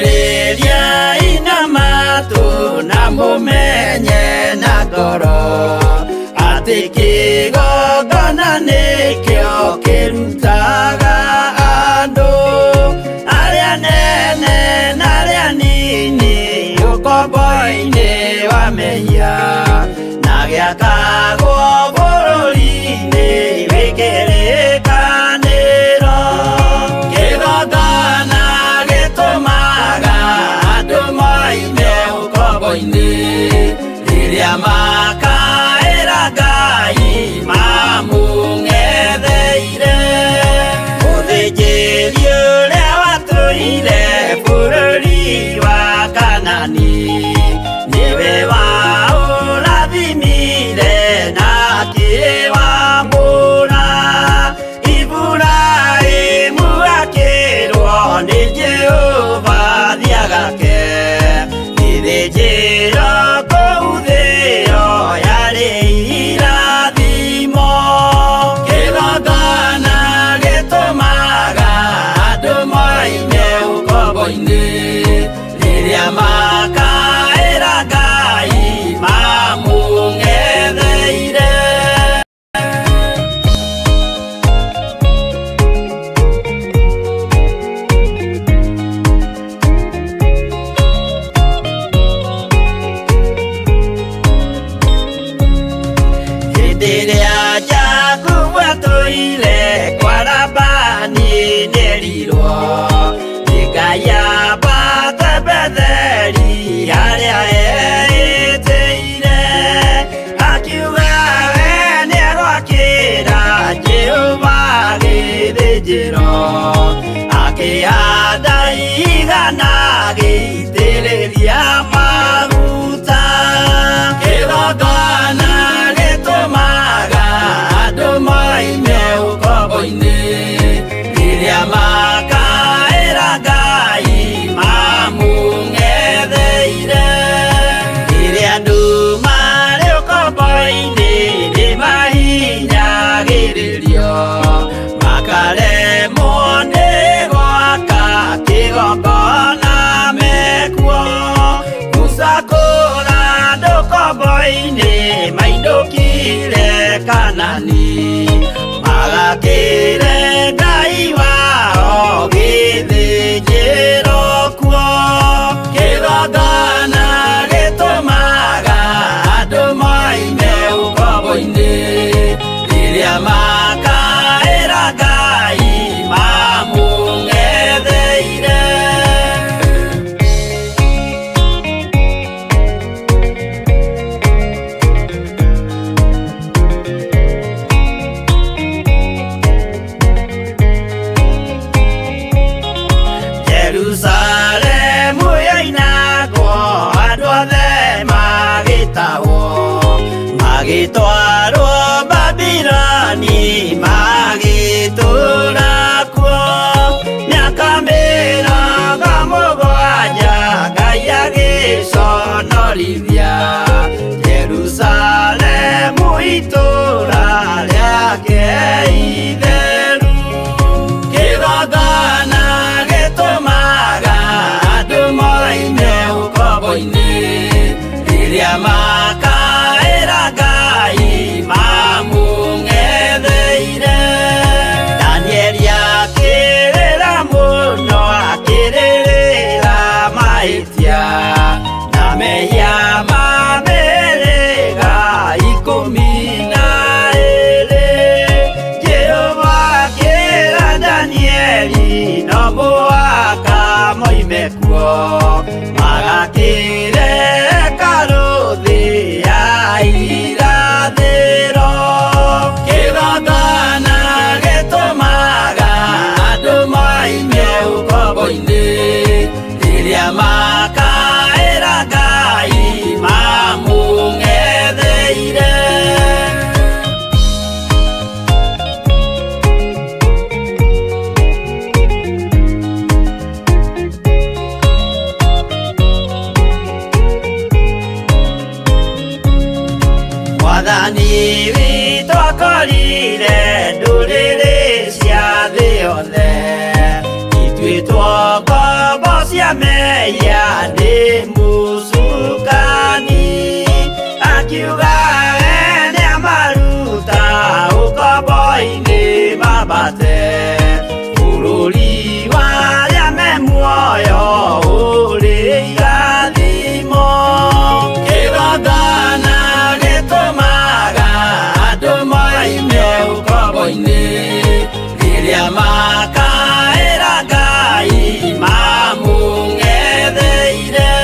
Thikĩrĩriai na matũ na mũmenye na ngoro atĩ kĩgongona nĩkĩo kĩrutaga andũ arĩa nene na arĩa nini ũkombo-inĩ wa mehia na gĩakagwo bũrũri-inĩ wĩ kĩrĩkanĩro. Kĩgongona gĩtũmaga andũ moime ũkombo-inĩ rĩrĩa makaĩra Ngai mamũng'etheire. Mũthĩnjĩri ũrĩa watũire bũrũri wa Kanani nĩwe waũrathimire na akĩwamũra. Iburahĩmu akĩrwo nĩ Jehova thiagake gĩthĩnjĩro kũu thĩo yarĩ irathimo. Kĩgongona gĩtũmaga andũ moime ũkombo-inĩ rĩrĩa makaĩra Ngai mamũng'etheire. Hĩndĩ ĩrĩa Jakubu atũire kwa Labani nĩerirwo nĩ Ngai ambate Betheli harĩa eĩtĩire, akiuga we nĩegwakĩra Jehova gĩthĩnjĩro, akĩhanda igana agĩitĩrĩria maguta. Kĩgongona gĩtũmaga andũ moime ũkombo-inĩ rĩrĩa makaĩra Ngai mamũng'etheire. Rĩrĩa andũ marĩ ũkombo-inĩ nĩmahinyagĩrĩrio makaremwo nĩ gwaka kĩgongona mekuo. Musa kũra andũ ũkombo-inĩ mainũkire Kanani magakĩre Ngai wao gĩthĩnjĩro kuo. Kĩgongona gĩtũmaga andũ moime ũkombo-inĩ rĩrĩa makaĩra Ngai mamũng'etheire. Jerusalemu yoinagwo andũ othe magĩtahwo magĩtwarwo Babiloni. mekuo magakĩreka rũthĩ ya irathĩro kĩgongona gĩtũmaga andũ moime ũkombo-inĩ rĩrĩa makaĩra Ngai mamũng'etheire. Mwathani witũ akorire ndũrĩrĩ cia thĩ yothe ituĩtwo ngombo cia mehia nĩ mũcukani akiuga we nĩamaruta ũkombo-inĩ mambate bũrũri wa arĩa me muoyo ũrĩ irathimo kĩgongona gĩtũmaga andũ moime ũkombo-inĩ rĩrĩa makaĩra Ngai mamũng'etheire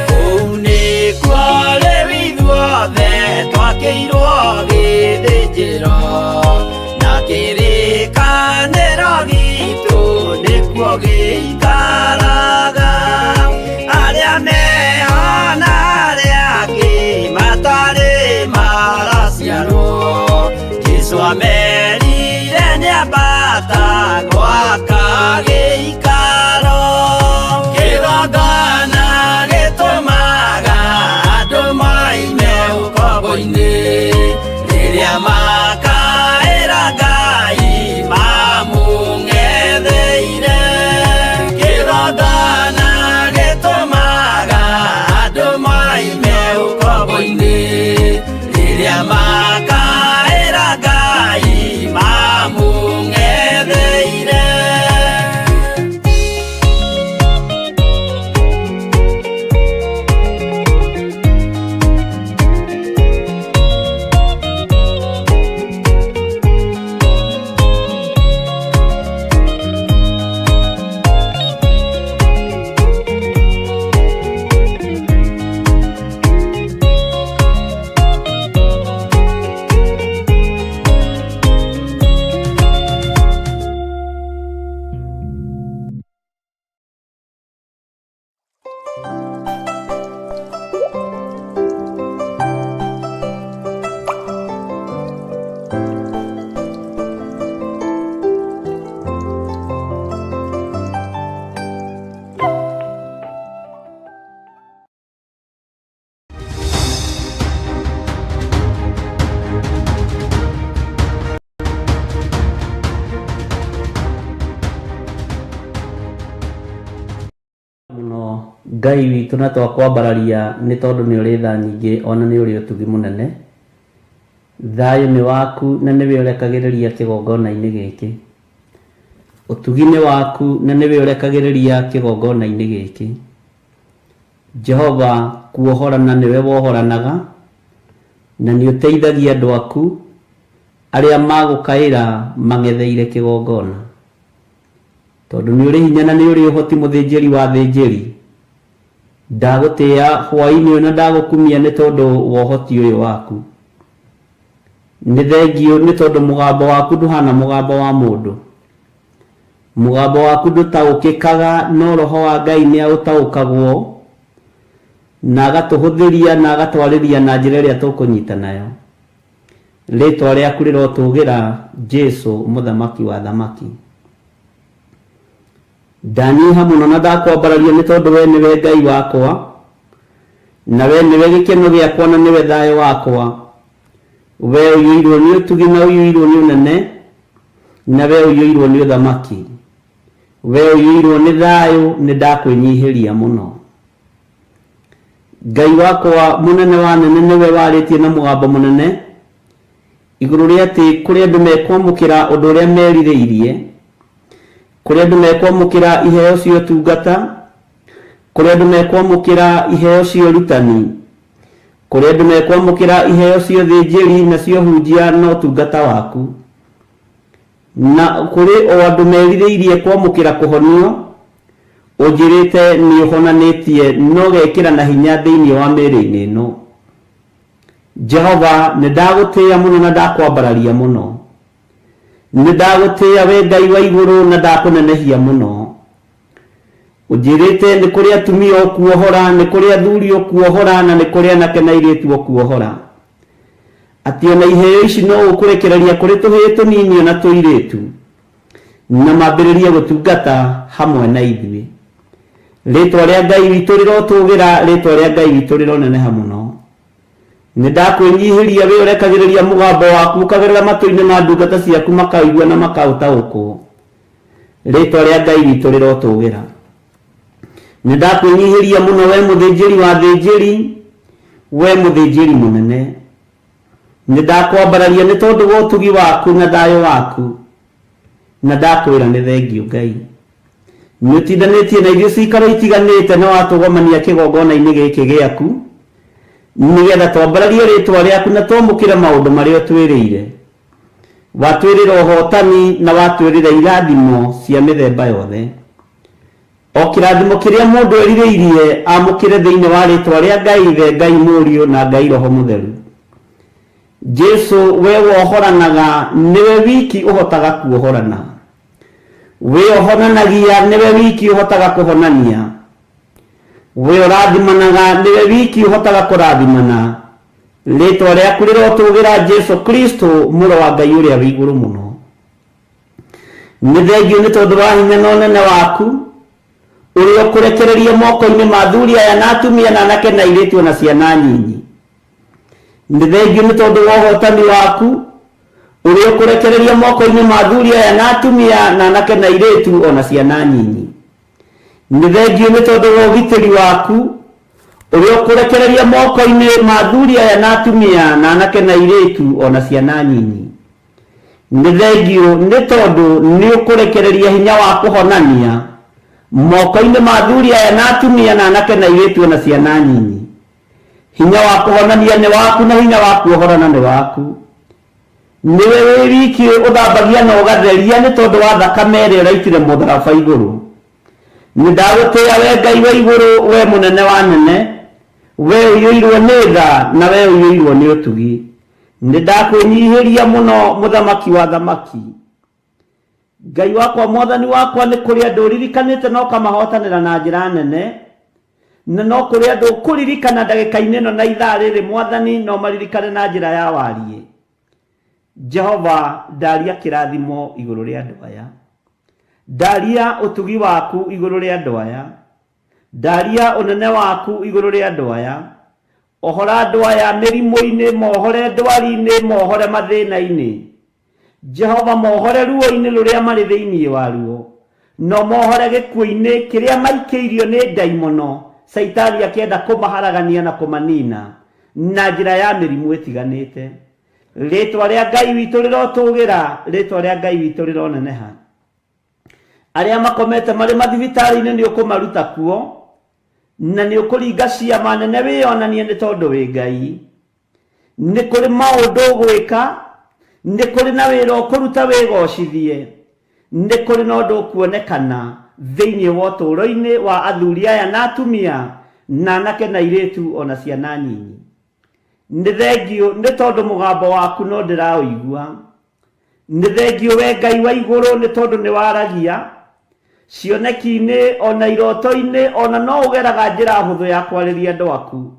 kũu nĩkuo rĩu ithuothe twakĩirwo gĩthĩnjĩro na kĩrĩkanĩro gitũ nĩkuo gĩikaraga arĩa meho na arĩa angĩ matarĩ maraciarwo Jesũ amerire nĩambata gwaka gĩikaro kĩgongona gĩtũmaga andũ moime ũkombo-inĩ rĩrĩa makaĩra Ngai mamũng'etheire kĩgongona gĩtũmaga andũ moime ũkombo-inĩ rĩrĩa makaĩra Ngai mamũng'etheire. Mũno Ngai witũ na twakwambararia nĩ tondũ nĩ ũrĩ tha nyingĩ ona nĩ ũrĩ ũtugi mũnene. Thayũ nĩ waku na nĩwe ũrekagĩrĩria kĩgongona-inĩ gĩkĩ. Ũtugi nĩ waku na nĩwe ũrekagĩrĩria kĩgongona-inĩ gĩkĩ. Jehova kuohorana nĩwe wohoranaga na nĩ ũteithagia andũ aku arĩa magũkaĩra mang'etheire kĩgongona. Tondũ nĩ ũrĩ hinya na nĩ ũrĩ ũhoti mũthĩnjĩri wa athĩnjĩri. Ndagũtĩĩa hwaĩ-inĩ ũyũ na ndagũkumia nĩ tondũ wa ũhoti ũyũ waku. Nĩ thengiũ nĩ tondũ mũgambo waku ndũhana mũgambo wa mũndũ. Mũgambo waku ndũtaũkĩkaga no roho wa Ngai nĩ aũtaũkagwo na agatũhũthĩria na agatwarĩria na njĩra ĩrĩa tũkũnyita nayo. Rĩtwa rĩaku rĩrotũgĩra Jesu mũthamaki wa athamaki. Ndanyiha mũno na ndakwambararia nĩ tondũ we nĩwe Ngai wakwa, na we nĩwe gĩkeno gĩakwa na nĩwe thayũ wakwa. We ũiyũirwo nĩ ũtugi na ũiyũirwo nĩ ũnene, na we ũiyũirwo nĩ ũthamaki. We ũiyũirwo nĩ thayũ, nĩ ndakwĩnyihĩria mũno. Ngai wakwa mũnene wa anene nĩwe warĩtie na mũgambo mũnene igũrũ rĩa atĩ kũrĩ andũ mekwamũkĩra ũndũ ũrĩa merirĩirie, kũrĩ andũ mekwamũkĩra iheo cia ũtungata, kũrĩ andũ mekwamũkĩra iheo cia ũrutani, kũrĩ andũ mekwamũkĩra iheo cia ũthĩnjĩri na cia ũhunjia na ũtungata waku. Na kũrĩ o andũ merirĩirie kwamũkĩra kũhonio, Ũnjĩrĩte nĩ ũhonanĩtie na ũgekĩra na hinya thĩinĩ wa mĩĩrĩ-inĩ ĩno. Jehova, nĩ ndagũtĩĩa mũno na ndakwambararia mũno. Nĩ ndagũtĩĩa we Ngai wa igũrũ na ndakũnenehia mũno. Ũnjĩrĩte nĩ kũrĩ atumia ũkuohora, nĩ kũrĩ athuri ũkuohora, na nĩ kũrĩ anake na airĩtu ũkuohora. Atĩ ona iheo ici no ũkũrekereria kũrĩ tũhĩĩ tũnini ona tũirĩtu, na mambĩrĩrie gũtungata hamwe na ithuĩ. Rĩtwa rĩa Ngai witũ rĩrotũgĩra, rĩtwa rĩa Ngai witũ rĩroneneha mũno. Nĩ ndakwĩnyihĩria wĩ ũrekagĩrĩria mũgambo waku ũkagerera matũ-inĩ ma ndungata ciaku makaũigua na makaũtaũkwo. Rĩtwa rĩa Ngai witũ rĩrotũgĩra. Nĩ ndakwĩnyihĩria mũno we mũthĩnjĩri wa athĩnjĩri, we mũthĩnjĩri mũnene. Nĩ ndakwambararia nĩ tondũ wa ũtugi waku na thayũ waku, na ndakwĩra nĩ thengiũ Ngai. Nĩ ũtindanĩtie na ithuĩ cikaro itiganĩte na watũgomania kĩgongona-inĩ gĩkĩ gĩaku, nĩgetha twambararie rĩtwa rĩaku na twamũkĩre maũndũ marĩa ũtwĩrĩire. Watwĩrĩra ũhotani na watwĩrĩra irathimo cia mĩthemba yothe. O kĩrathimo kĩrĩa mũndũ erirĩirie amũkĩre thĩinĩ wa rĩtwa rĩa Ngai Ithe, Ngai Mũriũ na Ngai Roho Mũtheru. Jesu, we wohoranaga, nĩwe wiki ũhotaga kuohorana. We ũhonanagia, nĩwe wiki ũhotaga kũhonania. We ũrathimanaga, nĩwe wiki ũhotaga kũrathimana. Rĩtwa rĩaku rĩrotũgĩra Jesu Kristo, Mũrũ wa Ngai ũrĩa wĩ igũrũ mũno. Nĩ thengiũ nĩ tondũ wa hinya na ũnene waku, ũrĩa ũkũrekereria moko-inĩ ma athuri aya na atumia na anake na airĩtu o na ciana nyinyi. Nĩ thengiũ nĩ tondũ wa ũhotani waku, ũrĩa ũkũrekereria moko-inĩ ma athuri aya na atumia na anake na airĩtu o na ciana nyinyi. Nĩ thengiũ nĩ tondũ wa ũgitĩri waku, ũrĩa ũkũrekereria moko-inĩ ma athuri aya na atumia na anake na airĩtu o na ciana nyinyi. Nĩ thengiũ nĩ tondũ nĩ ũkũrekereria hinya wa kũhonania moko-inĩ ma athuri aya na atumia na anake na airĩtu o na ciana nyinyi. Hinya wa kũhonania nĩ waku na hinya wa kuohorana nĩ waku. Nĩwe wĩ wiki ũthambagia na ũgatheria nĩ tondũ wa thakame ĩrĩa ũraitire mũtharaba igũrũ. Nĩ ndagũtĩĩa we Ngai wa igũrũ, we mũnene wa anene, we ũiyũirwo nĩ tha na we ũiyũirwo nĩ ũtugi. Nĩ ndakwĩnyihĩria mũno mũthamaki wa athamaki. Ngai wakwa mwathani wakwa nĩ kũrĩ andũ ũririkanĩte na ũkamahotanĩra na njĩra nene, na no kũrĩ andũ ũkũririkana ndagĩka-inĩ ĩno na ithaa rĩrĩ mwathani no maririkane na njĩra ya wariĩ. Jehova ndaria kĩrathimo igũrũ rĩa andũ aya. Ndaria ũtugi waku igũrũ rĩa andũ aya. Ndaria ũnene waku igũrũ rĩa andũ aya. Ohora andũ aya mĩrimũ-inĩ, mohore ndwari-inĩ, mohore mathĩna-inĩ. Jehova mohore ruo-inĩ rũrĩa marĩ thĩinĩ waruo, no mohore gĩkuũ-inĩ kĩrĩa maikĩirio nĩ ndaimono, Caitani akĩenda kũmaharagania na kũmanina na njĩra ya mĩrimũ ĩtiganĩte. Rĩĩtwa rĩa Ngai witũ rĩrotũgĩra, rĩĩtwa rĩa Ngai witũ rĩroneneha. Arĩa makomete marĩ mathibitarĩ-inĩ nĩ ũkũmaruta kuo, na nĩ ũkũringa ciama nene wĩyonanie nĩ tondũ wĩ Ngai. Nĩ kũrĩ maũndũ ũgwĩka, nĩ kũrĩ na wĩra ũkũruta wĩgocithie, nĩ kũrĩ na ũndũ ũkuonekana thĩinĩ wa ũtũũro-inĩ wa athuri aya na atumia, na anake na airĩtu o na ciana nyinyi. Nĩ thengiũ nĩ tondũ mũgambo waku no ndĩraũigua. Nĩ thengiũ we Ngai wa igũrũ nĩ tondũ nĩ waragia cioneki-inĩ o na iroto-inĩ o na no ũgeraga njĩra hũthũ ya kwarĩria andũ aku.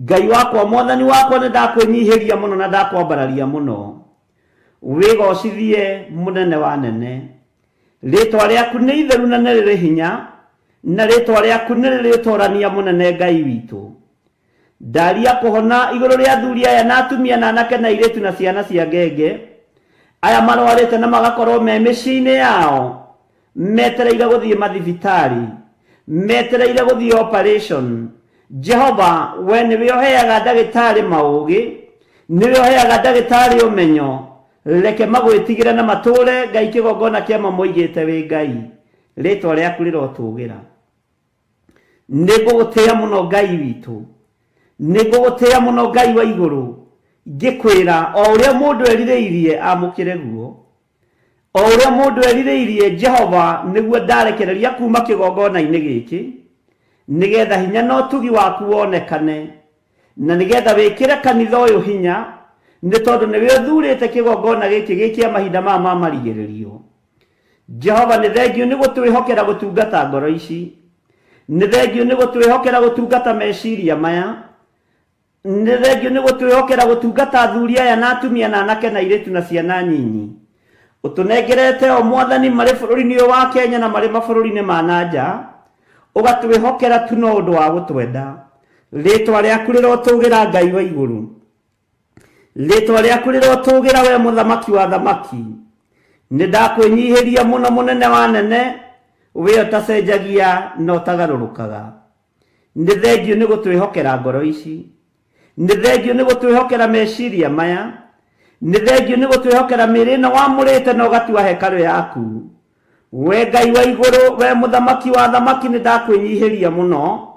Ngai wakwa mwathani wakwa nĩ ndakwĩnyihĩria mũno na ndakwambararia mũno. Wĩgocithie mũnene wa nene. Rĩtwa rĩaku nĩ itheru na nĩ rĩrĩ hinya, na rĩtwa rĩaku nĩ rĩrĩ ũtorania mũnene Ngai witũ. Ndaria kũhona igũrũ rĩa athuri aya na atumia na anake na airĩtu na ciana cia ngenge, aya marwarĩte na magakorwo me mĩciĩ-inĩ yao, metereire gũthiĩ mathibitarĩ, metereire gũthiĩ operation. Jehova, we nĩwe ũheaga ndagĩtarĩ maũgĩ, nĩwe ũheaga ndagĩtarĩ ũmenyo, reke magwĩtigĩre na matũũre Ngai kĩgongona kĩa ma moigĩte wĩ Ngai. Rĩtwa rĩaku rĩrotũgĩra. Nĩ ngũgũtĩĩa mũno Ngai witũ, nĩ ngũgũtĩĩa mũno Ngai wa igũrũ, ngĩkwĩra o ũrĩa mũndũ erirĩirie amũkĩre guo. O ũrĩa mũndũ erirĩirie Jehova nĩguo ndarekereria kuma kĩgongona-inĩ gĩkĩ, nĩgetha hinya na ũtugi waku wonekane, na nĩgetha wĩkĩre kanitha ũyũ hinya, nĩ tondũ nĩwe ũthurĩte kĩgongona gĩkĩ gĩ kĩa mahinda maya ma marigĩrĩrio. Jehova, nĩ thengiũ nĩ gũtwĩhokera gũtungata ngoro ici, nĩ thengiũ nĩ gũtwĩhokera gũtungata meciria maya, nĩ thengiũ nĩ gũtwĩhokera gũtungata athuri aya na atumia na anake na airĩtu na ciana nyinyi. Ũtũnengerete o Mwathani marĩ bũrũri-inĩ ũyũ wa Kenya na marĩ mabũrũri-inĩ ma na nja, ũgatwĩhokera tu no ũndũ wa gũtwenda. Rĩtwa rĩaku rĩrotũgĩra Ngai wa igũrũ. Rĩtwa rĩaku rĩrotũgĩra we mũthamaki wa thamaki. Nĩ ndakwĩnyihĩria mũno mũnene wa nene, we ũtacenjagia na ũtagarũrũkaga. Nĩ thengiũ nĩ gũtwĩhokera ngoro ici. Nĩ thengiũ nĩ gũtwĩhokera meciria maya. Nĩ thengiũ nĩ gũtwĩhokera mĩĩrĩ ĩno wamũrĩte na ũgatua hekarũ yaku. We Ngai wa igũrũ, we mũthamaki wa thamaki, nĩ ndakwĩnyihĩria mũno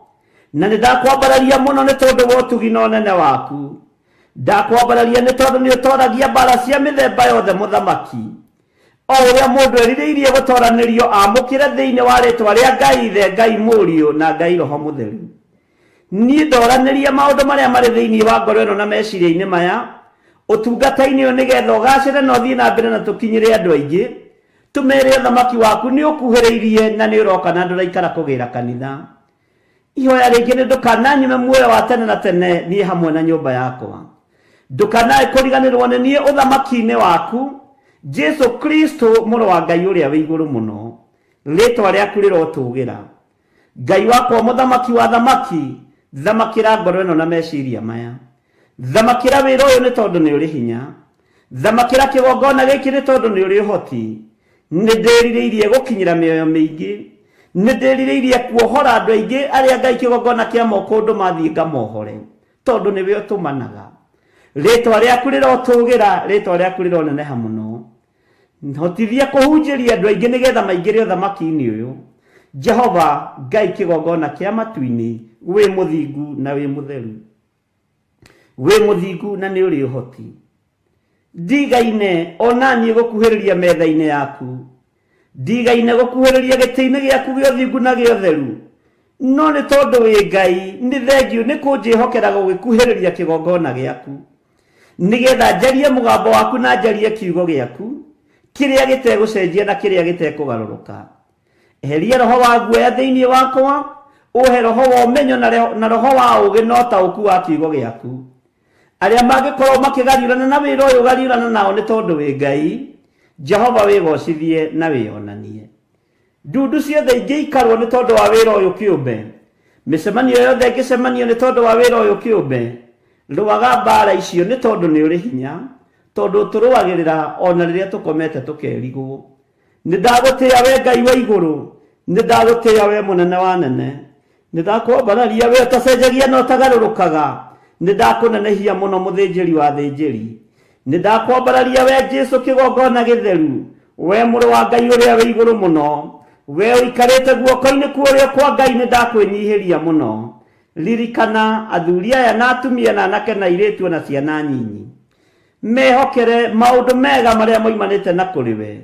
na nĩ ndakwambararia mũno nĩ tondũ wa ũtugi na ũnene waku. Ndakwambararia nĩ tondũ nĩ ũtoragia mbara cia mĩthemba yothe mũthamaki. O ũrĩa mũndũ erirĩirie gũtoranĩrio amũkĩre thĩinĩ wa rĩtwa rĩa Ngai Ithe, Ngai Mũriũ, na Ngai Roho Mũtheru. Niĩ ndoranĩria maũndũ marĩa marĩ thĩinĩ wa ngoro ĩno na meciria-inĩ maya ũtungata-inĩ ũyũ nĩgetha ũgacĩre na ũthiĩ na mbere na tũkinyĩre andũ aingĩ, tũmere ũthamaki waku nĩ ũkuhĩrĩirie na nĩ ũroka na ndũraikara kũgĩra kanitha. Ihoya rĩngĩ nĩ ndũkananyime muoyo wa tene na tene niĩ hamwe na nyũmba yakwa. Ndũkanae kũriganĩrwo nĩ niĩ ũthamaki-inĩ waku, Jesu Kristo mũrũ wa Ngai ũrĩa wĩ igũrũ mũno. Rĩtwa rĩaku rĩrotũgĩra. Ngai wakwa mũthamaki wa thamaki, thamakĩra ngoro ĩno na meciria maya. Thamakĩra wĩra ũyũ nĩ tondũ nĩ ũrĩ hinya. Thamakĩra kĩgongona gĩkĩ nĩ tondũ nĩ ũrĩ ũhoti. Nĩ ndĩrirĩirie gũkinyĩra mĩoyo mĩingĩ. Nĩ ndĩrirĩirie kuohora andũ aingĩ arĩa Ngai kĩgongona kĩa moko ũndũ mathiĩ ngamohore, tondũ nĩwe ũtũmanaga. Rĩtwa rĩaku rĩrotũgĩra, rĩtwa rĩaku rĩroneneha mũno. Hotithia kũhunjĩria andũ aingĩ nĩgetha maingĩre ũthamaki-inĩ ũyũ. Jehova Ngai kĩgongona kĩa matu-inĩ, wĩ mũthingu na wĩ mũtheru. Wĩ mũthingu na nĩ ũrĩ ũhoti. Ndigaine ona niĩ gũkuhĩrĩria metha-inĩ yaku. Ndigaine gũkuhĩrĩria gĩtĩ-inĩ gĩaku gĩa ũthingu na gĩa ũtheru. No nĩ tondũ wĩ Ngai, nĩ thengiũ nĩ kũnjĩhokera gũgĩkuhĩrĩria kĩgongona gĩaku. Nĩgetha njarie mũgambo waku na njarie kiugo gĩaku, kĩrĩa gĩtegũcenjia na kĩrĩa gĩtekũgarũrũka. Eheria roho wa guoya thĩinĩ wakwa, ũhe roho wa ũmenyo na roho wa ũũgĩ na ũtaũku wa kiugo gĩaku. Arĩa mangĩkorwo makĩgariũrana na wĩra ũyũ gariũrana nao nĩ tondũ wĩ Ngai, Jehova wĩgocithie na wĩonanie. Ndundu ciothe ingĩikarwo nĩ tondũ wa wĩra ũyũ kĩũmbe, mĩcemanio yothe ĩngĩcemanio nĩ tondũ wa wĩra ũyũ kĩũmbe, rũaga mbaara icio nĩ tondũ nĩ ũrĩ hinya, tondũ ũtũrũagĩrĩra o na rĩrĩa tũkomete tũkerigwo. Nĩ ndagũtĩĩa we Ngai wa igũrũ, nĩ ndagũtĩĩa we mũnene wa anene. Nĩ ndakwambararia we ũtacenjagia na ũtagarũrũkaga, nĩ ndakũnenehia mũno mũthĩnjĩri wa athĩnjĩri. Nĩ ndakwambararia we Jesu kĩgongona gĩtheru, we mũrũ wa Ngai ũrĩa wĩ igũrũ mũno. We ũikarĩte guoko-inĩ kwa ũrĩo kwa Ngai nĩ ndakwĩnyihĩria mũno. Ririkana athuri aya na atumia na anake na airĩtu o na ciana nyinyi. Mehokere maũndũ mega marĩa moimanĩte na kũrĩ we.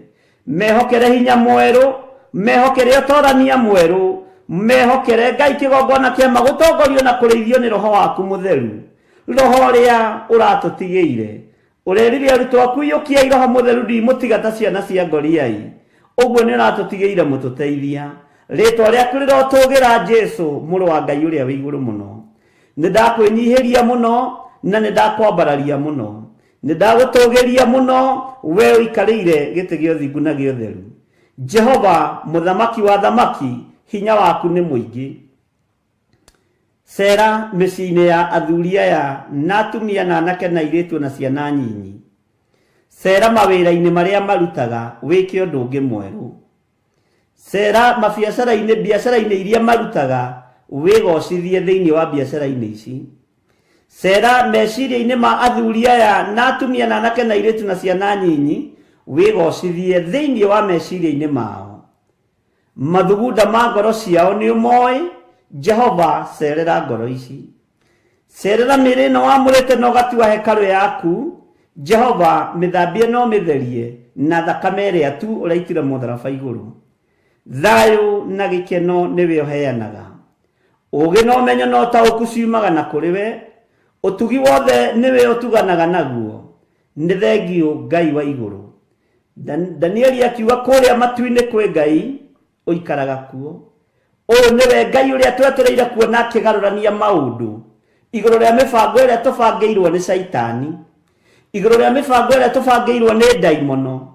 Mehokere hinya mwerũ, mehokere ũtorania mwerũ, mehokere Ngai kĩgongona kĩama gũtongorio na kũrĩithio nĩ Roho waku Mũtheru. Roho ũrĩa ũratũtigĩire. Ũrerire arutwo aku iyũkiai Roho Mũtheru ndimũtiga ta ciana cia ngoriai. Ũguo nĩ ũratũtigĩire mũtũteithia. Rĩtwa rĩaku rĩrotũgĩra Jesu mũrũ wa Ngai ũrĩa wĩ igũrũ mũno. Nĩ ndakwĩnyihĩria mũno na nĩ ndakwambararia mũno. Nĩ ndagũtũgĩria mũno we ũikarĩire gĩtĩ gĩa ũthingu na gĩa ũtheru. Jehova mũthamaki wa thamaki, hinya waku nĩ mũingĩ. Cera mĩciĩ-inĩ ya athuri aya na atumia na anake na airĩtu na ciana nyinyi. Cera mawĩra-inĩ marĩa marutaga wĩke ũndũ ũngĩ mwerũ. Cera mabiacara-inĩ biacara-inĩ iria marutaga wĩgocithie thĩinĩ wa biacara-inĩ ici. Cera meciria-inĩ ma athuri aya na atumia na anake na airĩtu na ciana nyinyi wĩgocithie thĩinĩ wa meciria-inĩ mao. Mathugunda ma ngoro ciao nĩ ũmoĩ, Jehova cerera ngoro ici. Cerera mĩĩrĩ ĩno wamũrĩte na ũgatua hekarũ yaku, Jehova mĩthambie na ũmĩtherie Na thakame ĩrĩa tu ũraitire mũtharaba igũrũ. Thayũ na gĩkeno nĩwe ũheanaga. Ũũgĩ na ũmenyo na ũtaũku ciumaga na kũrĩ we. Ũtugi wothe nĩwe ũtuganaga naguo. Nĩ thengiũ Ngai wa igũrũ. Danieli akiuga kũrĩa matu-inĩ kwĩ Ngai ũikaraga kuo. Ũyũ nĩwe Ngai ũrĩa twetereire kuona akĩgarũrania maũndũ igũrũ rĩa mĩbango ĩrĩa tũbangĩirwo nĩ Caitani, igũrũ rĩa mĩbango ĩrĩa tũbangĩirwo nĩ ndaimono.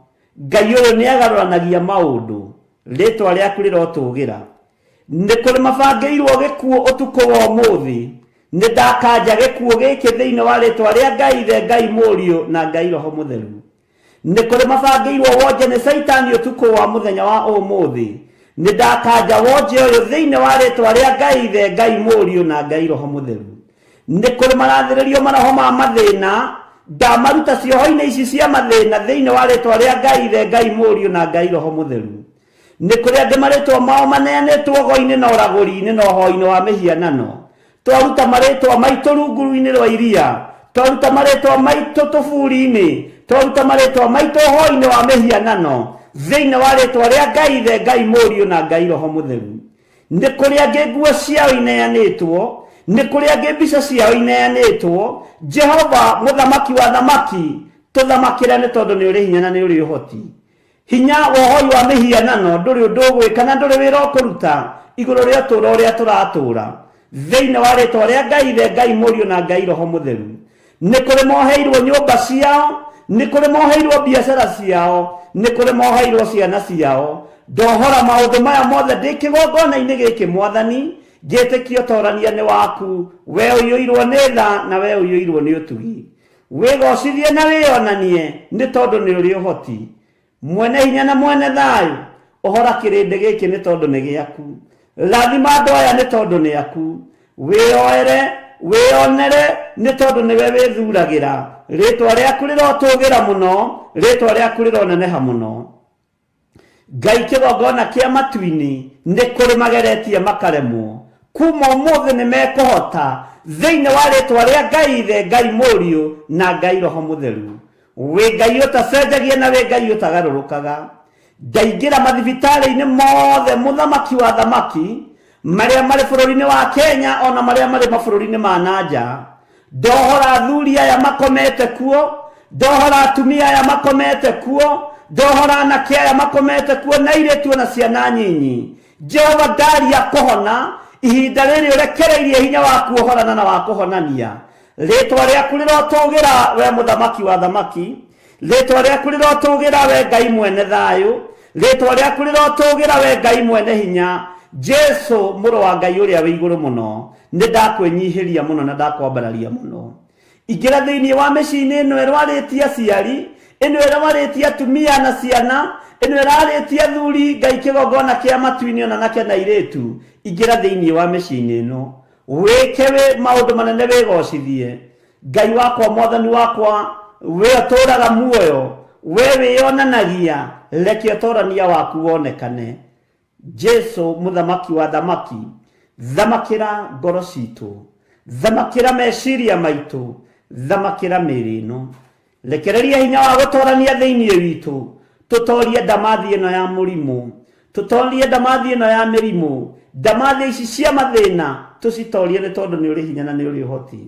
Ngai ũyũ nĩ agarũranagia maũndũ. Rĩtwa rĩaku rĩrotũgĩra. Nĩ kũrĩ mabangĩirwo gĩkuũ ũtukũ wa ũmũthĩ. Nĩ ndakanja gĩkuũ gĩkĩ thĩinĩ wa rĩtwa rĩa Ngai Ithe, Ngai Mũriũ na Ngai Roho Mũtheru. Nĩ kũrĩ mabangĩirwo wonje nĩ Caitani ũtukũ wa mũthenya wa ũmũthĩ. Nĩ ndakanja wonje ũyũ thĩinĩ wa rĩtwa rĩa Ngai Ithe, Ngai Mũriũ na Ngai Roho Mũtheru. Nĩ kũrĩ marathĩrĩrio maroho ma mathĩna, ndamaruta cioho-inĩ ici cia mathĩna thĩinĩ wa rĩtwa rĩa Ngai Ithe, Ngai Mũriũ na Ngai Roho Mũtheru. Nĩ kũrĩ angĩ marĩtwa mao maneanĩtwo ũgo-inĩ na ũragũri-inĩ na ũhoi-inĩ wa mĩhianano. Twaruta marĩtwa maitũ runguru-inĩ rwa iria, twaruta marĩtwa maitũ tũburi-inĩ, twaruta marĩtwa maitũ ũhoi-inĩ wa mĩhianano, thĩinĩ wa rĩtwa rĩa Ngai Ithe, Ngai Mũriũ na Ngai Roho Mũtheru. Nĩ kũrĩ angĩ nguo ciao ineanĩtwo, nĩ kũrĩ angĩ mbica ciao ineanĩtwo. Jehova Mũthamaki wa thamaki, tũthamakĩre nĩ tondũ nĩ ũrĩ hinya na nĩ ũrĩ ũhoti. Hinya wa ũhoi wa mĩhianano ndũrĩ ũndũ ũgwĩka na ndũrĩ wĩra ũkũruta igũrũ rĩa ũtũũro ũrĩa tũratũũra. Thĩinĩ wa rĩtwa rĩa Ngai Ithe, Ngai Mũriũ na Ngai Roho Mũtheru. Nĩ kũrĩ moheirwo nyũmba ciao, nĩ kũrĩ moheirwo biacara ciao, nĩ kũrĩ moheirwo ciana ciao. Ndohora maũndũ maya mothe ndĩ kĩgongona-inĩ gĩkĩ Mwathani, ngĩtĩkia ũtorania nĩ waku, we ũiyũirwo nĩ tha na we ũiyũirwo nĩ ũtugi. Wĩgocithie na wĩonanie nĩ tondũ nĩ ũrĩ ũhoti. Mwene hinya na mwene thayũ, ũhora kĩrĩndĩ gĩkĩ nĩ tondũ nĩ gĩaku. Rathima andũ aya nĩ tondũ nĩ aku. Wĩyoere, wĩyonere nĩ tondũ nĩwe wĩthuragĩra. Rĩtwa rĩaku rĩrotũgĩra mũno, rĩtwa rĩaku rĩroneneha mũno. Ngai kĩgongona kĩa matu-inĩ nĩ kũrĩ mageretie makaremwo. Kuma ũmũthĩ nĩ mekũhota thĩinĩ wa rĩtwa rĩa Ngai Ithe, Ngai Mũriũ na Ngai Roho Mũtheru. Wĩ Ngai ũtacenjagia na wĩ Ngai ũtagarũrũkaga. Ndaingĩra mathibitarĩ-inĩ mothe mũthamaki wa thamaki marĩa marĩ bũrũri-inĩ wa Kenya ona marĩa marĩ mabũrũri-inĩ ma na nja. Ndohora athuri aya makomete kuo, ndohora atumia aya makomete kuo, ndohora anake aya makomete kuo na airĩtu ona ciana nyinyi. Jehova ndaria kũhona ihinda rĩrĩ ũrekereirie hinya waku ũhorana na wa kũhonania. Rĩtwa rĩaku rĩrotũgĩra we mũthamaki wa thamaki. Rĩtwa rĩaku rĩrotũgĩra we Ngai mwene thayũ. Rĩtwa rĩaku rĩrotũgĩra we Ngai mwene hinya. Jesu mũrũ wa Ngai ũrĩa wĩ igũrũ mũno, nĩ ndakwĩnyihĩria mũno na ndakwambararia mũno. Ingĩra thĩinĩ wa mĩciĩ-inĩ ĩno ĩrwarĩtie aciari, ĩno ĩrwarĩtie atumia na ciana, ĩno ĩrarĩtie athuri, Ngai kĩgongona kĩa matu-inĩ ona nake na airĩtu. Ingĩra thĩinĩ wa mĩciĩ-inĩ ĩno, wĩke wĩ maũndũ manene wĩgocithie. Ngai wakwa, Mwathani wakwa, we ũtũũraga muoyo, we wĩyonanagia, reke ũtorania waku wonekane. Jesu mũthamaki wa thamaki, thamakĩra ngoro citũ, thamakĩra meciria maitũ, thamakĩra mĩĩrĩ ĩno. Rekereria hinya wa gũtorania thĩinĩ witũ, tũtorie ndamathi ĩno ya mũrimũ, tũtorie ndamathi ĩno ya mĩrimũ, ndamathi ici cia mathĩna tũcitorie nĩ tondũ nĩ ũrĩ hinya na nĩ ũrĩ ũhoti.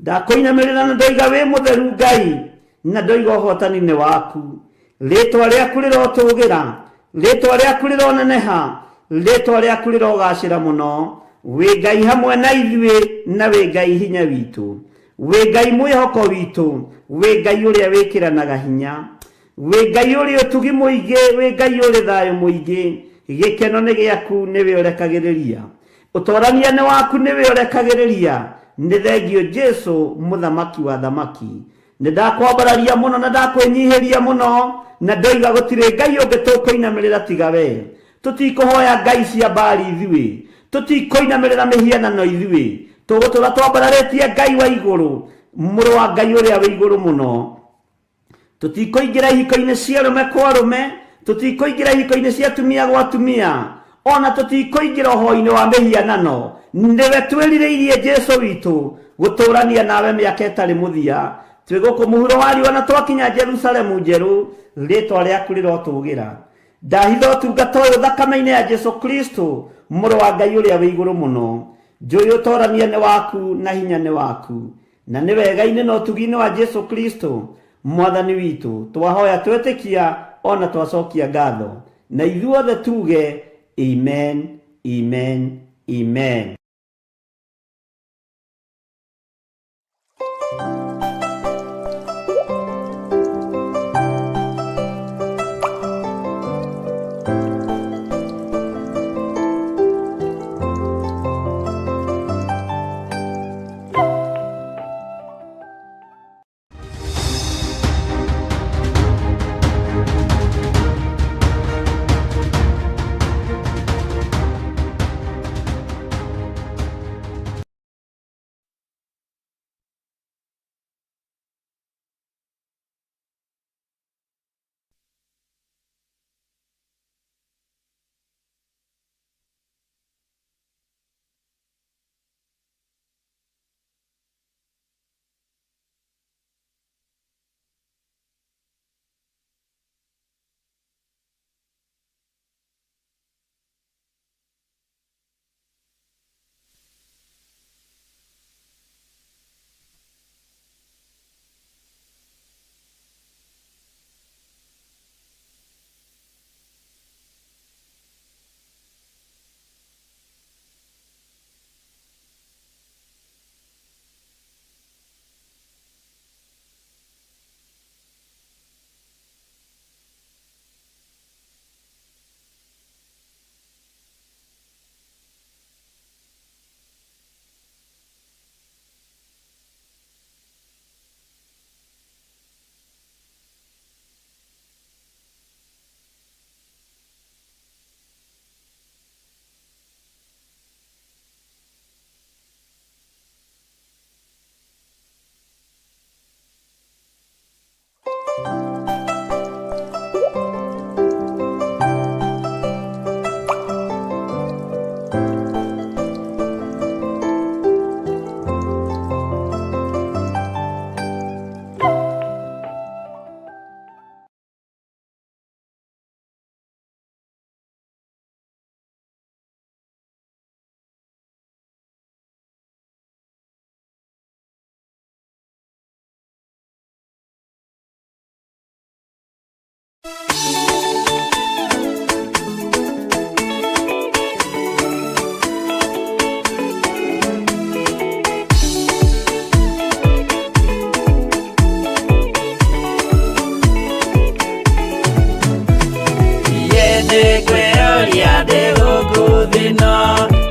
Ndakũinamĩrĩra na ndoiga wĩ mũtheru Ngai, na ndoiga ũhotani nĩ waku. Rĩtwa rĩaku rĩrotũgĩra, rĩtwa rĩaku rĩroneneha, rĩtwa rĩaku rĩrogacĩra mũno. Wĩ Ngai hamwe na ithuĩ na wĩ Ngai hinya witũ. Wĩ Ngai mwĩhoko witũ, wĩ Ngai ũrĩa wĩkĩranaga hinya. Wĩ Ngai ũrĩ ũtugi mũingĩ, wĩ Ngai ũrĩ thayũ mũingĩ. Gĩkeno nĩ gĩaku nĩwe ũrekagĩrĩria. Ũtorania nĩ waku nĩwe ũrekagĩrĩria. Nĩ thengio Jesu mũthamaki wa thamaki. Nĩ ndakwambararia mũno na ndakwĩnyihĩria mũno na ndoiga gũtirĩ Ngai ũngĩ tũkũinamĩrĩra tiga we. Tũtikũhoya ngai cia Baali ithuĩ, tũtikũinamĩrĩra mĩhianano ithuĩ, tũgũtũra twambararĩtie Ngai wa igũrũ, mũrũ wa Ngai ũrĩa wĩ igũrũ mũno. Tũtikũingĩra ihiko-inĩ cia arũme kwa arũme, tũtikũingĩra ihiko-inĩ cia atumia gwa atumia, ona tũtikũingĩra ũhoi-inĩ wa mĩhianano. Nĩwe twĩrirĩirie Jesu witũ, gũtũrania nawe mĩaka ĩtarĩ mũthia. Twĩ gũkũ mũhuro wa riũa na twakinya Jerusalemu njerũ, rĩtwa rĩaku rĩrotũgĩra. Ndahitha ũtungata ũyũ thakame-inĩ ya Jesu Kristo, mũrũ wa Ngai ũrĩa wĩ igũrũ mũno. Njũĩ ũtorania nĩ waku na hinya nĩ waku, na nĩ wega-inĩ na ũtugi-inĩ wa Jesu Kristo mwathani witũ twahoya twetĩkia ona twacokia ngatho, na ithuothe tuge amen, amen, amen.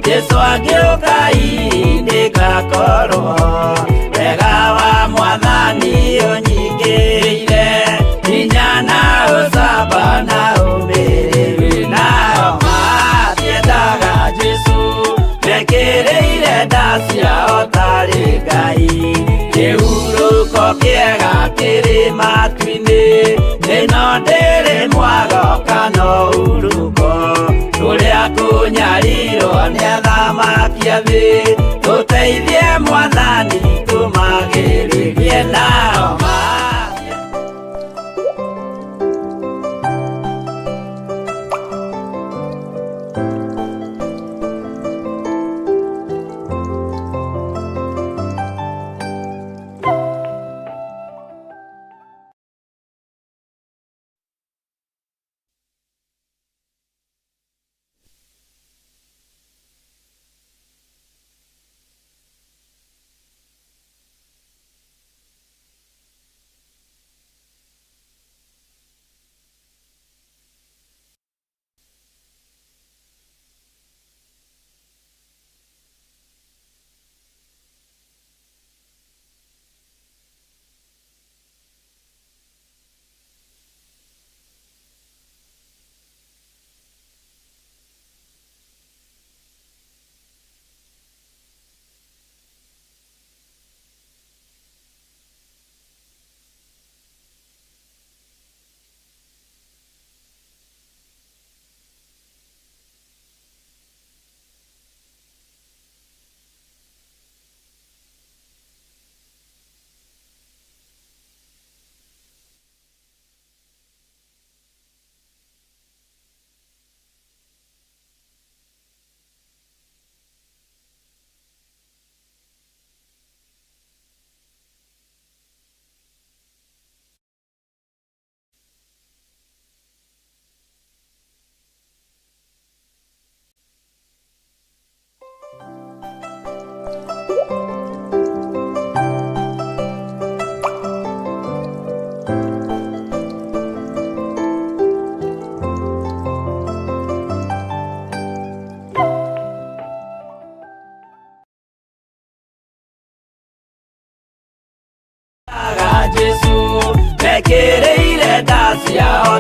Jesu agĩũka ndĩgakorwo wega wa mwathani ũnyingĩrĩire hinya na ũcamba na ũmĩrĩru nao matiendaga Jesu mekĩrĩire nda ciao tarĩ Ngai kĩhurũko kĩega kĩrĩ matu-inĩ ĩno ndĩrĩ mwago kana ũhurũko tũrĩa kũnyarirwo nĩ athamaki a thĩ tũteithie mwathani tũmagĩrĩrie nao.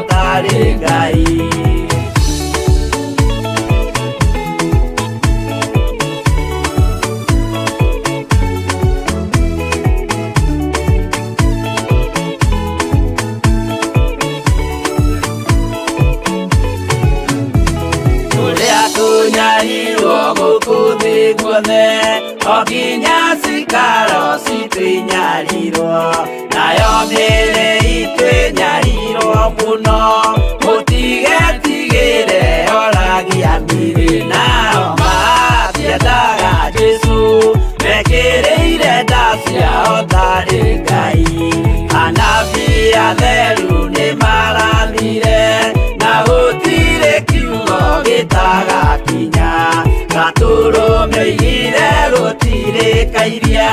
tarĩ Ngai. Tũrĩa tũnyarirwo gũkũ thĩ guothe, o nginya cikaro citũ inyarirwo, nayo mĩĩrĩ itũ ĩnyarirwo mũno, mũtigetigĩre oragia mĩĩrĩ. Nao matiendaga Jesũ, mekĩrĩire nda ciao tarĩ Ngai. Anabii atheru nĩmarathire, na gũtirĩ kiugo gĩtagakinya. Gatũrũme oigire gũtirĩ kairia,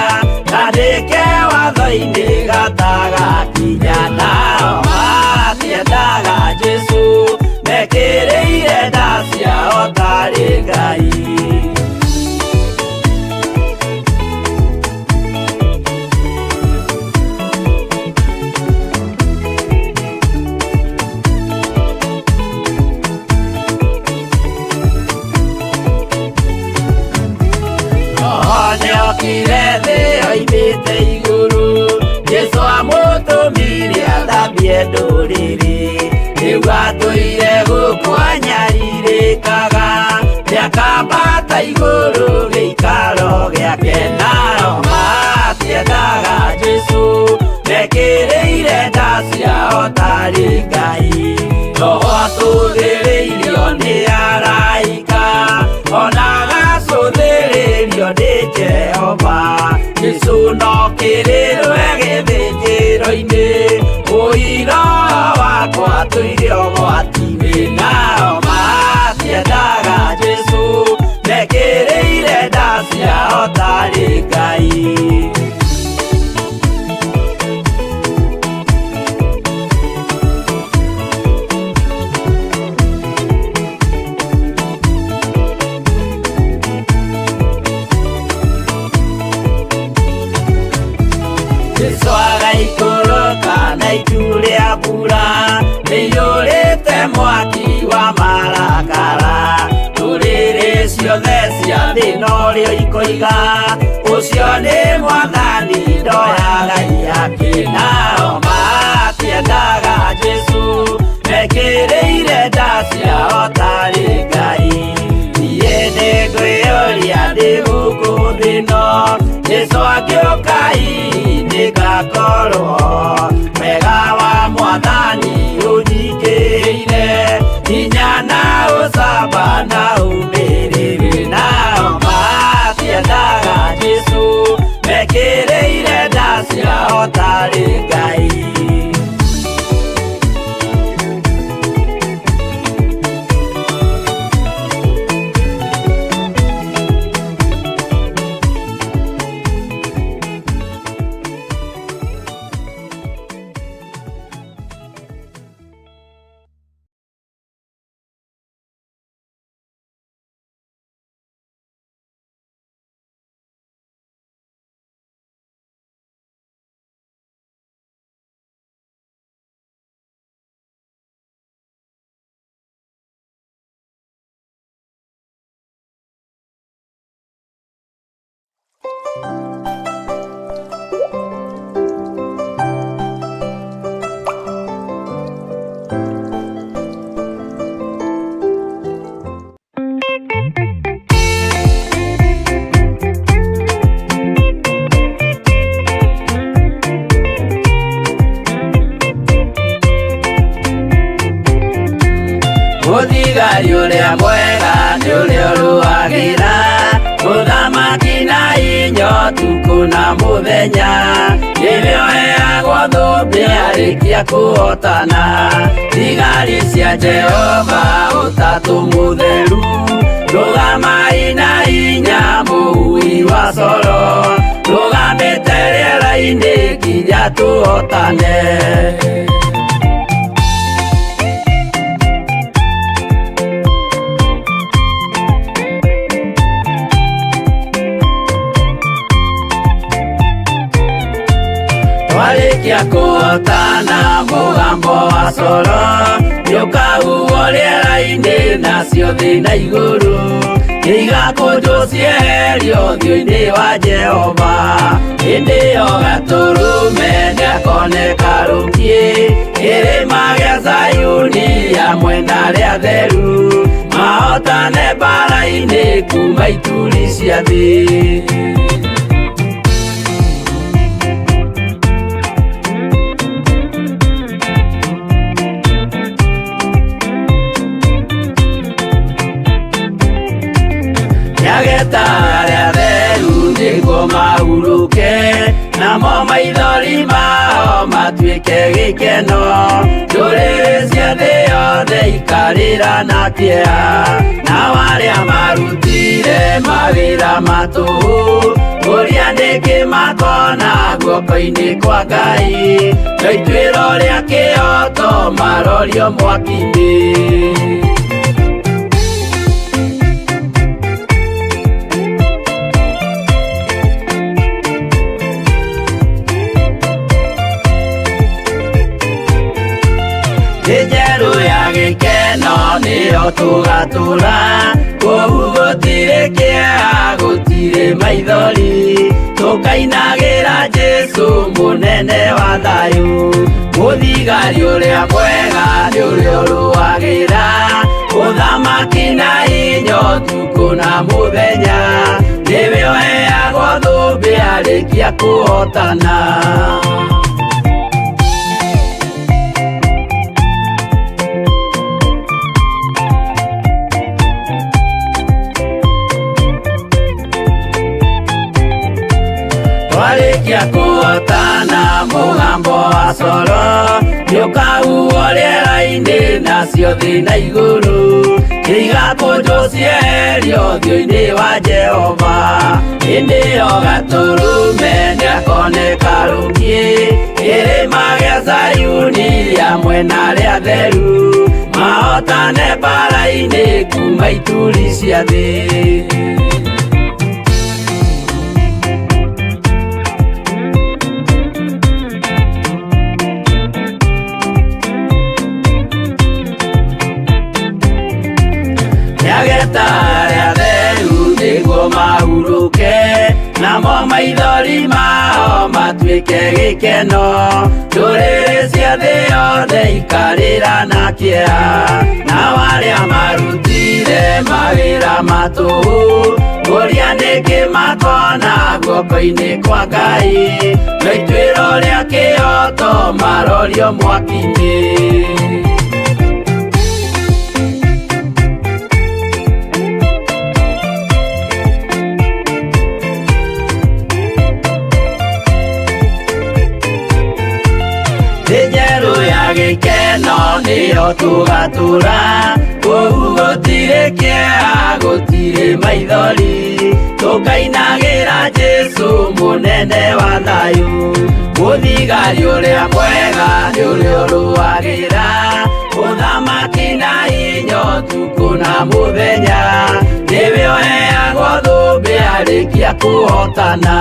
kandĩke watho-inĩ gatagakinya. Nao matiendaga Jesũ, mekĩrĩire nda ciao tarĩ Ngai. Roho nĩokire thĩ oimĩte igũrũ, Jesũ amũtũmire athambie ndũrĩrĩ. Rĩu atũire gũkũ anyarirĩkaga, nĩakambata igũrũ gĩikaro gĩake. Nao matiendaga Jesũ, mekĩrĩire nda ciao tarĩ Ngai. Roho atũthĩrĩirio nĩ araika, ona agacũthĩrĩrio nĩ Jehova. Jesũ no kĩrĩrwe gĩthĩnjĩro-inĩ, ũira wakwa tũire ũgwati-inĩ. Nao matiendaga Jesũ, mekĩrĩire nda ciao tarĩ Ngai. Jesũ agaikũrũka na itu rĩa mbura, rĩiyũrĩte mwaki wa marakara. Ndũrĩrĩ ciothe cia thĩ norĩo ikoiga, ũcio nĩ Mwathani ndoyaga ihaki. Nao matiendaga Jesũ, mekĩrĩire nda ciao tarĩ Ngai. Niĩ nĩngwĩyũria ndĩ gũkũ thĩ ĩno, Jesũ angĩũka hihi nĩngakorwo. Wega wa Mwathani ũnyingĩrĩire, hinya na ũcamba na ũmĩrĩru. Nao matiendaga Jesũ, mekĩrĩire nda ciao tarĩ Ngai. Mũthigari ũrĩa mwega nĩ ũrĩa ũrũagĩra mũthamaki na inya ũtukũ na mũthenya, nĩwe ũheagwo thũmbĩ arĩkia kũhotana. Thigari cia Jehova ũtatũ mũtheru, rũgamai na hinya mũhui wa coro, rũgamĩte rĩera-inĩ nginya tũhotane. Twarĩkia kũhotana mũga Mũgambo wa coro nĩũkahuhwo rĩera-inĩ, nacio thĩ na igũrũ nĩigakũnjwo cieherio ũthiũ-inĩ wa Jehova. Hĩndĩ ĩyo Gatũrũme nĩakoneka rũkiĩ kĩrĩma gĩa Zayuni hamwe na arĩa atheru, mahotane mbara-inĩ kuma ituri cia thĩ. Nĩageta arĩa atheru nĩguo mahurũke, namo maithori mao matuĩke gĩkeno. Ndũrĩrĩ cia thĩ yothe ikarĩra na kĩeha, nao arĩa marutire mawĩra ma tũhũ kũria nĩkĩ makona guoko-inĩ kwa Ngai, no ituĩro rĩa kĩhooto marorio mwaki-inĩ. Thĩ njerũ ya gĩkeno nĩyo tũgatũra, kũu gũtirĩ kĩeha, gũtirĩ maithori, tũkainagĩra Jesũ mũnene wa thayũ. Mũthigari ũrĩa mwega nĩ ũrĩa ũrũagĩra ũthamaki na hinya ũtukũ na mũthenya, nĩwe ũheagwo thũmbĩ arĩkia kũhotana. Twarĩkia kũhotana mũgambo wa coro nĩũkahuhwo rĩera-inĩ, nacio thĩ na igũrũ nĩigakũnjwo cieherio ũthiũ-inĩ wa Jehova. Hĩndĩ ĩyo Gatũrũme nĩakoneka rũkiĩ kĩrĩma gĩa Zayuni hamwe na arĩa atheru, mahotane mbara-inĩ kuma ituri cia thĩ. Nĩageta arĩa atheru nĩguo mahurũke, namo maithori mao matuĩke gĩkeno. Ndũrĩrĩ cia thĩ yothe ikarĩra na kĩeha, nao arĩa marutire mawĩra ma tũhũ kũria nĩkĩ makona guoko-inĩ kwa Ngai, no ituĩro rĩa kĩhooto marorio mwaki-inĩ. Thĩ njerũ ya gĩkeno nĩyo tũgatũra, kũu gũtirĩ kĩeha, gũtirĩ maithori, tũkainagĩra Jesũ mũnene wa thayũ. Mũthigari ũrĩa mwega nĩ ũrĩa ũrũagĩra ũthamaki na hinya ũtukũ na mũthenya, nĩwe ũheagwo thũmbĩ arĩkia kũhotana.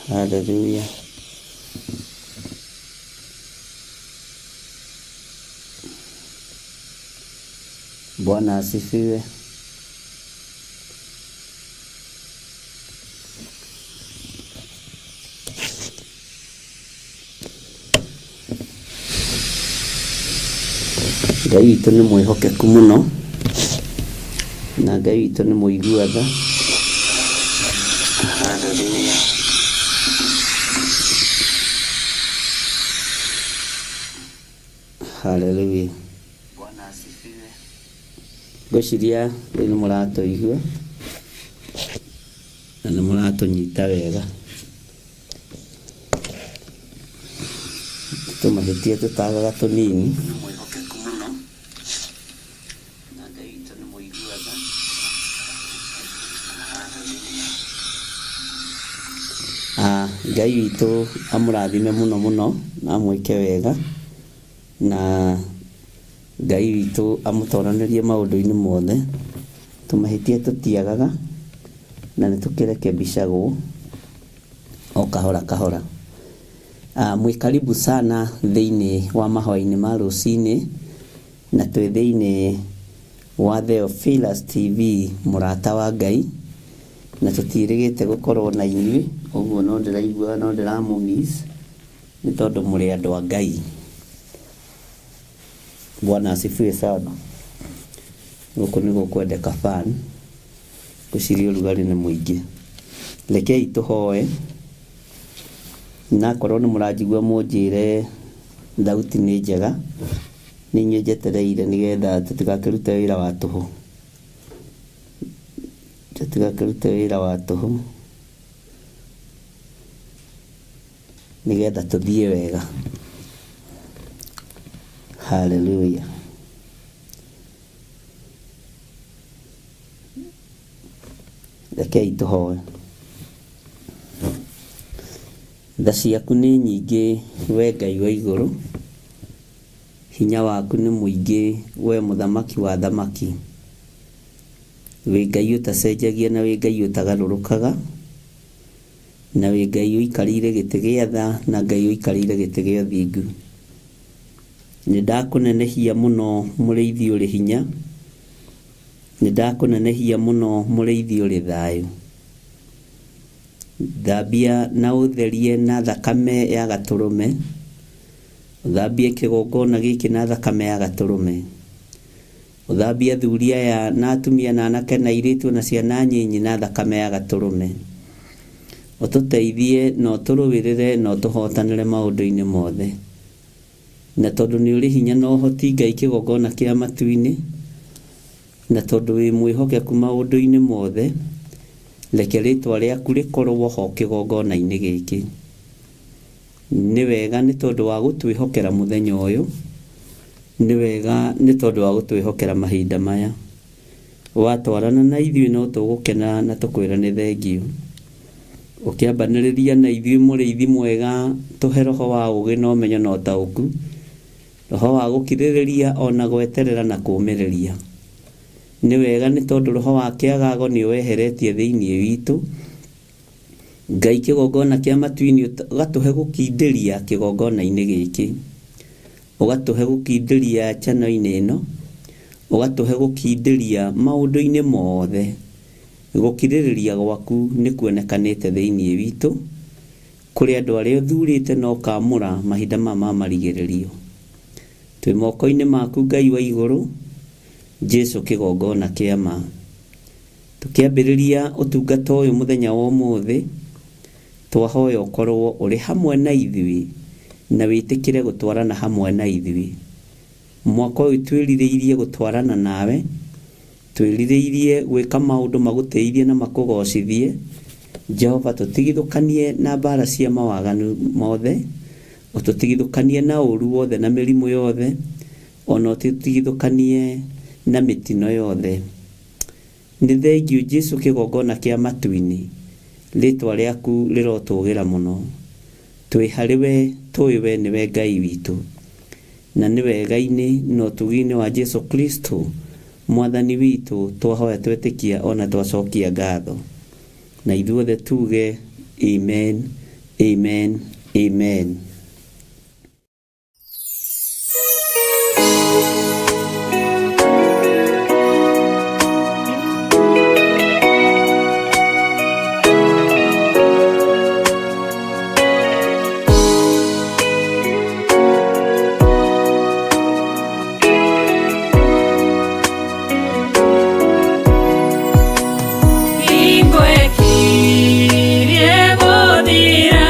Hallelujah. Bwana asifiwe. Ngai witũ nĩ mwĩhokeku mũno na Ngai witũ nĩ mũigua tha. Hallelujah. Hallelujah. Ngwĩciria rĩu nĩ mũratũigua na nĩ mũratũnyita wega. Tũmahĩtia tũtagaga tũnini. Ah, Ngai witũ amũrathime mũno mũno na amwĩke wega na Ngai witũ amũtoranĩrie maũndũ-inĩ mothe. Tũmahĩtia tũtiagaga na nĩ tũkĩrekebicagwo o kahora kahora. Ah, mwĩ karibu sana thĩinĩ wa mahoya-inĩ ma rũcinĩ na twĩ thĩinĩ wa Theophilus TV mũrata wa Ngai na tũtiĩrĩgĩte gũkorwo na inyuĩ ũguo no ndĩraigua no ndĩramũ miss nĩ tondũ mũrĩ andũ a Ngai. Bwana asifiwe sana. Gũkũ nĩ gũkwendeka fan ngwĩciria ũrugarĩ nĩ mũingĩ. Rekei tũhoe na akorwo nĩ mũranjigua mũnjĩre thauti nĩ njega nĩ inyuĩ njetereire nĩgetha tũtigakĩrute wĩra wa tũhũ, tũtigakĩrute wĩra wa tũhũ nĩgetha tũthiĩ wega. Hallelujah. Rekei tũhoe. Tha ciaku nĩ nyingĩ we Ngai wa igũrũ, hinya waku nĩ mũingĩ we mũthamaki wa athamaki. Wĩ Ngai ũtacenjagia na wĩ Ngai ũtagarũrũkaga, na wĩ Ngai ũikarĩire gĩtĩ gĩa tha na Ngai ũikarĩire gĩtĩ gĩa ũthingu. Nĩ ndakũnenehia mũno mũrĩithi ũrĩ hinya, nĩ ndakũnenehia mũno mũrĩithi ũrĩ thayũ. Thambia na ũtherie na thakame ya gatũrũme, ũthambie kĩgongona gĩkĩ na thakame ya gatũrũme. Ũthambie athuri aya na atumia na anake na airĩtu na ciana nyinyi na thakame ya gatũrũme. Ũtũteithie na ũtũrũĩrĩre na ũtũhotanĩre maũndũ-inĩ mothe. Na tondũ nĩ ũrĩ hinya na ũhoti Ngai kĩgongona kĩa matu-inĩ, na tondũ wĩ mwĩhokeku maũndũ-inĩ mothe, reke rĩtwa rĩaku rĩkorwo ho kĩgongona-inĩ gĩkĩ. Nĩ wega nĩ tondũ wa gũtwĩhokera mũthenya ũyũ, nĩ wega nĩ tondũ wa gũtwĩhokera mahinda maya. Watwarana na ithuĩ no tũgũkena na tũkwĩre nĩ thengiũ. Ũkĩambanĩrĩria na ithuĩ mũrĩithi mwega, tũhe roho wa ũũgĩ na ũmenyo na ũtaũku, roho wa gũkirĩrĩria ona gweterera na kũũmĩrĩria. Nĩ wega nĩ tondũ roho wa kĩagago nĩ ũweheretie thĩinĩ witũ. Ngai kĩgongona kĩa matu-inĩ ũgatũhe gũkindĩria kĩgongona-inĩ gĩkĩ, ũgatũhe gũkindĩria channel-inĩ ĩno, ũgatũhe gũkindĩria maũndũ-inĩ mothe. Gũkirĩrĩria gwaku nĩ kuonekanĩte thĩinĩ witũ, kũrĩ andũ arĩa ũthurĩte na ũkaamũra mahinda maya ma marigĩrĩrio. Twĩ moko-inĩ maku Ngai wa igũrũ, Jesu kĩgongona kĩa ma. Tũkĩambĩrĩria ũtungata ũyũ mũthenya wa ũmũthĩ, twahoya ũkorwo ũrĩ hamwe na ithuĩ na wĩtĩkĩre gũtwarana hamwe na ithuĩ. Mwaka ũyũ twĩrirĩirie gũtwarana nawe, twĩrirĩirie gwĩka maũndũ magũtĩithie na makũgocithie. Jehova tũtigithũkanie na mbara cia mawaganu mothe, ũtũtigithũkanie na ũru wothe na mĩrimũ yothe, ona ũtũtigithũkanie na mĩtino yothe. Nĩ thengiũ Jesu kĩgongona kĩa matu-inĩ, rĩtwa rĩaku rĩrotũgĩra mũno. Twĩ harĩ we tũĩ we nĩwe Ngai witũ. Na nĩ wega-inĩ na ũtugi-inĩ wa Jesu Kristo Mwathani witũ twahoya twetĩkia ona twacokia ngatho. Na ithuothe tuge Amen Amen, amen. Hingo ĩkirie gũthira.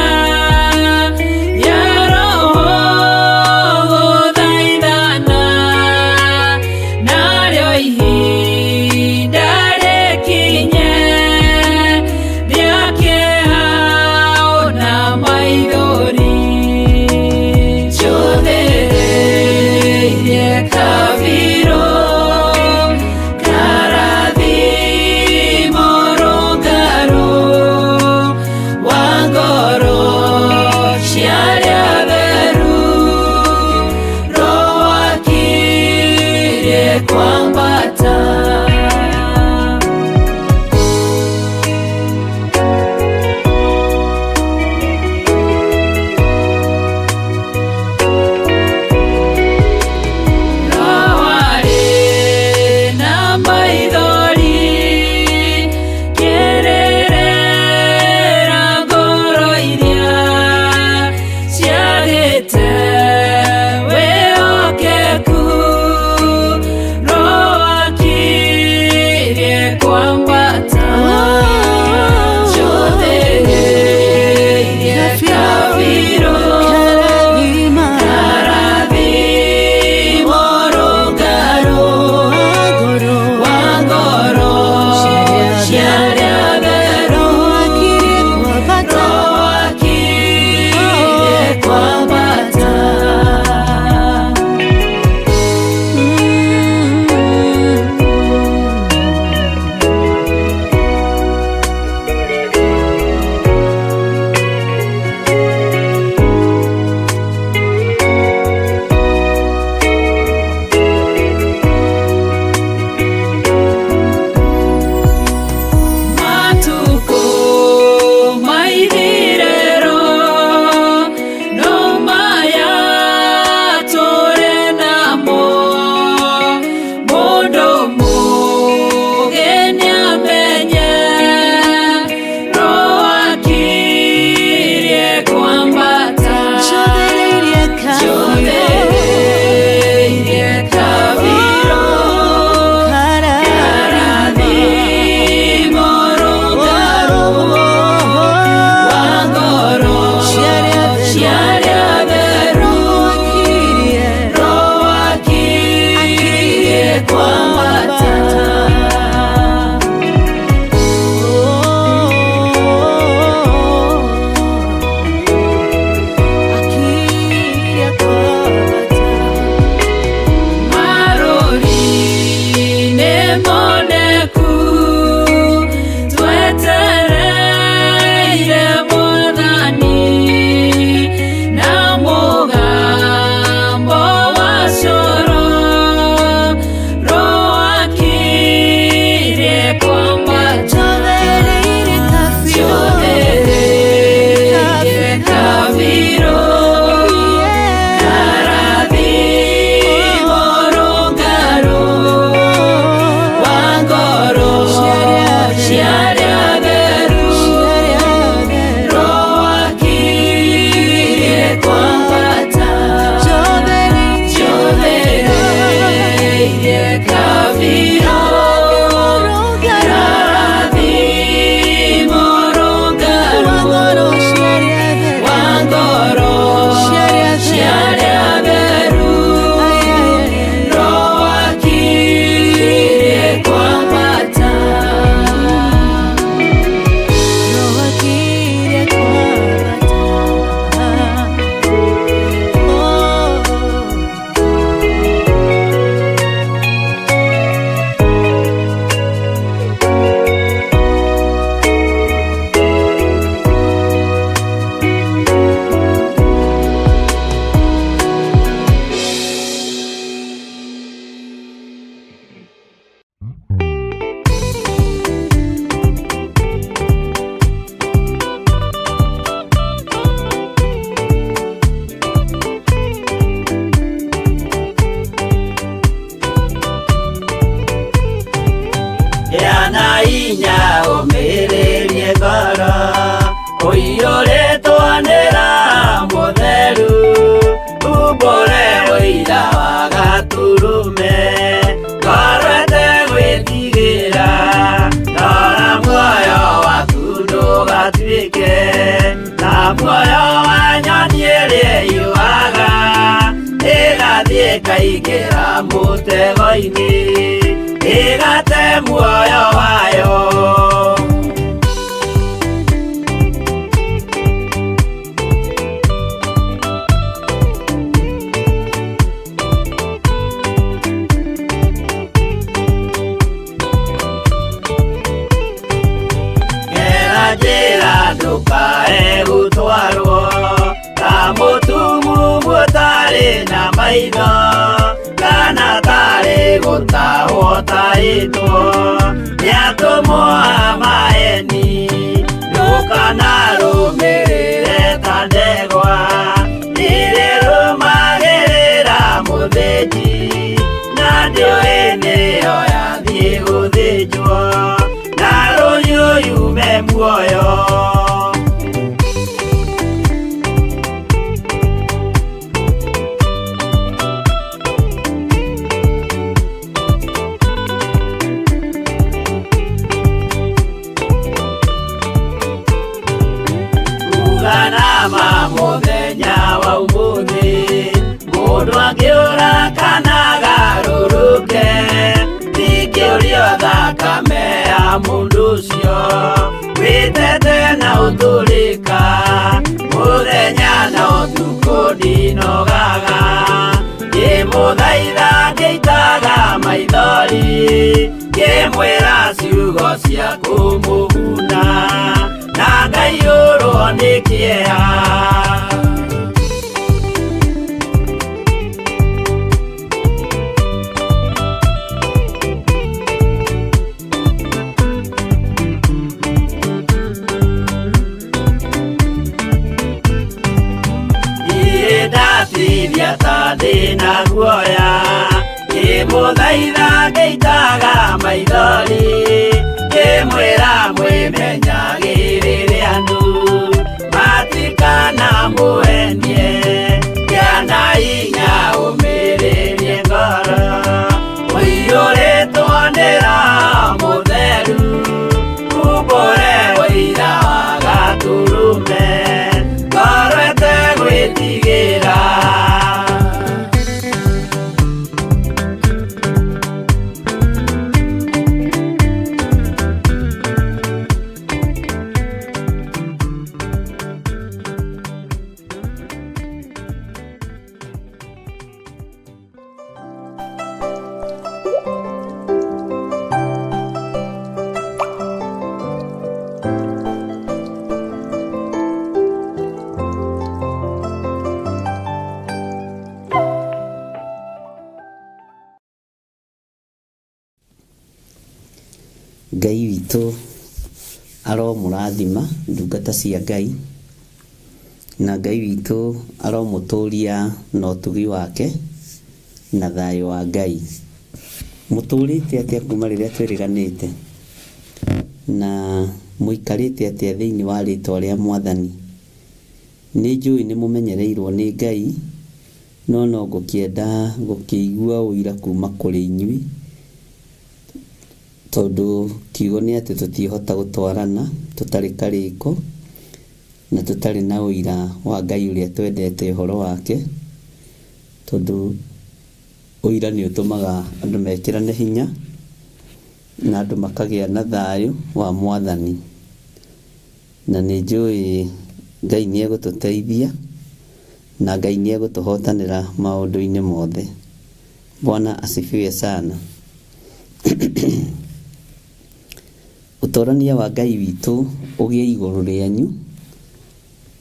na hinya ũmĩrĩrie ngoro ũiyũrĩtwo nĩ Roho Mũtheru umbũre ũira wa Gatũrũme ngoro ĩtegwĩtigĩra rora muoyo waku ndũgatuĩke ta muoyo wa nyoni ĩrĩa ĩyũaga ĩgathiĩ ĩkaingĩra mũtego-inĩ ĩgate muoyo wayo. Gera njĩra ndũkae gũtwarwo ta mũtumumu ũtarĩ na maitho kana tarĩ gũtahwo tahĩtwo nĩ atũmwo a maeni ndũkanarũmĩrĩre ta ndegwa ĩrĩrũmagĩrĩra mũthĩnji na ndĩũĩ nĩyo yathiĩ gũthĩnjwo na rũhiũ yume muoyo. Uga nama mũthenya wa ũmũthĩ mũndũ angĩũra kana agarũrũke ndingĩũrio thakame ya mũndũ ũcio wĩtete na ũtũrĩka mũthenya na ũtukũ ndinogaga ngĩmũthaitha ngĩitaga maithori ngĩmwĩra ciugo cia kũmũguna na ngaiyũrwo nĩ kĩeha. Niĩ ndatithia ta ndĩna guoya ngĩmũthaitha ngĩitaga maithori ngĩmwĩra mwĩmenyagĩrĩre andũ matikanamũhenie gĩa na hinya ũmĩrĩrie ngoro ũiyũrĩtwo nĩ Roho Mũtheru umbũre ũira wa Gatũrũme ngoro ĩtegwĩtigĩra. Ngai witũ aromũrathima ndungata cia Ngai na Ngai witũ aromũtũria na ũtugi wake na thayũ wa Ngai. Mũtũrĩte atĩa kuma rĩrĩa twĩrĩganĩte na mũikarĩte atĩa thĩinĩ wa rĩtwa rĩa Mwathani? Nĩ njũĩ nĩ mũmenyereirwo nĩ Ngai no no ngũkĩenda gũkĩigua ũira kuma kũrĩ inyuĩ tondũ kiugo nĩ atĩ tũtiĩhota gũtwarana tũtarĩ karĩko na tũtarĩ na ũira wa Ngai ũrĩa twendete ũhoro wake tondũ ũira nĩ ũtũmaga andũ mekĩrane hinya na andũ makagĩa na thayũ wa Mwathani. Na nĩ njũĩ Ngai nĩ egũtũteithia na Ngai nĩ egũtũhotanĩra maũndũ-inĩ mothe. Bwana asifiwe sana. Ũtorania wa Ngai witũ ũgĩe igũrũ rĩanyu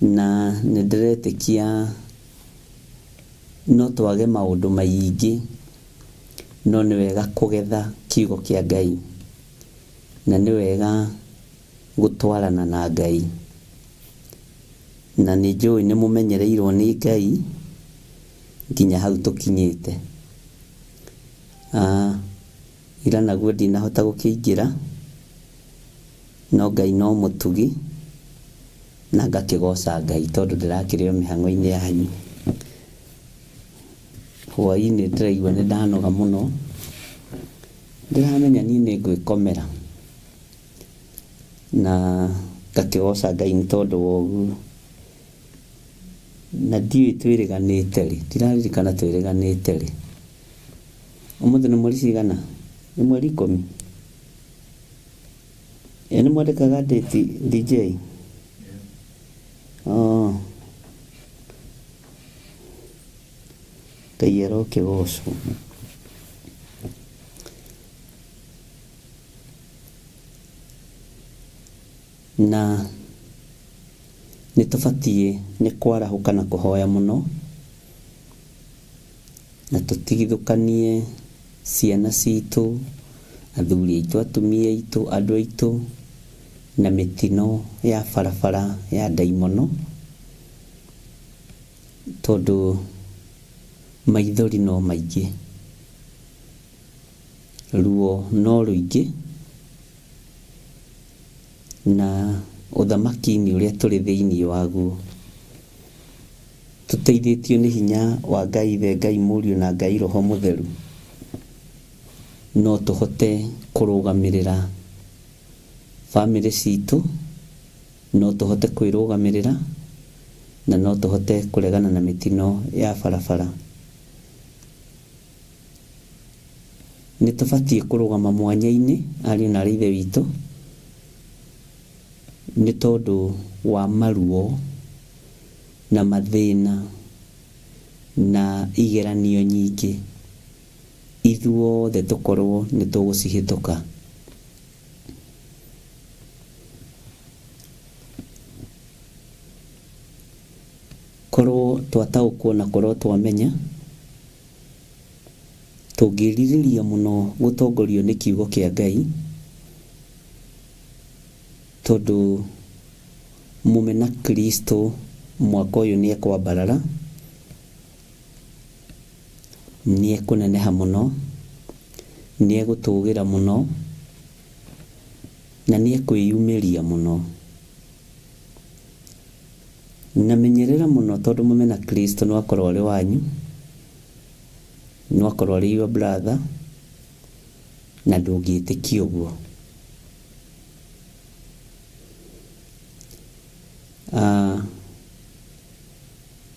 na nĩ ndĩretĩkia no twage maũndũ maingĩ no nĩ wega kũgetha kiugo kĩa Ngai na nĩ wega gũtwarana na Ngai. Na nĩ njũĩ nĩ mũmenyereirwo nĩ Ngai nginya hau tũkinyĩte. Ira naguo ndinahota gũkĩingĩra No Ngai no mũtugi na ngakĩgoca Ngai tondũ ndĩrakĩrĩ o mĩhang'o-inĩ yanyu. Hwaĩ-inĩ ndĩraigua nĩ ndanoga mũno, ndĩramenya niĩ nĩ ngwĩkomera na ngakĩgoca Ngai nĩ tondũ wa ũguo. Na ndiũĩ twĩrĩganĩte rĩ, ndiraririkana twĩrĩganĩte rĩ. Ũmũthĩ nĩ mweri cigana? Nĩ mweri 10? Ĩ nĩ mwandĩkaga date DJ? Oh. Ngai arokĩgocwo. Na nĩ tũbatiĩ nĩ kwarahũka na kũhoya mũno, na tũtigithũkanie ciana citũ, athuri aitũ, atumia aitũ, andũ aitũ na mĩtino ya barabara ya ndaimono, tondũ maithori no maingĩ, ruo no rũingĩ, na ũthamaki-inĩ ũrĩa tũrĩ thĩinĩ waguo, tũteithĩtio nĩ hinya wa Ngai Ithe, Ngai Mũriũ na Ngai Roho Mũtheru, no tũhote kũrũgamĩrĩra bamĩrĩ citũ, no tũhote kwĩrũgamĩrĩra, na no tũhote kũregana na mĩtino ya barabara. Nĩ tũbatiĩ kũrũgama mwanya-inĩ, ariũ na aarĩ a Ithe witũ, nĩ tondũ wa maruo na mathĩna na igeranio nyingĩ, ithuothe tũkorwo nĩ tũgũcihĩtũka. Korwo twataũkwo na korwo twamenya, Tũngĩrirĩria mũno gũtongorio nĩ Kiugo kĩa Ngai, tondũ mũmena Kristo mwaka ũyũ nĩ ekwambarara, nĩ ekũneneha mũno, nĩ egũtũgĩra mũno, na nĩ ekwĩyumĩria mũno. Na menyerera mũno tondũ mũmena Kristo no akorwo arĩ wanyu, no akorwo arĩ your brother, na ndũngĩtĩkia ũguo. Ah,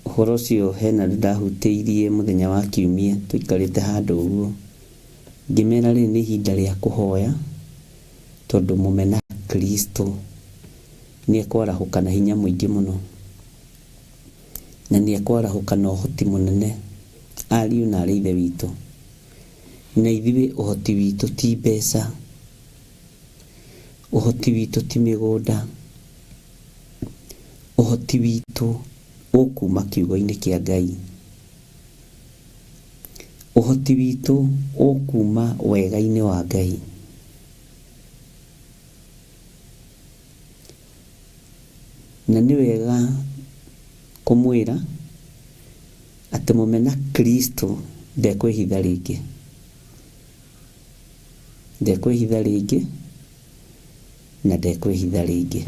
ũhoro ũcio hena andũ ndahutĩirie mũthenya wa kiumia tũikarĩte handũ ũguo, ngĩmera rĩrĩ nĩ ihinda rĩa kũhoya tondũ mũmena Kristo nĩ ekwarahũka na hinya mũingĩ mũno, na nĩ ekwarahũka na ũhoti mũnene, ariũ na aarĩ a Ithe witũ. Na ithuĩ ũhoti witũ ti mbeca, ũhoti witũ ti mĩgũnda, ũhoti witũ ũkuma kiugo-inĩ kĩa Ngai. Ũhoti witũ ũkuma wega-inĩ wa Ngai. Na nĩ wega kũmwĩra atĩ mũmena Kristo ndekwĩhitha rĩngĩ. Ndekwĩhitha rĩngĩ na ndekwĩhitha rĩngĩ.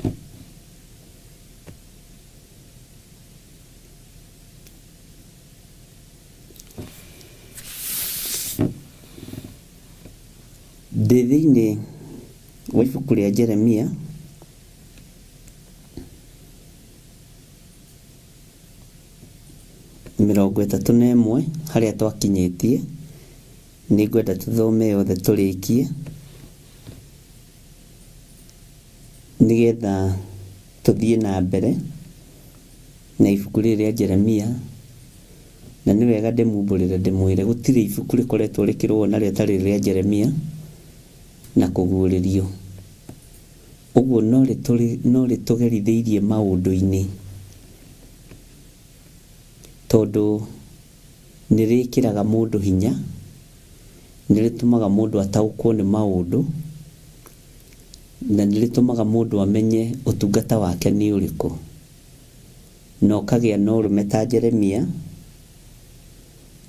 Ndĩ thĩinĩ wa ibuku rĩa Jeremia 31 harĩa twakinyĩtie, nĩ ngwenda tũthome yothe tũrĩkie nĩgetha tũthiĩ na mbere na ibuku rĩrĩ rĩa Jeremia. Na nĩ wega ndĩmumbũrĩre ndĩmwĩre gũtirĩ ibuku rĩkoretwo rĩkĩrũo narĩo ta rĩrĩ rĩa Jeremia na kũguũrĩrio. Ũguo no rĩtũgerithĩirie maũndũ-inĩ tondũ nĩ rĩkĩraga mũndũ hinya, nĩ rĩtũmaga mũndũ ataũkwo nĩ maũndũ, na nĩ rĩtũmaga mũndũ amenye ũtungata wake nĩ ũrĩkũ. Na ũkagĩa na ũrũme ta Jeremia,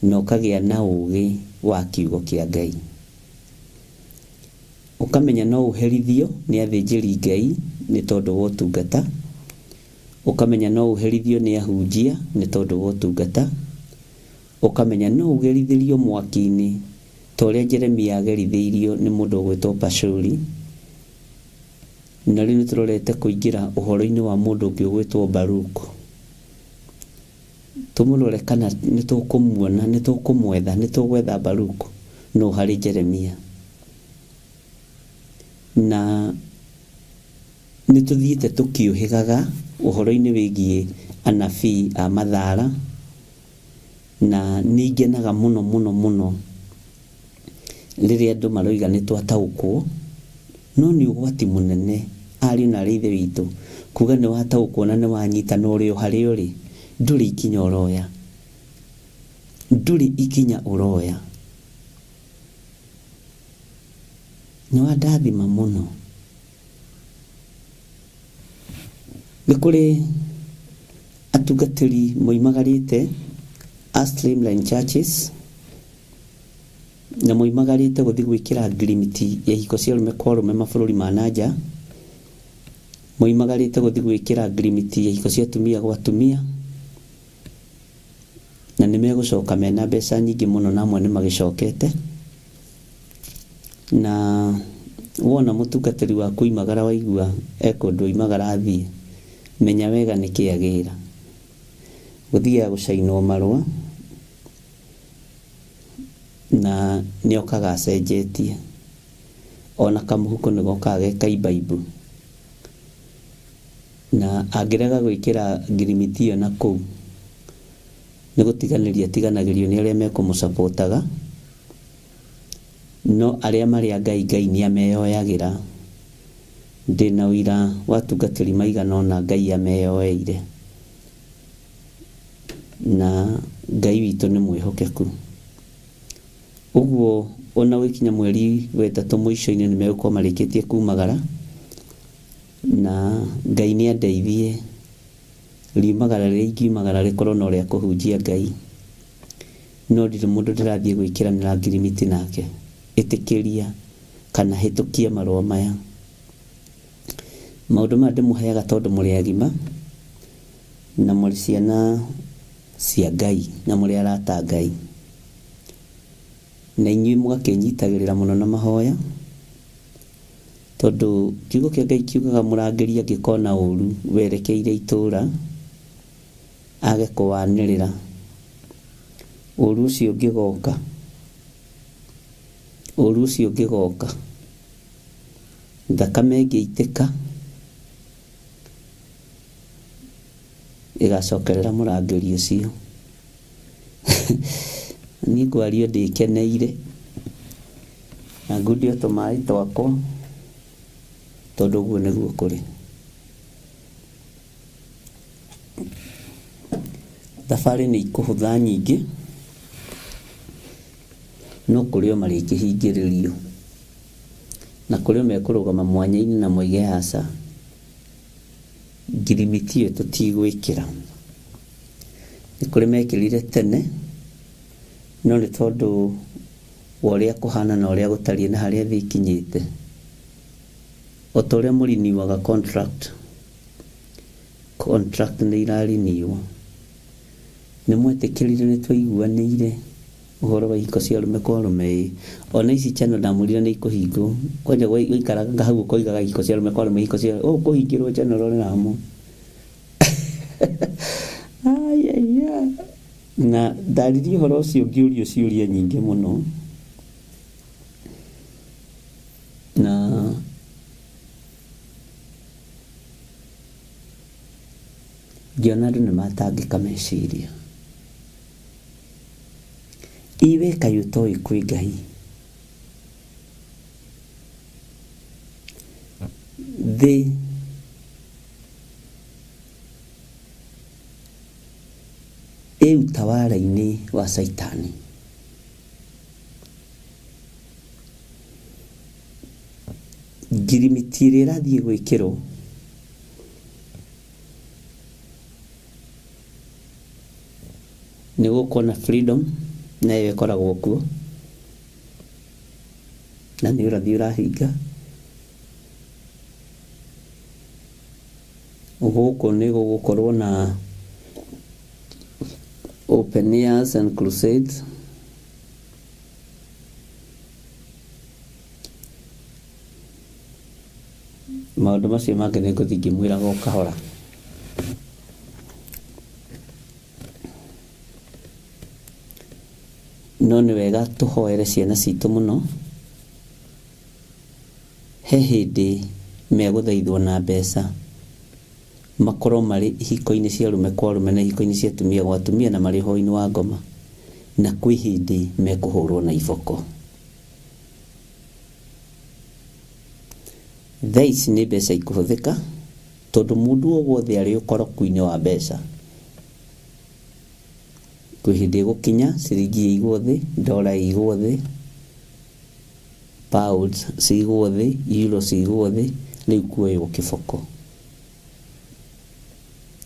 na ũkagĩa na ũũgĩ wa kiugo kĩa Ngai. Ũkamenya no ũherithio nĩ athĩnjĩri Ngai nĩ tondũ wa ũtungata. Ũkamenya no ũherithio nĩ ahunjia nĩ tondũ wa ũtungata. Ũkamenya no ũgerithĩrio mwaki-inĩ ta ũrĩa Jeremia agerithĩirio nĩ mũndũ ũgwĩtwo Pashuri. Na rĩu nĩ tũrorete kũingĩra ũhoro-inĩ wa mũndũ ũngĩ ũgwĩtwo Baruku. Tũmũrore kana nĩ tũkũmuona, nĩ tũkũmwetha, nĩ tũgwetha Baruku nũ harĩ Jeremia. Na nĩ tũthiĩte tũkĩũhĩgaga ũhoro-inĩ wĩgiĩ anabii a mathara, na nĩ ngenaga mũno mũno mũno rĩrĩa andũ maroiga nĩ twataũkwo, no nĩ ũgwati mũnene ariũ na aarĩ a Ithe witũ kuga nĩ wataũkwo na nĩ wanyita na ũrĩ o harĩa ũrĩ, ndũrĩ ikinya ũroya. Ndũrĩ ikinya ũroya. Nĩ wandathima mũno. Nĩ kũrĩ atungatĩri moimagarĩte a Streamline Churches na moimagarĩte gũthiĩ gwĩkĩra ngirimiti ya ihiko cia arũme kwa arũme mabũrũri ma na nja. Moimagarĩte gũthiĩ gwĩkĩra ngirimiti ya ihiko cia atumia gwa atumia na nĩ megũcoka mena mbeca nyingĩ mũno na amwe nĩ magĩcokete. Na wona mũtungatĩri waku oimagara waigua e kũndũ oimagara athiĩ, menya wega nĩkĩ agĩra. Gũthiaga gũcainwo marũa na nĩ okaga acenjetie. Ona kamũhuko nĩ gokaga ge kaimbaimbu. Na angĩrega gwĩkĩra ngirimiti ĩyo na kũu, nĩ gũtiganĩria atiganagĩrio nĩ arĩa mekũmũcapotaga. No arĩa marĩ a Ngai, Ngai nĩ ameyoyagĩra. Ndĩna ũira wa atungatĩri maigana ũna Ngai ameyoeire. Na Ngai witũ nĩ mwĩhokeku. Ũguo ona gũgĩkinya mweri wa ĩtatũ mũico-inĩ nĩ megũkorwo marĩkĩtie kumagara. Na Ngai nĩ andeithie riumagara rĩrĩa ingiumagara rĩkorwo no rĩa kũhunjia Ngai. No ndirĩ mũndũ ndĩrathiĩ gwĩkĩranĩra ngirimiti nake. Ĩtĩkĩria kana hĩtũkia marũa maya. Maũndũ maya ndĩmũheaga tondũ mũrĩ agima na mũrĩ ciana cia Ngai na mũrĩ arata a Ngai. Na inyuĩ mũgakĩnyitagĩrĩra mũno na mahoya, tondũ kiugo kĩa Ngai kiugaga mũrangĩri angĩkona ũru werekeire itũũra, age kũwanĩrĩra, ũru ũcio ũngĩgoka, ũru ũcio ũngĩgoka, thakame ĩngĩitĩka, ĩgacokerera mũrangĩri ũcio. Niĩ ngwario ndĩkeneire, na ngundie tũmaĩ twakwa, tondũ ũguo nĩguo kũrĩ. Thabarĩ nĩ ikũhũtha nyingĩ, no kũrĩ o marĩkĩhingĩrĩrio. Na kũrĩ o mekũrũgama mwanya-inĩ na moige aca, ngirimiti ĩyo tũtigwĩkĩra. Nĩ kũrĩ mekĩrire tene, no nĩ tondũ wa ũrĩa kũhana na ũrĩa gũtariĩ na harĩa thĩ ĩkinyĩte, o ta ũrĩa mũriniwaga contract, Contract nĩ irariniwo. Nĩ mwetĩkĩrire nĩ twaiguanĩire ũhoro wa ihiko cia arũme kwa arũme ĩĩ. Ona ici channel ndamwĩrire nĩ ikũhingwo. Kwanja waikaraga hau ũkoigaga ihiko cia arũme kwa arũme ihiko cia ũkũhingĩrwo channel ũrĩ na mo. Ayaya. Na ndaririe ũhoro ũcio ngĩũrio ciũria nyingĩ mũno. Na Ngĩona andũ nĩ matangĩka meciria. Iwe kaĩ ũtoĩ kwĩ Ngai? Thĩ ĩ utawara-inĩ wa Caitani. Ngirimiti ĩrĩa ĩrathiĩ gwĩkĩrwo nĩ gũkorwo na freedom na ĩyo ĩkoragwo kuo na nĩ ũrathi ũrahinga. Gũkũ nĩ gũgũkorwo na open airs and crusades. Maũndũ macio mangĩ nĩ ngũthiĩ ngĩmwĩraga o kahora. No nĩ wega tũhoere ciana citũ mũno. He hĩndĩ megũthaithwo na mbeca makorwo marĩ ihiko-inĩ cia arũme kwa arũme na ihiko-inĩ cia atumia gwa atumia na marĩ ũhoro-inĩ wa ngoma, na kwĩ hĩndĩ mekũhũrwo na iboko. Thaa ici nĩ mbeca ikũhũthĩka tondũ mũndũ o wothe arĩ ũkoroku-inĩ wa mbeca. Kwĩ hĩndĩ ĩgũkinya ciringi ĩigwo thĩ, ndora ĩigwo thĩ, pounds cigwo thĩ, euro cigwo thĩ, rĩu kuoywo kĩboko.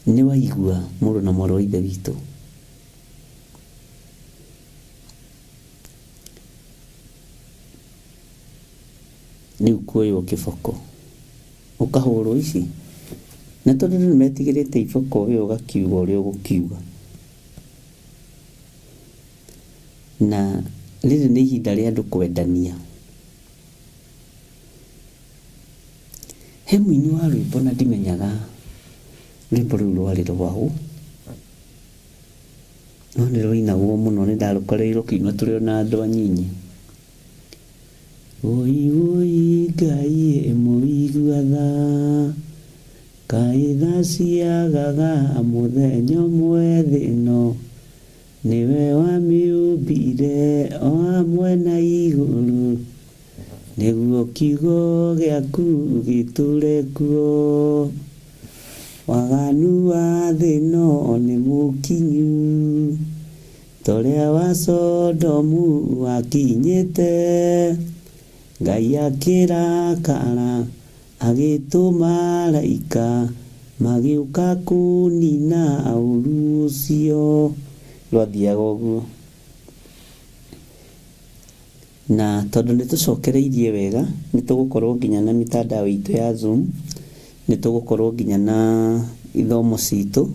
Nĩ waigua mũrũ na mwarĩ wa ithe witũ? Rĩu kuoywo kĩboko ũkahũrwo ici na tondũ andũ nĩmetigĩrĩte iboko we ũgakiuga ũrĩa ũgũkiuga. Na rĩrĩ nĩ ihinda rĩa andũ kwendania. He mũini wa rwĩmbo na ndimenyaga rwĩmbo rũu rwarĩ rwaũ. No nĩ rwainagwo mũno nĩ ndarũkoreire rũkĩinwo tũrĩ ona andũ anyinyi. Wũi wũi Ngai ĩ mũigua tha, kaĩ tha ciagaga mũthenya ũmwe thĩ ĩno, nĩwe wamĩũmbire o hamwe na igũrũ, nĩguo kiugo gĩaku gĩtũre kuo. Waganu wa thĩ ĩno nĩ mũkinyu, ta ũrĩa wa Sodomu wakinyĩte. Ngai akĩrakara, agĩtũma araika, magĩũka kũnina ũru ũcio. Rwathiaga ũguo. Na tondũ nĩ tũcokereirie wega, nĩ tũgũkorwo nginya na mitandao itũ ya Zoom, nĩ tũgũkorwo nginya na ithomo citũ,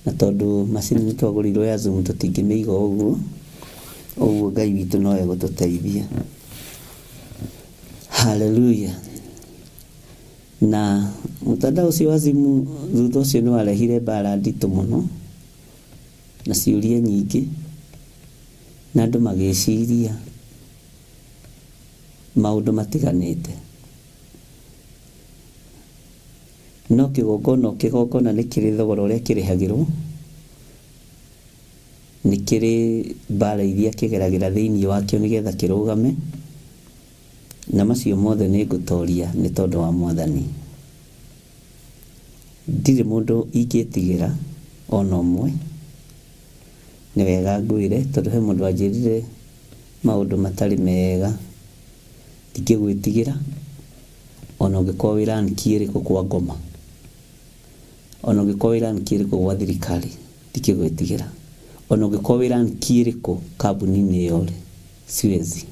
na tondũ macini nĩ twagũrĩirwo ya Zoom tũtingĩmĩiga o ũguo, ũguo Ngai witũ no egũtũteithia. Hallelujah. Na mũtandao ũcio wa Zoom thutha ũcio nĩ warehire mbara nditũ mũno na ciũria nyingĩ. Na andũ magĩciria maũndũ matiganĩte. No kĩgongona o kĩgongona nĩ kĩrĩ thogora ũrĩa kĩrĩhagĩrwo, nĩ kĩrĩ mbara iria kĩgeragĩra thĩinĩ wakĩo nĩgetha kĩrũgame, na macio mothe nĩ ngũtoria nĩ tondũ wa Mwathani. Ndirĩ mũndũ ingĩtigĩra ona ũmwe. Nĩ wega ngwĩre tondũ he mũndũ wanjĩrire maũndũ matarĩ mega, ndingĩgwĩtigĩra ona ũngĩkorwo wĩ rank ĩrĩkũ kwa ngoma, ona ũngĩkorwo wĩ rank ĩrĩkũ gwa thirikari ndingĩgwĩtigĩra, ona ũngĩkorwo wĩ rank ĩrĩkũ kambuni-inĩ ĩyo ũrĩ, siwezi.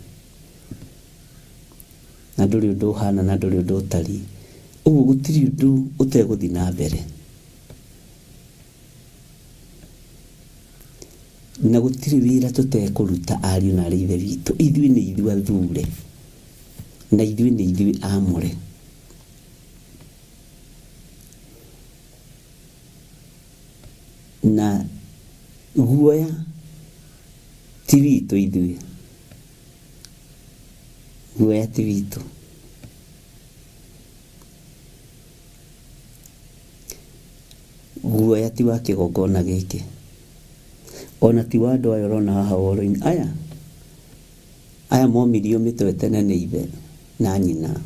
Na ndũrĩ ũndũ ũhana na ndũrĩ ũndũ ũtariĩ, ũguo gũtirĩ ũndũ ũtegũthiĩ na mbere. Na gũtirĩ wĩra tũtekũruta ariũ na arĩ ithe witũ. Ithuĩ nĩ ithuĩ athure na ithuĩ nĩ ithuĩ amũre. Na guoya ti witũ ithuĩ, guoya ti witũ. Guoya ti wa kĩgongona gĩkĩ, ona ti wa andũ aya ũrona haha ũhoro-inĩ. Aya, aya momirio mĩtwe tene nĩ ithe na nyina.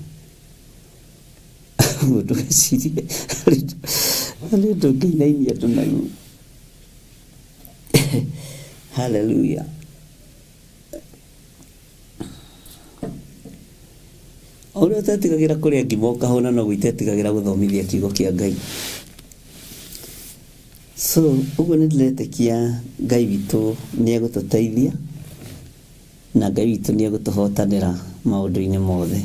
Ũguo ndũgecirie harĩ ũndũ ũngĩinainia andũ naguo. Hallelujah. Ũrĩa ũtetigagĩra kũrĩa ngima ũkahũna noguo itetigagĩra gũthomithia kiugo kĩa Ngai. So ũguo nĩ ndĩretĩkia Ngai witũ nĩ egũtũteithia na Ngai witũ nĩ egũtũhotanĩra maũndũ-inĩ mothe.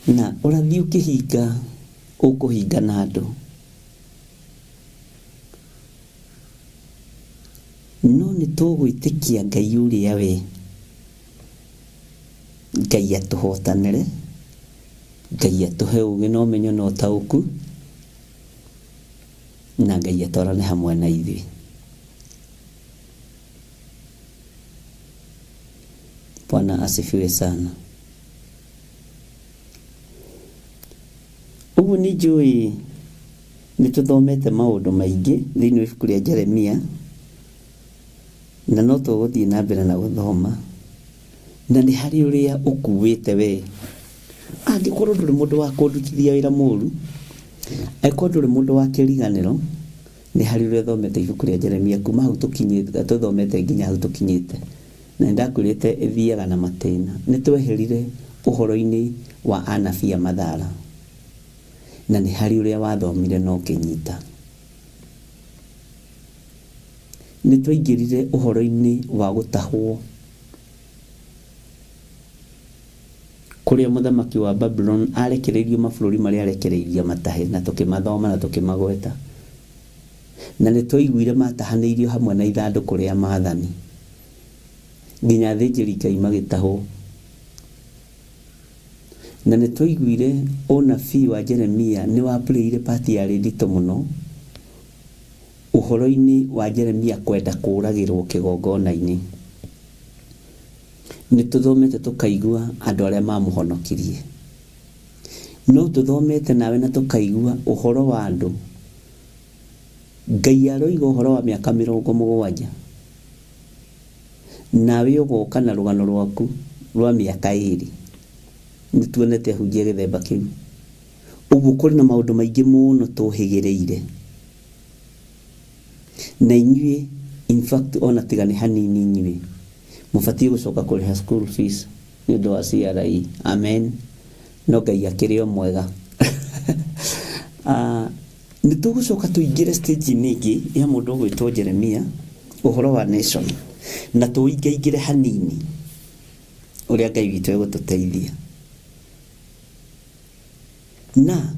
Na ũrathi ũkĩhinga. Ũkũhingana andũ. No nĩ tũgwĩtĩkia Ngai ũrĩa we. Ngai atũhotanĩre. Ngai atũhe ũgĩ na ũmenyo na ũtaũku. Na Ngai atwarane hamwe na ithuĩ. Bwana asifiwe sana. Ũguo nĩ njũĩ nĩ tũthomete maũndũ maingĩ thĩinĩ wa ibuku rĩa Jeremia, na no tũgũthiĩ na mbere na gũthoma, na nĩ harĩ ũrĩa ũkuĩte we. Angĩkorwo ndũrĩ mũndũ wa kũndutithia wĩra mũru, angĩkorwo ndũrĩ mũndũ wa kĩriganĩro, nĩ harĩ ũrĩa ũthomete ibuku rĩa Jeremia kuma hau tũkinyĩte, tũthomete nginya hau tũkinyĩte. Na nĩ ndakwĩrĩte ĩthiaga na matĩna. Nĩ tweherire ũhoro-inĩ wa anabii a mathara. Na nĩ harĩ ũrĩa wathomire na ũkĩnyita. Nĩ twaingĩrire ũhoro-inĩ wa gũtahwo kũrĩa mũthamaki wa Babuloni arekereirio mabũrũri marĩa arekereirie amatahe, na tũkĩmathoma na tũkĩmagweta. Na nĩ twaiguire matahanĩirio hamwe na ithandũkũ rĩa maathani, nginya athĩnjĩri Ngai magĩtahwo. Na nĩ twaiguire ũnabii wa Jeremia nĩ wa play-ire part yarĩ nditũ mũno ũhoro-inĩ wa Jeremia kwenda kũũragĩrwo kĩgongona-inĩ. Nĩ tũthomete tũkaigua andũ arĩa mamũhonokirie. No tũthomete nawe na tũkaigua ũhoro wa andũ Ngai aroiga ũhoro wa mĩaka 70 nawe ũgoka na rũgano rwaku rwa mĩaka 2. Nĩ tuonete ahunjia gĩthemba kĩu. Ũguo kũrĩ na maũndũ maingĩ mũno tũhĩgĩrĩire. Na inyuĩ in fact ona tiga nĩ hanini inyuĩ mũbatiĩ gũcoka kũrĩha school fees nĩ ũndũ wa CRE. Amen. No Ngai akĩrĩ o mwega. Nĩ tũgũcoka tũingĩre stage-inĩ ĩngĩ ya mũndũ ũgwĩtwo Jeremia, ũhoro wa nation, na tũingaingĩre hanini ũrĩa Ngai witũ egũtũteithia. Na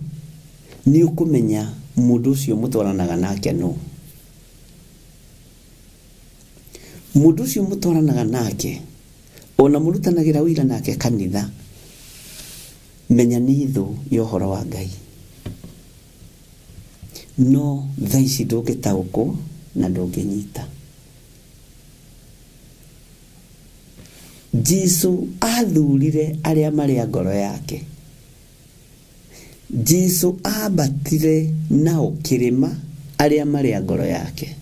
nĩ ũkũmenya mũndũ ũcio mũtwaranaga nake nũ. Mũndũ ũcio mũtwaranaga nake, ona mũrutanagĩra ũira nake kanitha, menya nĩ thũ ya ũhoro wa Ngai. No thaa ici ndũngĩtaũkwo na ndũngĩnyita. Jesu athurire arĩa marĩ a ngoro yake. Jesu ambatire nao kĩrĩma arĩa marĩ a ngoro yake.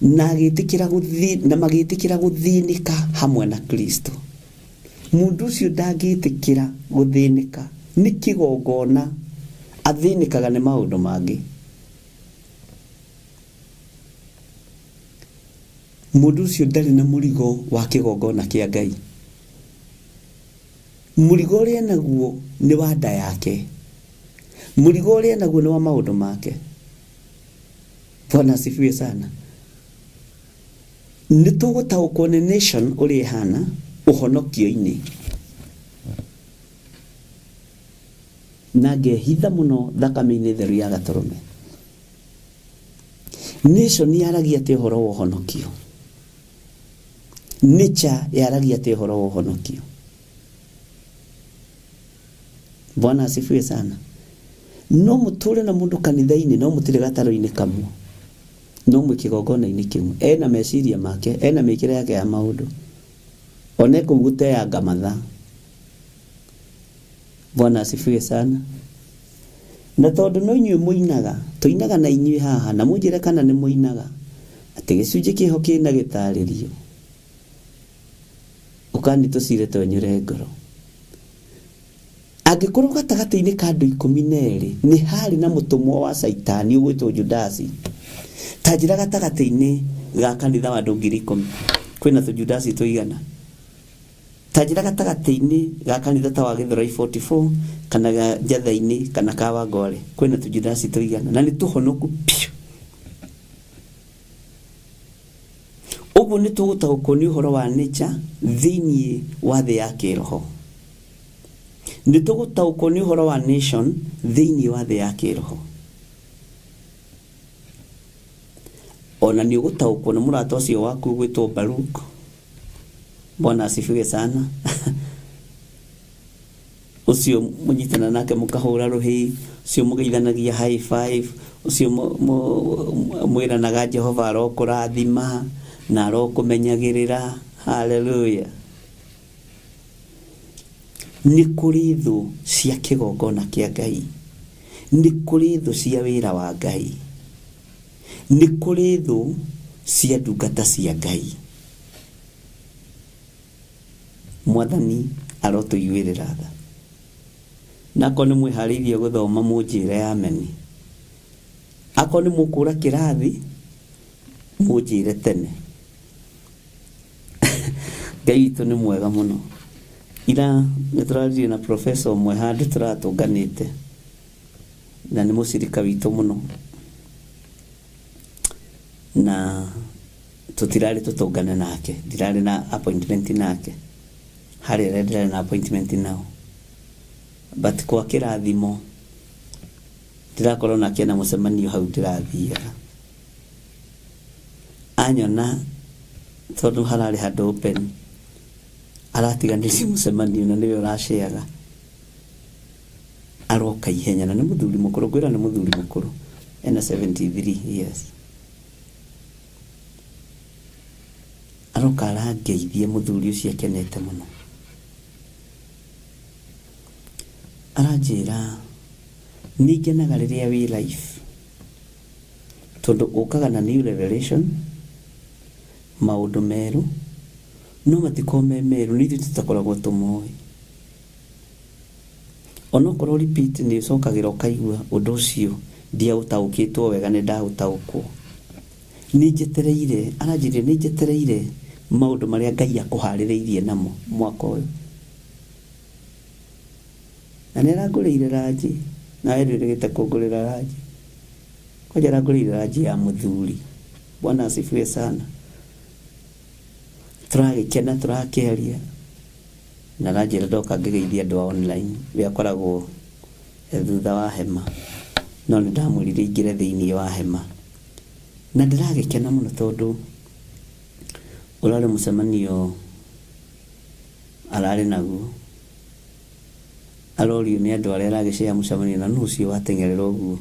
Na agĩtĩkĩra gũthi, na magĩtĩkĩra gũthĩnĩka hamwe na Kristo. Mũndũ ũcio ndangĩtĩkĩra gũthĩnĩka nĩ kĩgongona, athĩnĩkaga nĩ maũndũ mangĩ. Mũndũ ũcio ndarĩ na mũrigo wa kĩgongona kĩa Ngai. Mũrigo ũrĩa enaguo nĩ wa nda yake. Mũrigo ũrĩa enaguo nĩ wa maũndũ make. Bwana asifiwe sana. Nĩ tũgũtaũkwo nĩ nation ũrĩa ĩhana ũhonokio-inĩ. Na ngehitha mũno thakame-inĩ theru ya gatũrũme. Nation yaragia atĩa ũhoro wa ũhonokio? Nature yaragia atĩa ũhoro wa ũhonokio? Bwana asifiwe sana. No mũtũre na mũndũ kanitha-inĩ no mũtirĩ gatarũ-inĩ kamwe. No mwĩ kĩgongona-inĩ kĩmwe. Ena meciria make, ena mĩkĩre yake ya maũndũ. One kũu gũteanga mathaa. Bwana asifiwe sana. Na tondũ no inyuĩ mũinaga, tũinaga na inyuĩ haha, na mũnjĩre kana nĩ mũinaga, atĩ gĩcunjĩ kĩho kĩna gĩtarĩrio. Ũkani tũcire twenyũre ngoro. Angĩkorwo gatagatĩ-inĩ ka andũ 12 nĩ harĩ na mũtũmwo wa Caitani ũgwĩtwo Judasi, ta njĩra gatagatĩ-inĩ ga kanitha wa andũ 10,000 kwĩna tũjudasi tũigana? Ta njĩra gatagatĩ-inĩ ga kanitha ta wa Gĩthũrai 44 kana ga Njatha-inĩ kana ka Wangware kwĩna tũjudasi tũigana? Na nĩ tũhonoku piũ. Ũguo nĩ tũgũtaũkwo nĩ ũhoro wa nature thĩinĩ wa thĩ ya kĩroho. Nĩ tũgũtaũkwo nĩ ũhoro wa nation thĩinĩ wa thĩ ya kĩroho. Ona nĩ ũgũtaũkwo nĩ mũrata ũcio waku ũgwĩtwo Baruk. Bwana asifiwe sana. Ũcio mũnyitana nake mũkahũra rũhĩ, ũcio mũgeithanagia high five, ũcio mwĩranaga Jehova arokũrathima na arokũmenyagĩrĩra. Haleluya. Nĩ kũrĩ thũ cia kĩgongona kĩa Ngai, nĩ kũrĩ thũ cia wĩra wa Ngai, nĩ kũrĩ thũ cia ndungata cia Ngai. Mwathani arotũiguĩrĩra tha. Na akorwo nĩ mwĩharĩirie gũthoma mũnjĩre ameni. Akorwo nĩ mũkũra kĩrathi mũnjĩre tene. Ngai witũ nĩ mwega mũno. Ira nĩ tũraririe na professor ũmwe handũ tũratũnganĩte, na nĩ mũcirika witũ mũno, na tũtirarĩ tũtũngane nake, ndirarĩ na appointment nake, harĩ arĩa ndĩrarĩ na appointment nao, but kwa kĩrathimo ndĩrakorwo nake na mũcemanio hau ndĩrathiaga. Anyona tondũ hararĩ handũ open, aratiganĩria mũcemanio na nĩwe ũraceaga, aroka ihenya, na nĩ mũthuri mũkũrũ, ngwĩra nĩ mũthuri mũkũrũ, ena 73 years. Aroka arangeithia mũthuri ũcio akenete mũno. Aranjĩra nĩ ngenaga rĩrĩa wĩ life, tondũ ũkaga na new revelation, maũndũ merũ, no matikoragwo me merũ, nĩ ithuĩ tũtakoragwo tũmoĩ. Onokorwo repeat nĩ ũcokagĩra ũkaigua ũndũ ũcio ndiaũtaũkĩtwo wega, nĩ ndaũtaũkwo. Nĩ njetereire, aranjĩrire nĩ njetereire maũndũ marĩa Ngai akũharĩrĩirie namo mwaka ũyũ. Na nĩ arangũrĩire ranji, nawe ndwĩrĩgĩte kũngũrĩra ranji. Kwanja arangũrĩire ranji ya mũthuri. Bwana asifiwe sana. Tũragĩkena, tũrakĩaria. Na aranjĩra ndoka ngĩgeithia andũ a online, we akoragwo thutha wa hema. No nĩ ndamwĩrire ingĩre thĩinĩ wa hema. Na ndĩragĩkena mũno tondũ ũrarĩ mũcemanio ararĩ naguo. Arorio nĩ andũ arĩa aragĩcea mũcemanio na nũ ũcio wateng'erera ũguo,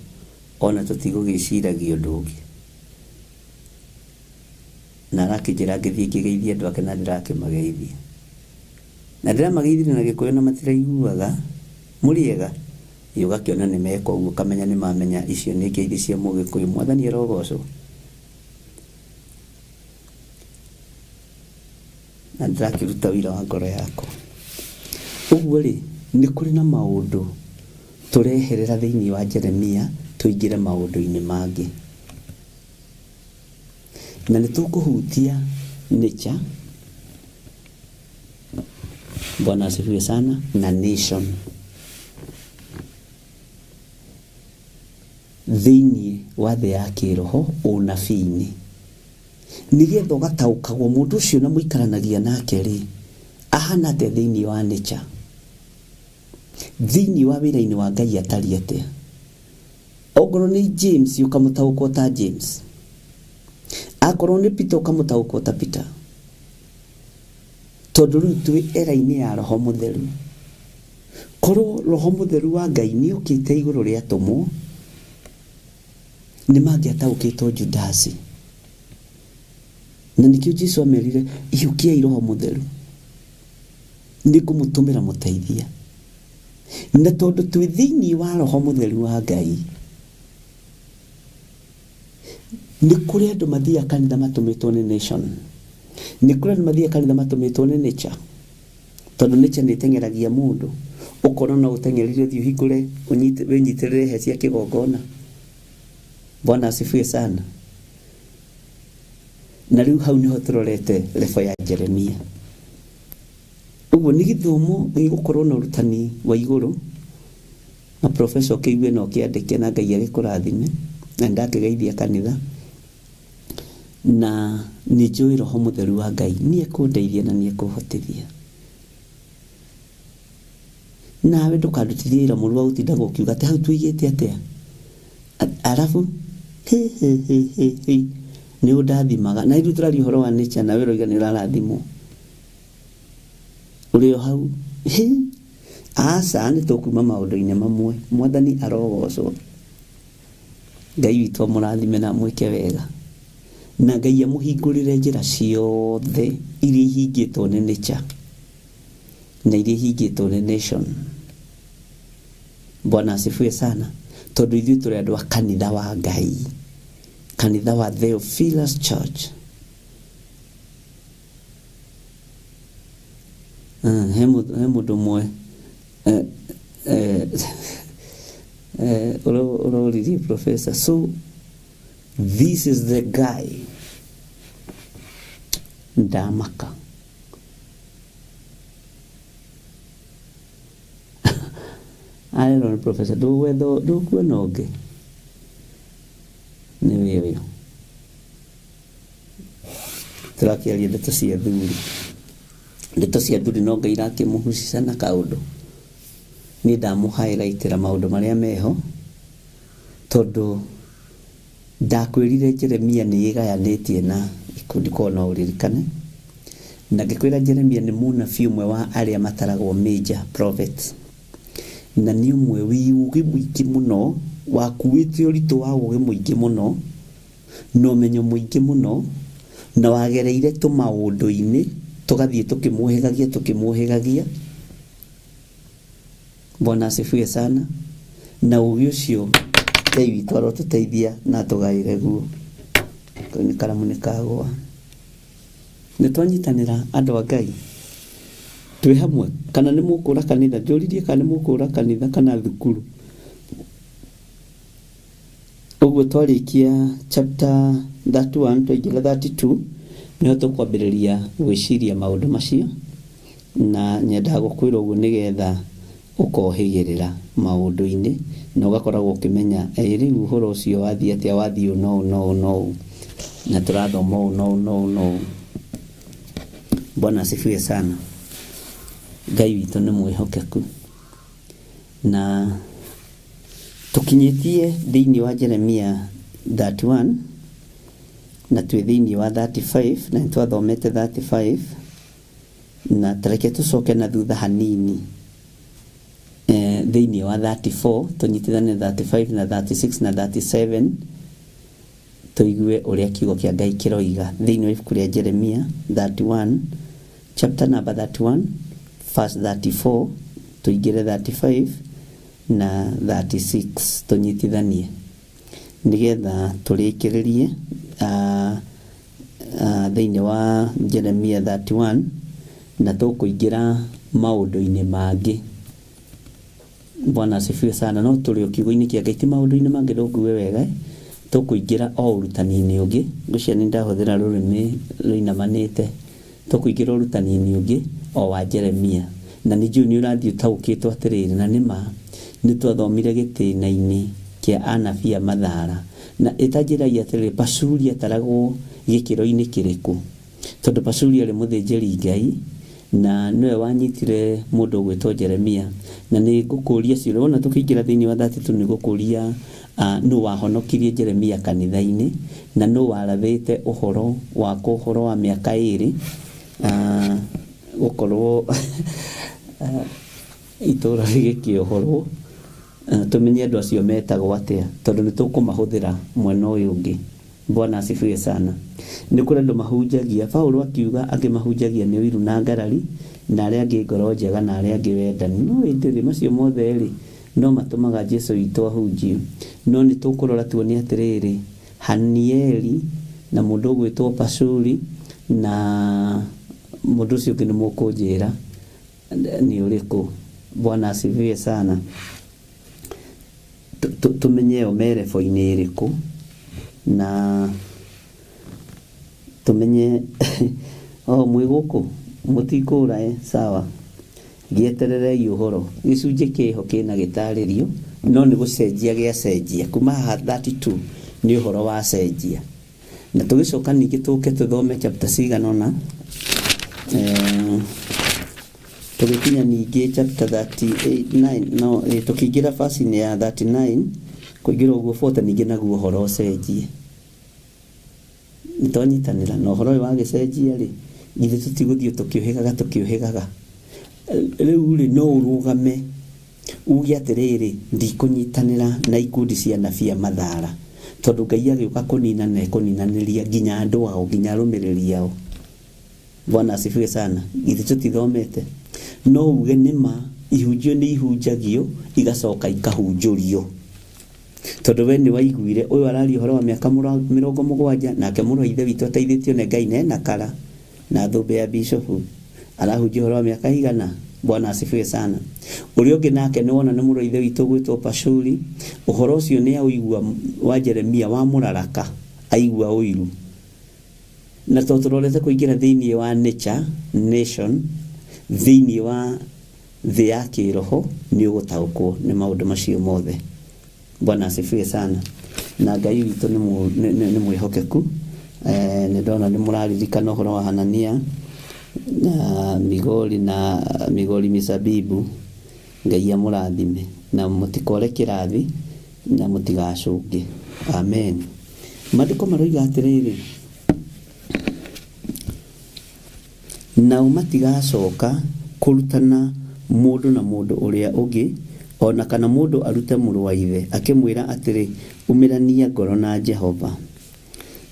ona tũtigũgĩciragia ũndũ ũngĩ. Na arakĩnjĩra ngĩthiĩ ngĩgeithie andũ ake na ndĩrakĩmageithia. Na ndĩramageithirie na Gĩkũyũ na matiraiguaga, mũrĩega? Ĩ ũgakĩona nĩ meka ũguo ũkamenya nĩ mamenya icio nĩ ngeithi cia Mũgĩkũyũ. Mwathani arogocwo. Na ndĩrakĩruta wĩra wa ngoro yakwa. Ũguo rĩ, nĩ kũrĩ na maũndũ tũreherera thĩinĩ wa Jeremia tũingĩre maũndũ-inĩ mangĩ. Na nĩ tũkũhutia nature, Bwana asifiwe sana, na nation thĩinĩ wa thĩ ya kĩroho ũnabii-inĩ, nĩgetha ũgataũkagwo mũndũ ũcio na mũikaranagia nake rĩ, ahana atĩa thĩinĩ wa nature, thĩinĩ wa wĩra-inĩ wa Ngai atariĩ atĩa. Ongorwo nĩ James ũkamũtaũkwo ta James, akorwo nĩ Peter ũkamũtaũkwo ta Peter, tondũ rĩu twĩ era-inĩ ya Roho Mũtheru. Korwo Roho Mũtheru wa Ngai nĩ okĩte igũrũ rĩa atũmwo, nĩ mangĩataũkĩtwo Judasi. Na nĩkĩo Jesu amerire, iyũkiai Roho Mũtheru, nĩ ngũmũtũmĩra mũteithia. Na tondũ twĩ thĩinĩ wa Roho Mũtheru wa Ngai, nĩ kũrĩ andũ mathiaga kanitha matũmĩtwo nĩ nation, nĩ kũrĩ andũ mathiaga kanitha matũmĩtwo nĩ nature, tondũ nature nĩ ĩteng'eragia mũndũ, ũkona no ũteng'erire ũthiĩ ũhingũre, wĩnyitĩrĩre he cia kĩgongona. Bwana asifiwe sana. Na rĩu hau nĩho tũrorete level ya Jeremia. Ũguo nĩ gĩthomo gĩgũkorwo na ũrutani wa igũrũ, na professor ũkĩigue na ũkĩandĩke na Ngai agĩkũrathime, na nĩndakĩgeithia kanitha. Na nĩ njũĩ Roho Mũtheru wa Ngai nĩ ekũndeithia na nĩ ekũhotithia. Nawe ndũkandutithie wĩra mũru wa gũtindaga ũkiuga atĩ hau tuigĩte atĩa. Arabu he he he he he nĩ ũndathimaga. Na ithuĩ tũraria ũhoro wa nature nawe ũroiga nĩ ũrarathimwo. Ũrĩ o hau. Hĩ! Aca nĩ tũkuma maũndũ-inĩ mamwe. Mwathani arogocwo. Ngai witũ amũrathime na amwĩke wega. Na Ngai amũhingũrĩre njĩra ciothe iria ihingĩtwo nĩ nature na iria ihingĩtwo nĩ nation. Bwana asifiwe sana. Tondũ ithuĩ tũrĩ andũ a kanitha wa Ngai. Kanitha wa Theophilus Church. Ah, he mũndũ ũmwe eh, eh, eh, ũroririe professor so this is the guy ndamaka arerwo nĩ professor ndũgwetha ndũkuona ũngĩ nĩwe ũyũ tũrakĩaria ndeto cia thuri ndeto cia thuri no Ngai irakĩmũhucica na kaũndũ niĩ ndamũ highlightĩra maũndũ marĩa meho tondũ ndakwĩrire Jeremia nĩ ĩgayanĩtie na ikundi korwo no ũririkane na ngĩkwĩra Jeremia nĩ mũnabii ũmwe wa arĩa mataragwo major prophets na nĩ ũmwe wĩ ũgĩ mũingĩ mũno wakuĩte ũritũ wa ũgĩ mũingĩ mũno na ũmenyo mũingĩ mũno na wagereire tũmaũndũ-inĩ tũgathiĩ tũkĩmũhĩgagia tũkĩmũhĩgagia Bwana asifiwe sana na ũgĩ ũcio Ngai witũ arotũteithia na atũgaĩre guo. Kau nĩ karamu nĩ kagũa. Nĩ twanyitanĩra andũ a Ngai twĩ hamwe kana nĩ mũkũra kanitha njũririe kana nĩ mũkũra kanitha kana thukuru. Ũguo twarĩkia chapter 31 twaingĩra 32 nĩho tũkwambĩrĩria gwĩciria maũndũ macio na nyendaga gũkwĩra ũguo nĩgetha ũkohĩgĩrĩra maũndũ-inĩ na ũgakoragwo ũkĩmenya ĩ rĩu ũhoro ũcio wathiĩ atĩa wathiĩ ũũ na ũũ na ũũ na ũũ na tũrathoma ũũ na ũũ na ũũ na ũũ. Bwana asifiwe sana. Ngai witũ nĩ mwĩhokeku na tũkinyĩtie thĩinĩ wa Jeremia 31 na twĩ thĩinĩ wa 35 na nĩ twathomete 35 na tareke tũcoke na thutha hanini eh, thĩinĩ wa 34 tũnyitithane 35 na 36 na 37 tũigue ũrĩa kiugo kĩa Ngai kĩroiga thĩinĩ wa ibuku rĩa Jeremia 31 chapter number 31 verse 34 tũingĩre 35 na 36 tũnyitithanie nĩgetha tũrĩkĩrĩrie uh, uh, thĩinĩ wa Jeremia 31 na tũkũingĩra maũndũ-inĩ mangĩ. Bwana asifiwe sana. No tũrĩ o kiugo-inĩ kĩa Ngai ti maũndũ-inĩ mangĩ ndũngue wega eh? Tũkũingĩra o ũrutani-inĩ ũngĩ ngwĩciria nĩ ndahũthĩra rũrĩmĩ rũinamanĩte tũkũingĩra ũrutani-inĩ ũngĩ o wa Jeremia na nĩ njũĩ nĩ ũrathiĩ ũtaũkĩtwo atĩrĩrĩ na nĩ ma nĩ twathomire gĩtĩna-inĩ kĩa anabii a Mathara na ĩtanjĩragia atĩrĩrĩ Pashuri ataragwo gĩkĩro-inĩ kĩrĩkũ tondũ Pashuri arĩ mũthĩnjĩri Ngai na nĩwe wanyitire mũndũ ũgwĩtwo Jeremia na nĩ ngũkũria ciũria wona tũkĩingĩra thĩinĩ wa 32 nĩ ngũkũria uh, nũ wahonokirie Jeremia kanitha-inĩ na nũ warathĩte ũhoro wa ũhoro wa mĩaka ĩrĩ uh, gũkorwo uh, itũra rĩgĩkĩohorwo uh, tũmenye andũ acio metagwo atĩa tondũ nĩ tũkũmahũthĩra mwena ũyũ ũngĩ. Bwana asifiwe sana. Nĩ kũrĩ andũ mahunjagia Paulo akiuga angĩ mahunjagia nĩ ũiru na ngarari na arĩa angĩ ngoro njega na arĩa angĩ wendani no ĩndĩ rĩ macio mothe rĩ no matũmaga Jesu witũ ahunjio no nĩ tũkũrora tuone atĩrĩrĩ Hanieli na mũndũ ũgwĩtwo Pashuri na mũndũ ũcio ũngĩ nĩ mũkũnjĩra nĩ ũrĩkũ. Bwana asifiwe sana. Tũmenye o me level-inĩ ĩrĩkũ na tũmenye o mwĩ gũkũ mũtikũra eh, sawa gĩetererei ũhoro gĩcunjĩ kĩho kĩna gĩtarĩrio no nĩ gũcenjia gĩacenjia kuma haha 32 nĩ ũhoro wacenjia na tũgĩcoka ningĩ tũke tũthome chapter cigana ũna eh, Tũgĩkinya ningĩ chapter 38 9 no tũkĩingĩra verse-inĩ ya 39 kũingĩra ũguo 40 ningĩ naguo ũhoro ũcenjie. Nĩ twanyitanĩra na ũhoro ũyũ wagĩcenjia rĩ, githĩ tũtigũthiĩ tũkĩũhĩgaga tũkĩũhĩgaga. Rĩu rĩ, no ũrũgame uge atĩrĩrĩ, ndikũnyitanĩra na ikundi cia anabii a mathara, tondũ Ngai agĩũka kũnina na ekũninanĩria nginya andũ ao, nginya arũmĩrĩri ao. Bwana asifiwe sana. Githĩ tũtithomete? No uge nĩ ma, ihunjio nĩ ihunjagio igacoka ikahunjũrio. Tondũ we nĩ waiguire ũyũ araria ũhoro wa mĩaka 70, nake mũrũ wa ithe witũ ateithĩtio nĩ Ngai na ena kara na thũmbĩ ya bishofu arahunjia ũhoro wa mĩaka igana. Bwana asifiwe sana. Ũrĩa ũngĩ nake nĩ wona nĩ mũrũ wa ithe witũ ũgwĩtwo Pashuri, ũhoro ũcio nĩ aũigua wa Jeremia wamũraraka, aigua ũiru. Na tondũ tũrorete kũingĩra thĩinĩ wa nature, nation, thĩinĩ wa thĩ ya kĩroho, nĩ ũgũtaũkwo nĩ maũndũ macio mothe. Bwana asifiwe sana. Na Ngai witũ nĩ mwĩhokeku. Nĩ ndona nĩ mũraririkana ũhoro wa Hanania na Migori na Migori Misabibu. Ngai amũrathime na mũtikore kĩrathi na mũtigacũnge. Amen. Maandĩko maroiga atĩrĩrĩ, nao matigacoka kũrutana mũndũ na mũndũ ũrĩa ũngĩ, o na kana mũndũ arute mũrũ wa ithe, akĩmwĩra atĩrĩ, Umĩrania ngoro na Jehova.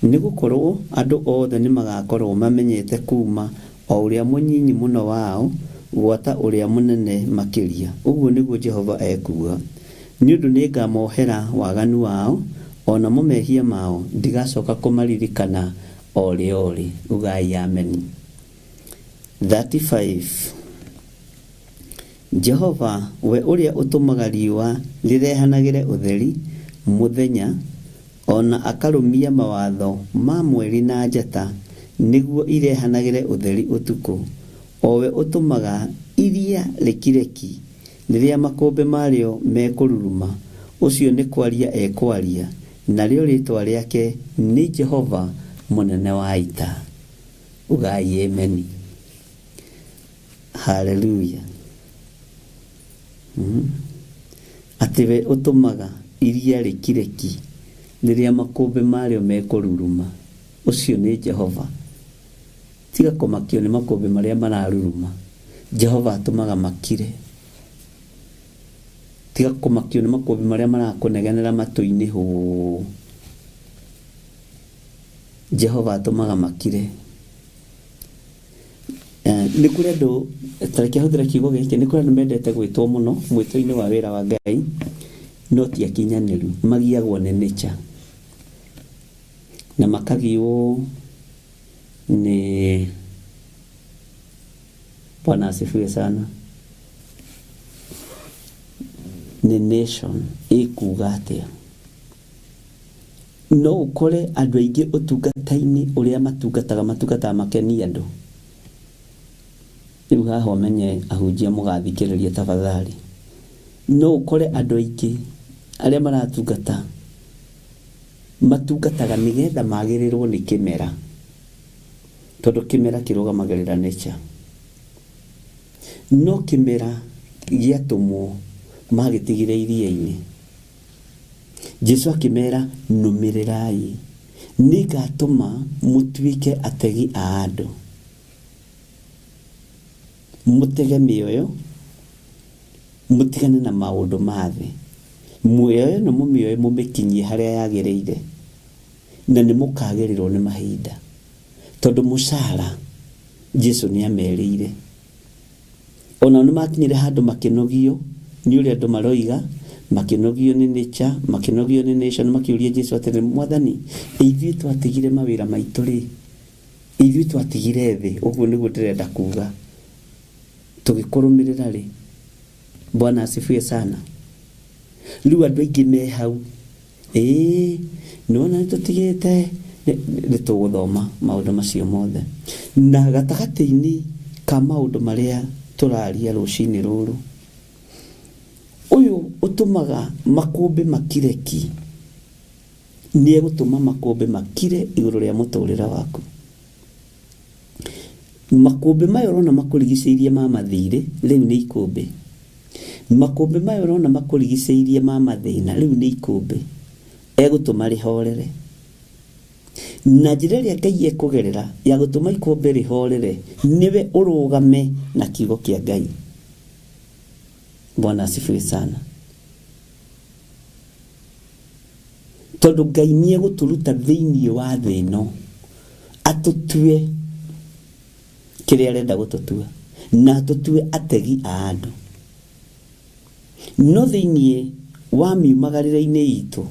Nĩ gũkorũo andũ othe nĩmagakorũo mamenyete kuuma o ũrĩa mũnyinyi mũno wao gwata ũrĩa mũnene makĩria, ũguo nĩguo Jehova ekuuga. Nĩ ũndũ nĩngamohera waganu wao, o namo mehia mao ndigacoka kũmaririkana o rĩ o rĩ. Ugai ameni. 35 Jehova, we ũrĩa ũtũmaga riũa rĩrehanagĩre ũtheri mũthenya, o na akarũmia mawatho ma mweri na njata nĩguo irehanagĩre ũtheri ũtukũ, o we ũtũmaga iria rĩkire ki rĩrĩa makũmbĩ marĩo mekũruruma, ũcio nĩ kwaria ekwaria, narĩo rĩĩtwa rĩake nĩ Jehova Mũnene wa Ita. Ugai ameni. Haleluya. Atĩ we ũtũmaga iria rĩkire ki rĩrĩa makũmbĩ marĩo mekũruruma, ũcio nĩ Jehova. Tiga kũmakio nĩ makũmbĩ marĩa mararuruma, Jehova atũmaga makire. Tiga kũmakio nĩ makũmbĩ marĩa marakũnegenera matũ-inĩ hũũ, Jehova atũmaga makire. Nĩ kũrĩ andũ, ta reke hũthĩre kiugo gĩkĩ, nĩ kũrĩ andũ mendete gwĩtwo mũno mwĩto-inĩ wa wĩra wa Ngai, no ti akinyanĩru, magiagwo nĩ nature na makagiywo nĩ, Bwana asifiwe sana, nĩ nation ĩkuga atĩa. No ũkore andũ aingĩ ũtungata-inĩ ũrĩa matungataga, matungataga makenie andũ. Rĩu haha ũmenye ahunjia mũgathikĩrĩria tafadhali. No ũkore andũ aingĩ arĩa maratungata, matungataga nĩgetha magĩrĩrwo nĩ kĩmera, tondũ kĩmera kĩrũgamagĩrĩra nature. No kĩmera gĩatũmwo magĩtigire iria-inĩ. Jesu akĩmera, Nũmĩrĩrai, nĩngatũma mũtuĩke ategi a andũ. Mũtege mĩoyo, mũtigane na maũndũ ma thĩ. Mĩoyo ĩno mũmĩoe mũmĩkinyie harĩa yagĩrĩire, na nĩmũkagĩrĩrwo nĩ mahinda. Tondũ mũcara, Jesu nĩamerĩire. Onao nĩ makinyire handũ makĩnogio nĩ ũrĩa andũ maroiga, makĩnogio nĩ nature, makĩnogio nĩ nation, makĩũria Jesu atĩrĩ, Mwathani, ithuĩ twatigire mawĩra maitũ rĩ, ithuĩ twatigire thĩ, ũguo nĩguo ndĩrenda kuga, tũgĩkũrũmĩrĩra rĩ? Bwana asifiwe sana. Rĩu andũ aingĩ me hau, Ĩĩ, nĩwona nĩtũtigĩte, nĩtũgũthoma maũndũ macio mothe. Na gatagatĩ-inĩ ka maũndũ marĩa tũraria rũcinĩ rũrũ, ũyũ ũtũmaga makũmbĩ makire ki, nĩegũtũma makũmbĩ makire igũrũ rĩa mũtũrĩre waku. Makũmbĩ maya ũrona makũrigicĩirie ma mathirĩ, rĩu nĩ ikũmbĩ. Makũmbĩ maya ũrona makũrigicĩirie ma mathĩna, rĩu nĩ ikũmbĩ. Egũtũma rĩhorere. Na njĩra ĩrĩa Ngai ekũgerera ya gũtũma ikũmbĩ rĩhorere, nĩwe ũrũgame na kiugo kĩa Ngai. Bwana asifiwe sana. Tondũ Ngai nĩ egũtũruta thĩinĩ wa thĩ ĩno, atũtue kĩrĩa arenda gũtũtua, na atũtue ategi a andũ. No thĩinĩ wa miumagarĩre-inĩ itũ,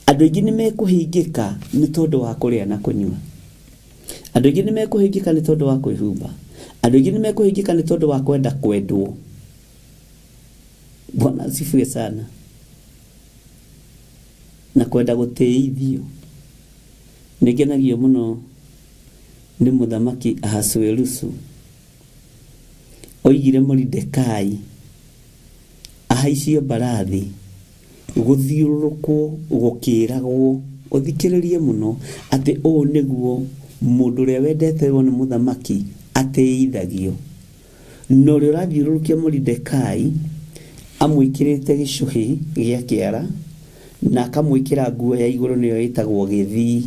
andũ aingĩ nĩ mekũhĩngĩka nĩ tondũ wa kũrĩa na kũnyua. Andũ aingĩ nĩ mekũhĩngĩka nĩ tondũ wa kwĩhumba. Andũ aingĩ nĩ mekũhĩngĩka nĩ tondũ wa kwenda kwendwo. Bwana asifiwe sana. Na kwenda gũtĩithio. Nĩ ngenagio mũno nĩ mũthamaki Ahasuerusu. Oigire Moridekai ahaicio mbarathi gũthiũrũrũkwo gũkĩragwo, ũthikĩrĩrie mũno, atĩ ũũ nĩguo mũndũ ũrĩa wendetwo nĩ mũthamaki atĩithagio. Na ũrĩa ũrathiũrũrũkia Moridekai amwĩkĩrĩte gĩcũhĩ gĩa kĩara na akamwĩkĩra nguo ya igũrũ nĩyo ĩtagwo gĩthii.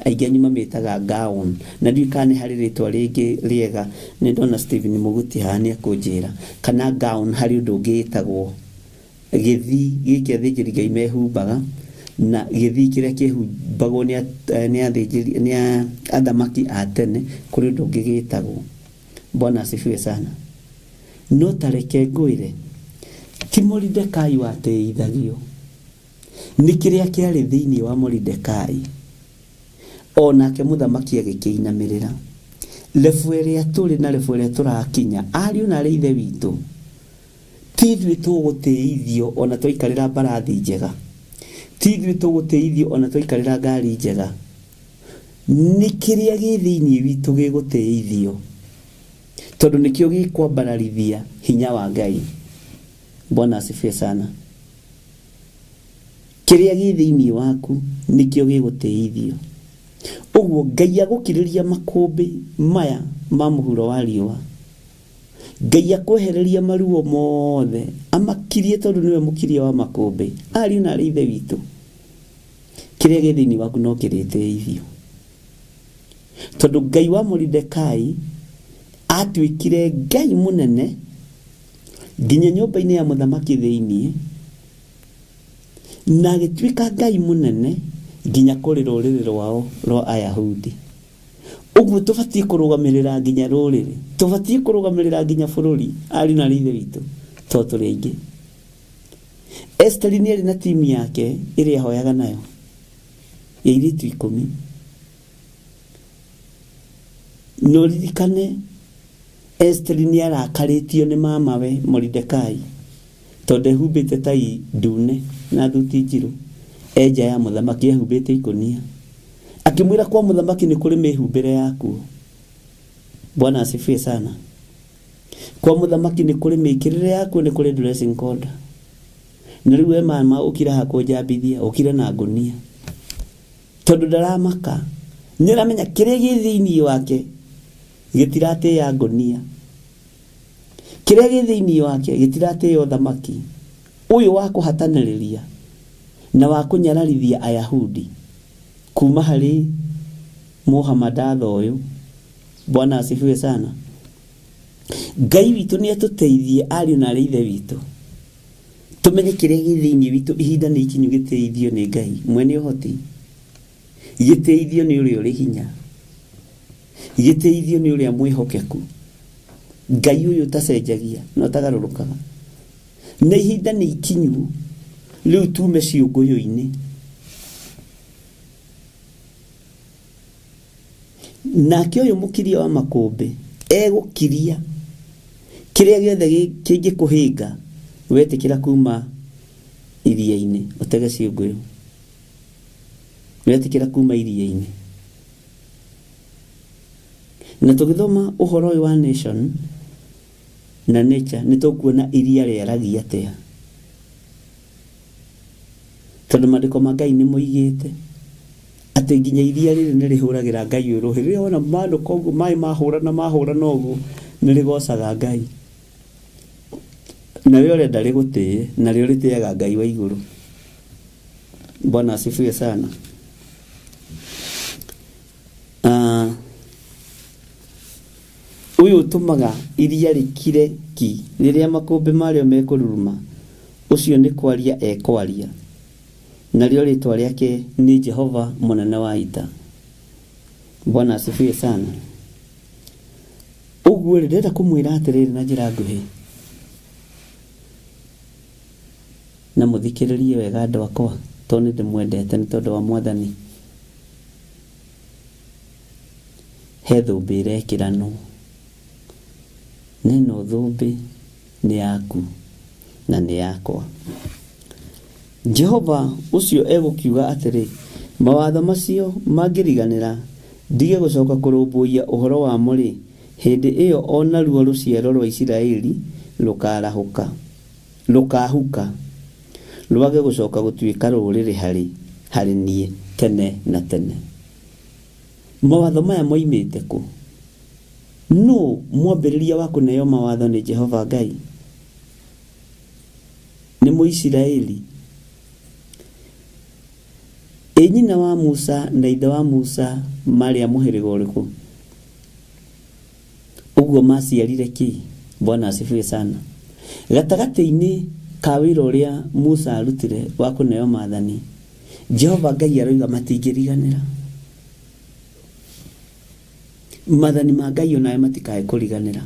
Aingĩ anyu mamĩtaga gown. Na ndiũĩ kana nĩ harĩ rĩtwa rĩngĩ rĩega, nĩ ndona Stephen Mũguti haha nĩ ekũnjĩra kana gown harĩ ũndũ ũngĩ ĩtagwo. Gĩthii gĩkĩ athĩnjĩri Ngai mehumbaga na gĩthii kĩrĩa kĩhumbagwo nĩ nĩ athĩnjĩri nĩ athamaki a tene kũrĩ ũndũ ũngĩ gĩtagwo. Bwana asifiwe sana. No ta reke ngwĩre, ti Moridekai watĩithagio, nĩ kĩrĩa kĩarĩ thĩinĩ wa Moridekai. O nake mũthamaki agĩkĩinamĩrĩra. Lebu ĩrĩa tũrĩ na lebu ĩrĩa tũrakinya, ariũ na aarĩ a Ithe witũ, Ti ithuĩ tũgũtĩithio o na twaikarĩra mbarathi njega, ti ithuĩ tũgũtĩithio o na twaikarĩra ngaari njega. Nĩ kĩrĩa gĩ thĩinĩ witũ gĩgũtĩithio, tondũ nĩkĩo gĩkwambararithia hinya wa Ngai. Bwana asifiwe sana. Kĩrĩa gĩ thĩinĩ waku nĩkĩo gĩgũtĩithio. Ũguo Ngai agũkirĩria makũmbĩ maya ma mũhuro wa riũa. Ngai akwehereria maruo mothe, amakirie tondũ nĩwe mũkiria wa makũmbĩ. Ariũ na aarĩ a Ithe witũ, kĩrĩa gĩ thĩinĩ waku no kĩrĩtĩithio. Tondũ Ngai wa Moridekai atuĩkire Ngai mũnene nginya nyũmba-inĩ ya mũthamaki thĩinĩ, na agĩtuĩka Ngai mũnene nginya kũrĩ rũrĩrĩ rwao rwa Ayahudi. Ũguo tũbatiĩ kũrũgamĩrĩra nginya rũrĩrĩ, tũbatiĩ kũrũgamĩrĩra nginya bũrũri, ariũ na aarĩ a Ithe witũ, tondũ tũrĩ aingĩ. Esiteri nĩ arĩ na timu yake ĩrĩa ahoyaga nayo ya airĩtu ikũmi. Na ũririkane Esiteri nĩ arakarĩtio nĩ mamawe Moridekai tondũ ehumbĩte tai ndune na thuti njirũ e nja ya mũthamaki ehumbĩte ikũnia. Akĩmwĩra kwa mũthamaki nĩ kũrĩ mĩhumbĩre yakuo. Bwana asifiwe sana. Kwa mũthamaki nĩ kũrĩ mĩkĩrĩre yakuo, nĩ kũrĩ dressing code. Na rĩu we mama ũkira haha kũnjambithia, ũkire na ngũnia. Tondũ ndaramaka, nĩ aramenya kĩrĩa gĩ thĩinĩ wake gĩtiratĩĩa ngũnia. Kĩrĩa gĩ thĩinĩ wake gĩtiratĩĩa ũthamaki ũyũ wa kũhatanĩrĩria na wa kũnyararithia Ayahudi kuma harĩ Mũhamadatha ũyũ. Bwana asifiwe sana. Ngai witũ nĩ atũteithie ariũ na aarĩ a Ithe witũ tũmenye kĩrĩa gĩ thĩinĩ witũ. Ihinda nĩ ikinyu gĩtĩithio nĩ Ngai mwene ũhoti, gĩtĩithio nĩ ũrĩa ũrĩ hinya, gĩtĩithio nĩ ũrĩa mwĩhokeku, Ngai ũyũ ũtacenjagia na ũtagarũrũkaga. Na ihinda nĩ ikinyu rĩu tume ciũngũyũ-inĩ. Nake ũyũ mũkiria wa makũmbĩ egũkiria kĩrĩa gĩothe kĩngĩkũhĩnga wetĩkĩra kuma iria-inĩ ũtege ciũngũyũ. Wetĩkĩra kuma iria-inĩ. Na tũgĩthoma ũhoro ũyũ wa nation na nature nĩ tũkuona iria rĩaragia atĩa. Tondũ maandĩko ma Ngai nĩ moigĩte. Atĩ nginya iria rĩrĩ nĩ rĩhũragĩra Ngai ũyũ rũhĩ. Rĩrĩa wona manũka ũguo maĩ mahũrana mahũrana ũguo nĩ rĩgocaga Ngai. Nawe ũrenda rĩgũtĩe narĩo rĩtĩaga Ngai wa igũrũ. Bwana asifiwe sana. Ah, ũyũ ũtũmaga iria rĩkire ki rĩrĩa makũmbĩ marĩo mekũruruma, ũcio nĩ kwaria ekwaria, narĩo rĩĩtwa rĩake nĩ Jehova mũnene wa ita. Bwana asifiwe sana. Ũguo rĩ, ndĩrenda kũmwĩra atĩrĩrĩ na njĩra nguhĩ, na mũthikĩrĩrie wega andũ akwa, tondũ nĩ ndĩmwendete nĩ tondũ wa Mwathani. He thũmbĩ ĩrekĩranwo, na ĩno thũmbĩ nĩ yaku na nĩ yakwa. Jehova ũcio egũkiuga atĩrĩ, Mawatho macio mangĩriganĩra, ndige gũcoka kũrũmbũiya ũhoro wamo-rĩ, hĩndĩ ĩyo o naruo rũciaro rwa Isiraeli rũkaarahũka, rũkaahuka, rwage gũcoka gũtuĩka rũrĩrĩ harĩ, harĩ niĩ tene na tene. Mawatho maya moimĩte kũ? Nũ mwambĩrĩria wa kũneo mawatho nĩ Jehova Ngai? Nĩ Mũisiraeli? Ĩ nyina wa Musa na ithe wa Musa maarĩ a mũhĩrĩga ũrĩkũ? Ũguo maciarire kĩ? Bwana asifiwe sana. Gatagatĩ-inĩ ka wĩra ũrĩa Musa arutire wa kũneo maathani, Jehova Ngai aroiga matingĩriganĩra. Maathani ma Ngai onawe matikae kũriganĩra.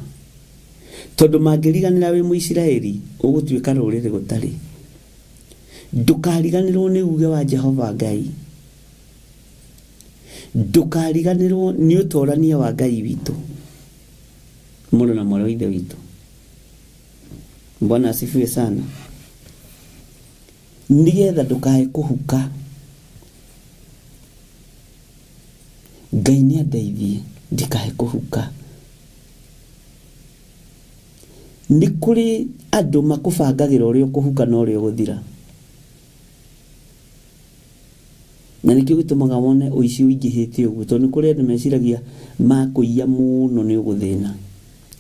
Tondũ mangĩriganĩra wĩ Mũisiraeli, ũgũtuĩka rũrĩrĩ gũtarĩ. Ndũkariganĩrwo nĩ uge wa Jehova Ngai. Ndũkariganĩrwo nĩ ũtorania wa Ngai witũ. Mũrũ na mwarĩ wa Ithe witũ. Bwana asifiwe sana. Nĩgetha ndũkae kũhuka. Ngai nĩ andeithie ndikae kũhuka. Nĩ kũrĩ andũ makũbangagĩra ũrĩa ũkũhuka na ũrĩa ũgũthira. Na nĩkĩo gĩtũmaga wone ũici ũingĩhĩte ũguo, tondũ nĩ kũrĩ andũ meciragia makũiya mũno nĩ ũgũthĩna.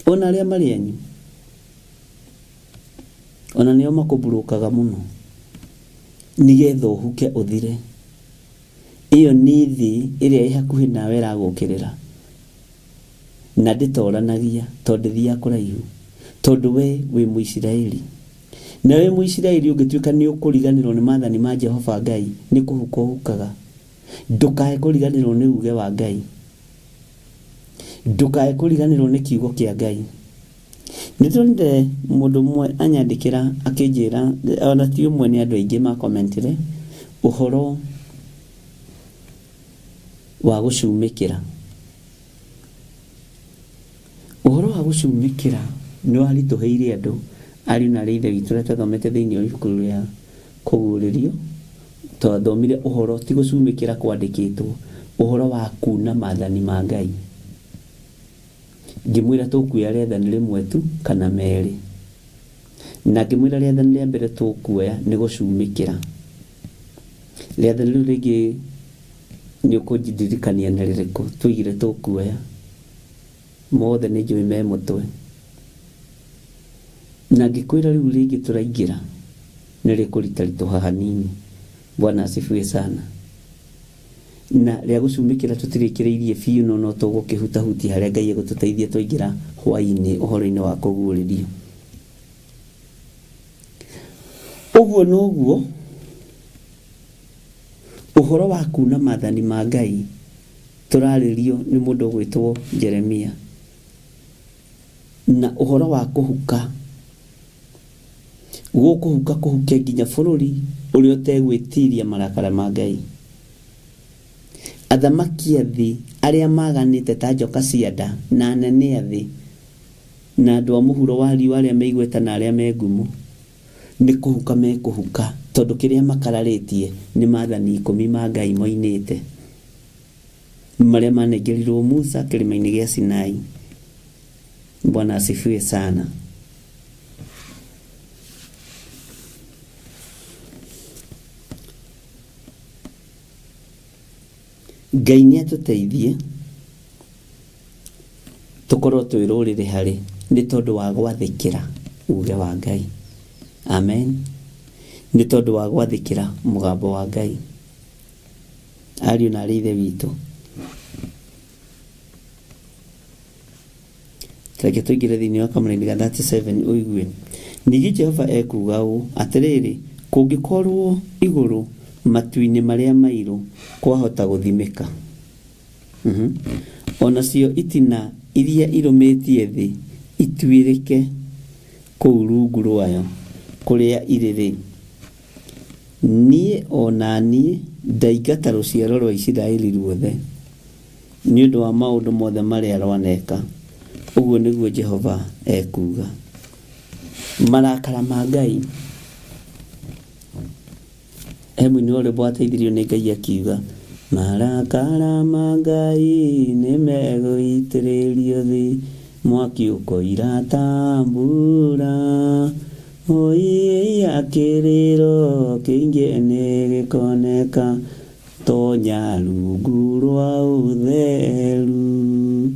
Ona arĩa marĩ anyu, ona nĩo makũmburũkaga mũno, nĩgetha ũhuke ũthire. Ĩyo nĩ thĩ ĩrĩa ĩ hakuhĩ nawe ĩragũkĩrĩra. Na ndĩtoranagia, tondũ ndĩthiaga kũraihu. Tondũ we wĩ Mũisiraeli. Na wĩ Mũisiraeli ũngĩtuĩka nĩ ũkũriganĩrwo nĩ maathani ma Jehova Ngai, nĩ kũhuka ũhukaga. Ndũkae kũriganĩrwo nĩ uuge wa Ngai. Ndũkae kũriganĩrwo nĩ kiugo kĩa Ngai. Nĩ ndonire mũndũ ũmwe anyandĩkĩra akĩnjĩra, ona ti ũmwe nĩ andũ aingĩ makomentire, ũhoro wa gũcumĩkĩra. Ũhoro wa gũcumĩkĩra nĩ waritũhĩire andũ, ariũ na aarĩ a Ithe witũ arĩa twathomete thĩinĩ wa ibuku rĩa Kũguũrĩrio. Twathomire ũhoro ti gũcumĩkĩra kwandĩkĩtwo, ũhoro wa kuuna maathani ma Ngai. Ngĩmwĩra tũkuoya rĩathani rĩmwe tu kana merĩ. Na ngĩmwĩra rĩathani rĩa mbere tũkuoya nĩ gũcumĩkĩra. Rĩathani rĩu rĩngĩ nĩ ũkũndirikania nĩ rĩrĩkũ twoigire tũkuoya. Mothe nĩ njũĩ me mũtwe. Na ngĩkwĩra rĩu rĩngĩ tũraingĩra nĩ rĩkũritaritũha hanini. Bwana asifiwe sana. Na rĩa gũcumĩkĩra tũtirĩkĩrĩirie biũ no no tũgũkĩhutahutia harĩa Ngai egũtũteithia twaingĩra hwaĩ-inĩ ũhoro-inĩ wa kũguũrĩrio. Ũguo noguo ũhoro wa kuuna maathani ma Ngai tũrarĩrio nĩ mũndũ ũgwĩtwo Jeremia, na ũhoro wa kũhuka, gũkũhuka kũhuke nginya bũrũri ũrĩa ũtegwĩtiria marakara ma Ngai. Athamaki a thĩ arĩa maganĩte ta njoka cia nda, na anene a thĩ, na andũ a mũhuro wa riũa arĩa me igweta na arĩa me ngumo, nĩ kũhuka mekũhuka, tondũ kĩrĩa makararĩtie nĩ maathani ikũmi ma Ngai moinĩte, marĩa manengerirwo Musa kĩrĩma-inĩ gĩa Sinai. Bwana asifiwe sana. Ngai nĩ atũteithie tũkorwo twĩ rũrĩrĩ harĩ nĩ tondũ wa gwathĩkĩra uge wa Ngai. Amen. Nĩ tondũ wa gwathĩkĩra mũgambo wa Ngai. Ariũ na arĩ ithe witũ, reke tũingĩre thĩinĩ wa kamũraini ga 37 ũigue. Ningĩ Jehova ekuuga ũũ, atĩrĩrĩ, kũngĩkorwo igũrũ matu-inĩ marĩa mairũ kwahota gũthimĩka, o nacio itina iria irũmĩtie thĩ ituĩrĩke kũu rungu rwayo kũrĩa irĩ-rĩ, niĩ o na niĩ ndaingata rũciaro rwa Isiraeli ruothe nĩ ũndũ wa maũndũ mothe marĩa rwaneka, ũguo nĩguo Jehova ekuuga. Marakara ma Ngai. He mũini wa rwĩmbo wateithirio nĩ Ngai akiuga, marakara ma Ngai nĩ megũitĩrĩrio thĩ, mwaki ũkoira ta mbura, ũiya kĩrĩro kĩingĩ nĩ gĩkoneka, tonya rungu rwa ũtheru.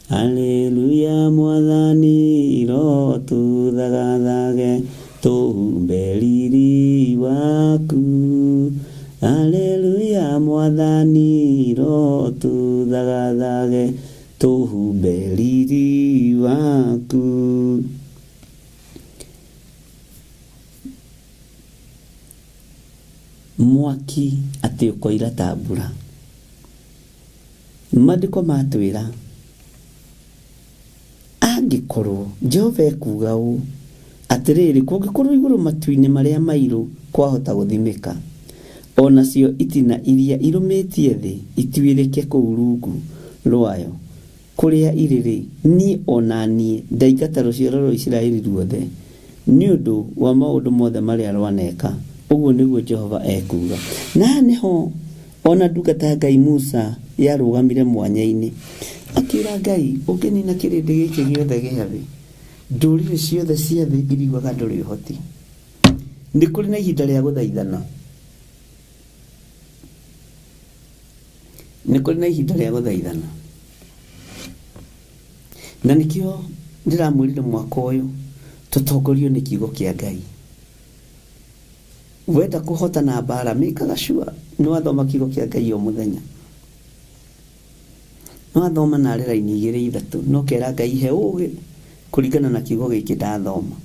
Haleluya Mwathani rotũthagathage tũhumbe riri waku. Haleluya Mwathani rotũthagathage tũhumbe riri waku. Mwaki atĩ ũkoira ta mbura. Maandĩko matwĩra angĩkorwo Jehova ekuuga ũũ, atĩrĩrĩ, kũngĩkorwo igũrũ matu-inĩ marĩa mairũ kwahota gũthimĩka, o nacio itina iria irũmĩtie thĩ ituĩrĩke kũu rungu rwayo kũrĩa irĩ-rĩ, niĩ o na niĩ ndaingata rũciaro rwa Isiraeli ruothe nĩ ũndũ wa maũndũ mothe marĩa rwaneka, ũguo nĩguo Jehova ekuuga. Na haha nĩho o na ndungata ya Ngai Musa yarũgamire mwanya-inĩ, akĩra Ngai, ũngĩnina kĩrĩndĩ gĩkĩ gĩothe gĩa thĩ, ndũrĩrĩ ciothe cia thĩ iriugaga ndũrĩ ũhoti. Nĩ kũrĩ na ihinda rĩa gũthaithana. Nĩ kũrĩ na ihinda rĩa gũthaithana. Na nĩkĩo ndĩramwĩrire mwaka ũyũ tũtongorio nĩ kiugo kĩa Ngai. Wenda kũhotana mbara mĩkaga sure nĩ wathoma kiugo kĩa Ngai o mũthenya. Nĩ wathoma narĩ raini igĩrĩ ithatũ na ũkera Ngai he ũgĩ kũringana na kiugo gĩkĩ ndathoma.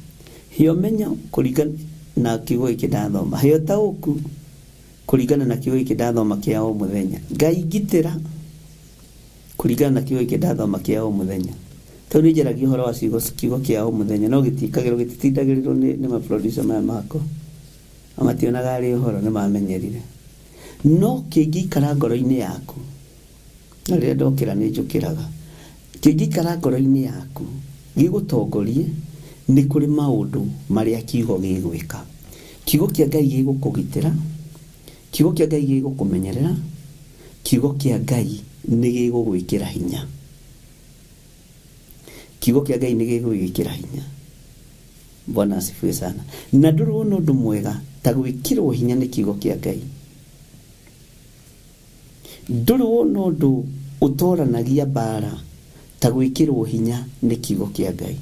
He ũmenyo kũringana na kiugo gĩkĩ ndathoma. He ũtaũku kũringana na kiugo gĩkĩ ndathoma kĩa o mũthenya. Ngai ngitĩra kũringana na kiugo gĩkĩ ndathoma kĩa o mũthenya. Tondũ nĩ njaragia ũhoro wa ciugo kiugo kĩa o mũthenya no gĩtiĩkagĩrwo gĩtitindagĩrĩrwo nĩ ma producer maya makwa. Na mationaga arĩ ũhoro nĩ mamenyerire. No kĩngĩikara ngoro-inĩ yaku, na rĩrĩa ndokĩra nĩ njũkĩraga, kĩngĩikara ngoro-inĩ yaku gĩgũtongorie, nĩ kũrĩ maũndũ marĩa kiugo gĩgwĩka. Kiugo kĩa Ngai gĩgũkũgitĩra, kiugo kĩa Ngai gĩgũkũmenyerera, kiugo kĩa Ngai nĩ gĩgũgwĩkĩra hinya. Kiugo kĩa Ngai nĩ gĩgũgwĩkĩra hinya. Bwana asifiwe sana. Na ndũrĩ wona ũndũ mwega ta gwĩkĩrwo hinya nĩ kiugo kĩa Ngai. Ndũrĩ wona ũndũ ũtoranagia mbara ta gwĩkĩrwo hinya nĩ kiugo kĩa Ngai.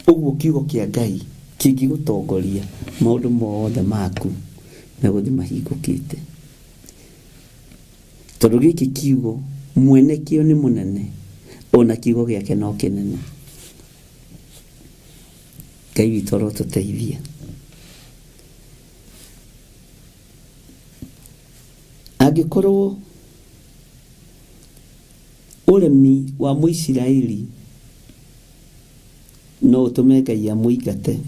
Ũguo kiugo kĩa Ngai kĩngĩgũtongoria maũndũ mothe maku megũthiĩ mahingũkĩte. Tondũ gĩkĩ kiugo mwene kĩo nĩ mũnene, ona kiugo gĩake no kĩnene. Ngai witũ arotũteithia. Angĩkorwo ũremi wa Mũisiraeli no ũtũme Ngai amũingate,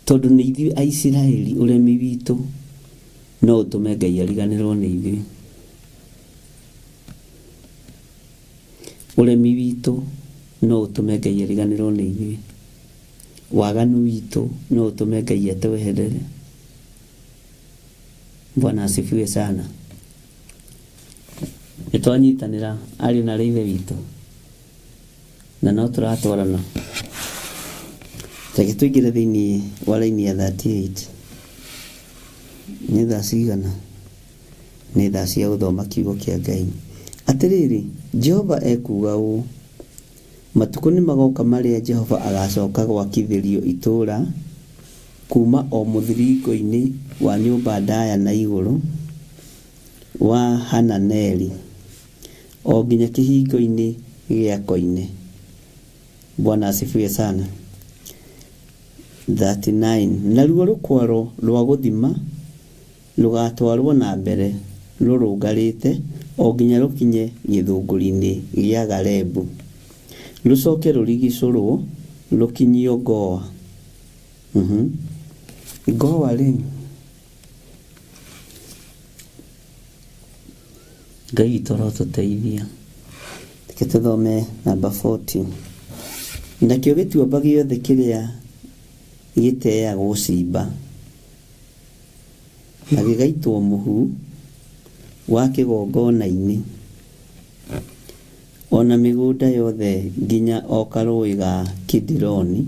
tondũ nĩ ithuĩ Aisiraeli, ũremi witũ no ũtũme Ngai ariganĩrwo nĩ ithuĩ. Ũremi witũ no ũtũme Ngai ariganĩrwo nĩ ithuĩ. Waganu witũ no ũtũme Ngai atweherere. Bwana asifiwe sana. Nĩ twanyitanĩra ariũ na arĩ ithe witũ na no tũratwarana. Reke tũingĩre thĩinĩ wa raini ya 38. Nĩ thaa cigana? Nĩ thaa cia gũthoma kiugo kĩa Ngai. Atĩrĩrĩ, Jehova ekuuga ũũ, Matukũ nĩ magoka marĩa Jehova agacoka gwakithĩrio itũũra kuuma o mũthiringo-inĩ wa nyũmba ndaya na igũrũ wa Hananeli, o nginya kĩhingo-inĩ gĩa koine. Bwana asifiwe sana. 39 Naruo rũkwaro rwa gũthima rũgaatwarwo na mbere rũrũngarĩte o nginya rũkinye gĩthũngũri-inĩ gĩa Garebu, rũcoke rũrigicũrwo rũkinyio Goa. Goa-rĩ, Ngai witũ arotũteithia. Reke tũthome namba 40. Nakĩo gĩtuamba gĩothe kĩrĩa gĩteagwo ciimba, na gĩgaitwo mũhu wa kĩgongona-inĩ, o na mĩgũnda yothe nginya o karũũĩ ga Kidironi,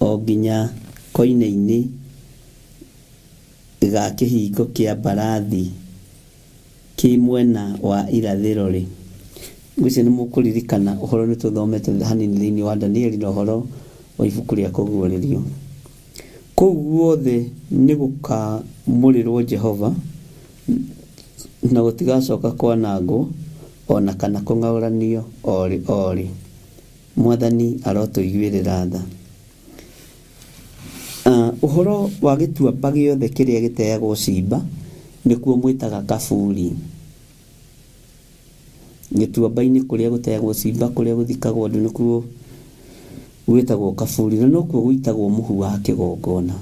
o nginya koine-inĩ ga kĩhingo kĩa mbarathi kĩ mwena wa irathĩro-rĩ, ngwĩciria nĩ mũkũririkana ũhoro nĩ tũthomete hanini thĩinĩ wa Danieli na ũhoro wa ibuku rĩa Kũguũrĩrio. Kũu guothe nĩ gũkaamũrĩrwo Jehova, na gũtigacoka kwanangwo o na kana kũng'aũranio o rĩ o rĩ. Mwathani arotũiguĩrĩra tha. Ũhoro wa gĩtuamba gĩothe kĩrĩa gĩteagwo ciimba nĩkuo mwĩtaga kaburi. Gĩtuamba-inĩ kũrĩa gũteagwo ciimba, kũrĩa gũthikagwo andũ nĩkuo gwĩtagwo kaburi na nokuo gũitagwo mũhu wa kĩgongona.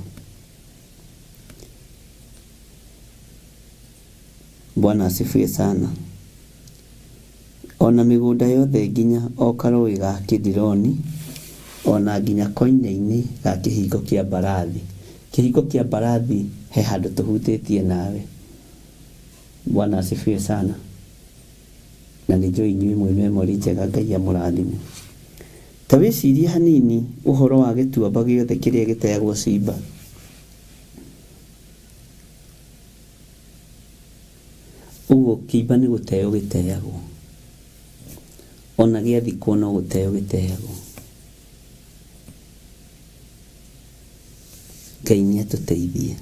Bwana asifiwe sana. O na mĩgũnda yothe nginya o karũũĩ ga Kidironi, o na nginya koine-inĩ ga kĩhingo kĩa mbarathi. Kĩhingo kĩa mbarathi he handũ tũhutĩtie nawe. Bwana asifiwe sana. Na nĩ njũĩ inyuĩ mwĩ memory njega, Ngai amũrathime. Ta wĩcirie hanini ũhoro wa gĩtuamba gĩothe kĩrĩa gĩteagwo ciimba. Ũguo kĩimba nĩ gũteo gĩteagwo. Ona gĩathikwo no gũteo gĩteagwo. Ngai nĩ atũteithie.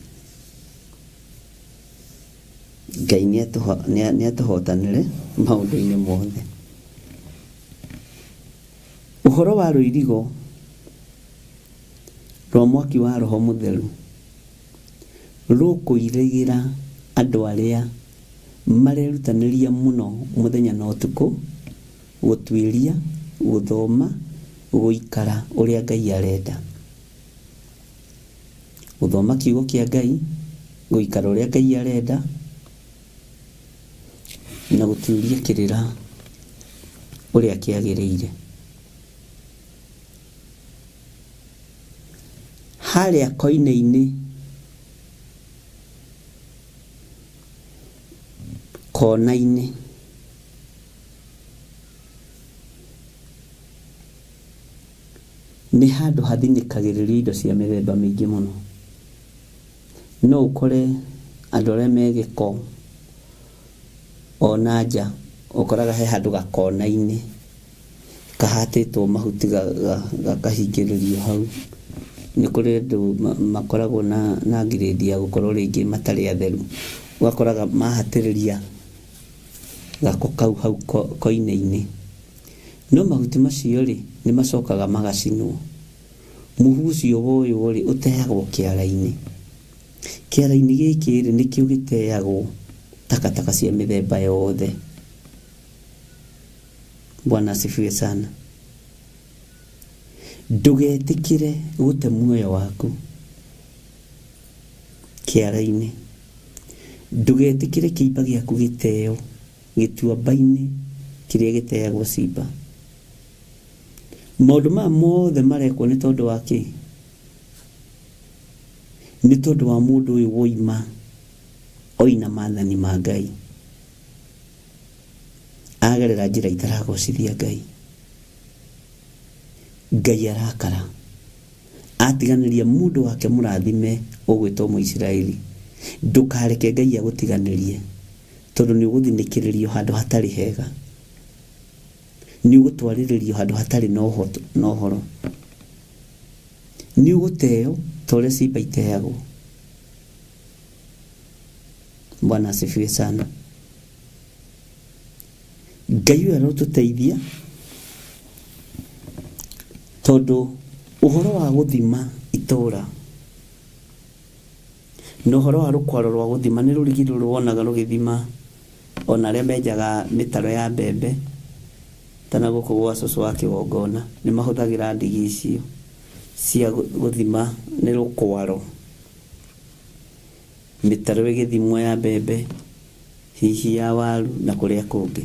Ngai nĩ atũhotanĩre maũndũ-inĩ mothe. Ũhoro wa rũirigo rwa mwaki wa Roho Mũtheru rũkũirĩgĩra andũ arĩa marerutanĩria mũno mũthenya na ũtukũ gũtuĩria, gũthoma, gũikara ũrĩa Ngai arenda. Gũthoma kiugo kĩa Ngai, gũikara ũrĩa Ngai arenda, na gũtuĩria kĩrĩra ũrĩa kĩagĩrĩire. Harĩa koine-inĩ kona-inĩ nĩ handũ hathinĩkagĩrĩrio indo cia mĩthemba mĩingĩ mũno. No ũkore andũ arĩa me gĩko o na nja, ũkoraga he handũ gakona-inĩ kahatĩtwo mahuti gakahingĩrĩrio hau. Nĩ kũrĩ andũ makoragwo na ngirĩndi ya gũkorwo rĩngĩ matarĩ atheru, ũgakoraga mahatĩrĩria gako kau hau koine-inĩ. No mahuti macio rĩ, nĩ macokaga magacinwo. Mũhu ũcio woywo rĩ, ũteagwo kĩara-inĩ. Kĩara-inĩ gĩkĩ rĩ, nĩkĩo gĩteagwo takataka cia mĩthemba yothe. Bwana asifiwe sana. Ndũgetĩkĩre gũte muoyo waku kĩara-inĩ. Ndũgetĩkĩre kĩimba gĩaku gĩteo gĩtuamba-inĩ kĩrĩa gĩteagwo ciimba. Maũndũ maya mothe marekwo nĩ tondũ wa kĩ? Nĩ tondũ wa mũndũ ũyũ woima oina maathani ma Ngai. Agerera njĩra itaragocithia Ngai. Ngai arakara. Atiganĩria mũndũ wake mũrathime ũgwĩtwo Mũisiraeli. Ndũkareke Ngai agũtiganĩrie, tondũ nĩ ũgũthinĩkĩrĩrio handũ hatarĩ hega. Nĩ ũgũtwarĩrĩrio handũ hatarĩ na ũhoro. Nĩ ũgũteo ta ũrĩa ciimba iteagwo. Bwana asifiwe sana. Ngai ũyũ arotũteithia tondũ ũhoro wa gũthima itũra na ũhoro wa rũkwaro rwa gũthima nĩ rũrigi rũrũ wonaga rũgĩthima ona arĩa menjaga mĩtaro ya mbembe ta na gũkũ gwa cũcũ wa kĩgongona nĩ mahũthagĩra ndigi icio cia gũthima nĩ rũkwaro. Mĩtaro ĩgĩthimwo ya mbembe, hihi ya waru na kũrĩa kũngĩ.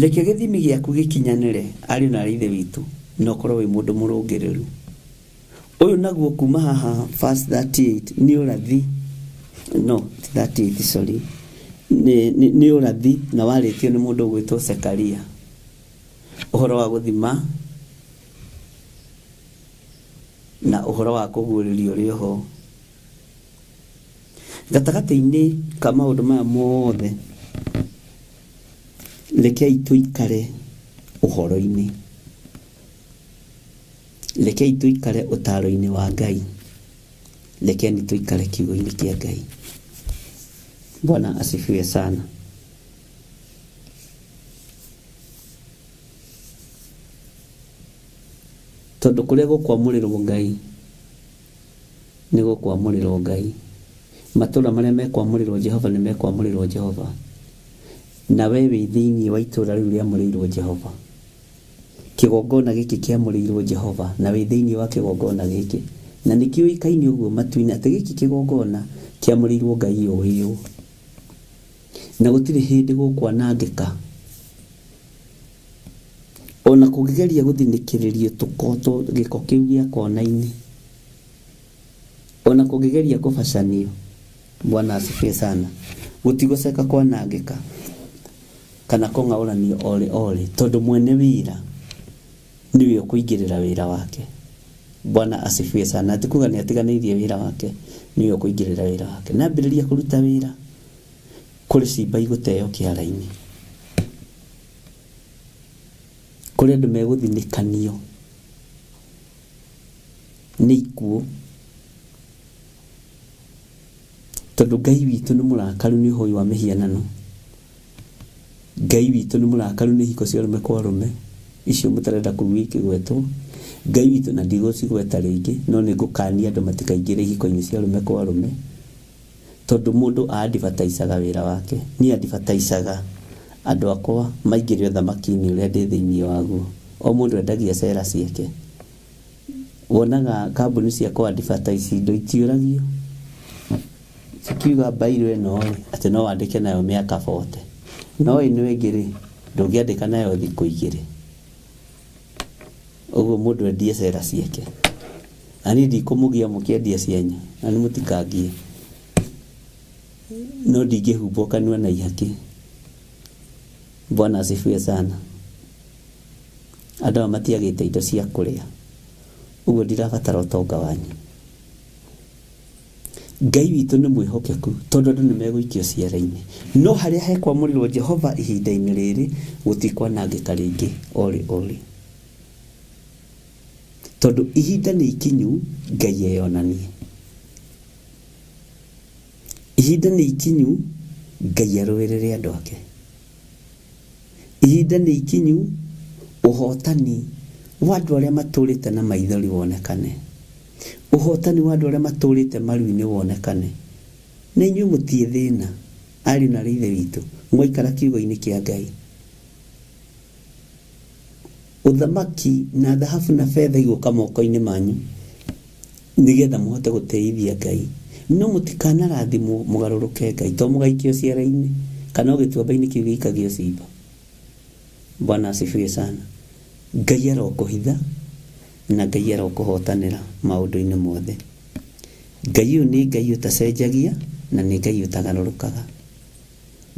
Reke gĩthimi gĩaku gĩkinyanĩre, ariũ na aarĩ a Ithe witũ, na ũkorwo wĩ mũndũ mũrũngĩrĩru. Ũyũ naguo kuma haha verse 38 nĩ ũrathi, no ti 38 sorry, nĩ, nĩ, nĩ ũrathi na warĩtio nĩ mũndũ ũgwĩtwo Zekaria ũhoro wa gũthima na ũhoro wa kũguũrĩrio ũrĩ ho. Gatagatĩ-inĩ ka maũndũ maya mothe, rekei tũikare ũhoro-inĩ. Rekei tũikare ũtaaro-inĩ wa Ngai. Rekeni tũikare kiugo-inĩ kĩa Ngai. Bwana asifiwe sana. Tondũ kũrĩa gũkwamũrĩrwo Ngai nĩ gũkwamũrĩrwo Ngai. Matũũra marĩa mekwamũrĩrwo Jehova nĩ mekwamũrĩrwo Jehova. Na we wĩ thĩinĩ wa itũũra rĩu rĩamũrĩirwo Jehova. Kĩgongona gĩkĩ kĩamũrĩirwo Jehova, na wĩ thĩinĩ wa kĩgongona gĩkĩ. Na nĩ kĩũĩkaine ũguo matu-inĩ atĩ gĩkĩ kĩgongona kĩamũrĩirwo Ngai ũĩ ũũ. Na gũtirĩ hĩndĩ gũkwanangĩka. O na kũngĩgeria gũthinĩkĩrĩrio tũkotwo gĩko kĩu gĩa kona-inĩ, o na kũngĩgeria kũbacanio, Bwana asifiwe sana, gũtigũcoka kwanangĩka kana kũng'aũranio o rĩ o rĩ, tondũ mwene wĩra nĩwe ũkũingĩrĩra wĩra wake. Bwana asifiwe sana. Ti kuga nĩ atiganĩirie wĩra wake, nĩwe ũkũingĩrĩra wĩra wake. Na ambĩrĩria kũruta wĩra, kũrĩ ciimba igũteo kĩara-inĩ. Kũrĩ andũ megũthinĩkanio nĩ ikuũ, tondũ Ngai witũ nĩ mũrakaru nĩ ũhoi wa mĩhianano. Ngai witũ nĩ mũrakaru nĩ ihiko cia arũme kwa arũme, icio mũtarenda kũigua ikĩgwetwo. Ngai witũ, na ndigũcigweta rĩngĩ, no nĩ ngũkania andũ matikaingĩre ihiko-inĩ cia arũme kwa arũme. Tondũ mũndũ a advertisaga wĩra wake. Niĩ advertisaga andũ akwa maingĩre ũthamaki-inĩ ũrĩa ndĩ thĩinĩ waguo. O mũndũ endagia cera ciake. Wonaga kambuni cia kũ advertise indo itiũragio? Cikiuga mbairũ ĩno rĩ, atĩ no wandĩke nayo mĩaka 40. No ĩno ĩngĩ rĩ, ndũngĩandĩka nayo thikũ igĩrĩ. Ũguo mũndũ endie cera ciake. Na niĩ ndikũmũgia mũkĩendia cianyu, na nĩ mũtikangie. No ndingĩhumbwo kanua na ihaki. Bwana asifiwe sana. Andũ aya matiagĩte indo cia kũrĩa. Ũguo ndirabatara ũtonga wanyu. Ngai witũ nĩ mwĩhokeku tondũ andũ nĩ megũikio ciara-inĩ. No harĩa hekwamũrĩrwo Jehova ihinda-inĩ rĩrĩ gũtikwanangĩka rĩngĩ o rĩ o rĩ. Tondũ ihinda nĩ ikinyu Ngai eyonanie. Ihinda nĩ ikinyu Ngai arũĩrĩre andũ ake. Ihinda nĩ ikinyu ũhotani wa andũ arĩa matũrĩte na maithori wonekane. Ũhotani wa andũ arĩa matũrĩte maru-inĩ wonekane. Na inyuĩ mũtiĩ thĩna, ariũ na aarĩ a Ithe witũ, mwaikara kiugo-inĩ kĩa Ngai. Ũthamaki na thahabu na betha igũka moko-inĩ manyu, nĩgetha mũhote gũtĩithia Ngai. No mũtikanarathimwo mũgarũrũke Ngai, to mũgaikio ciara-inĩ, kana o gĩtuamba-inĩ kĩu gĩikagio ciimba. Bwana asifiwe sana. Ngai arokũhitha na Ngai arokũhotanĩra maũndũ-inĩ mothe. Ngai ũyũ nĩ Ngai ũtacenjagia na nĩ Ngai ũtagarũrũkaga.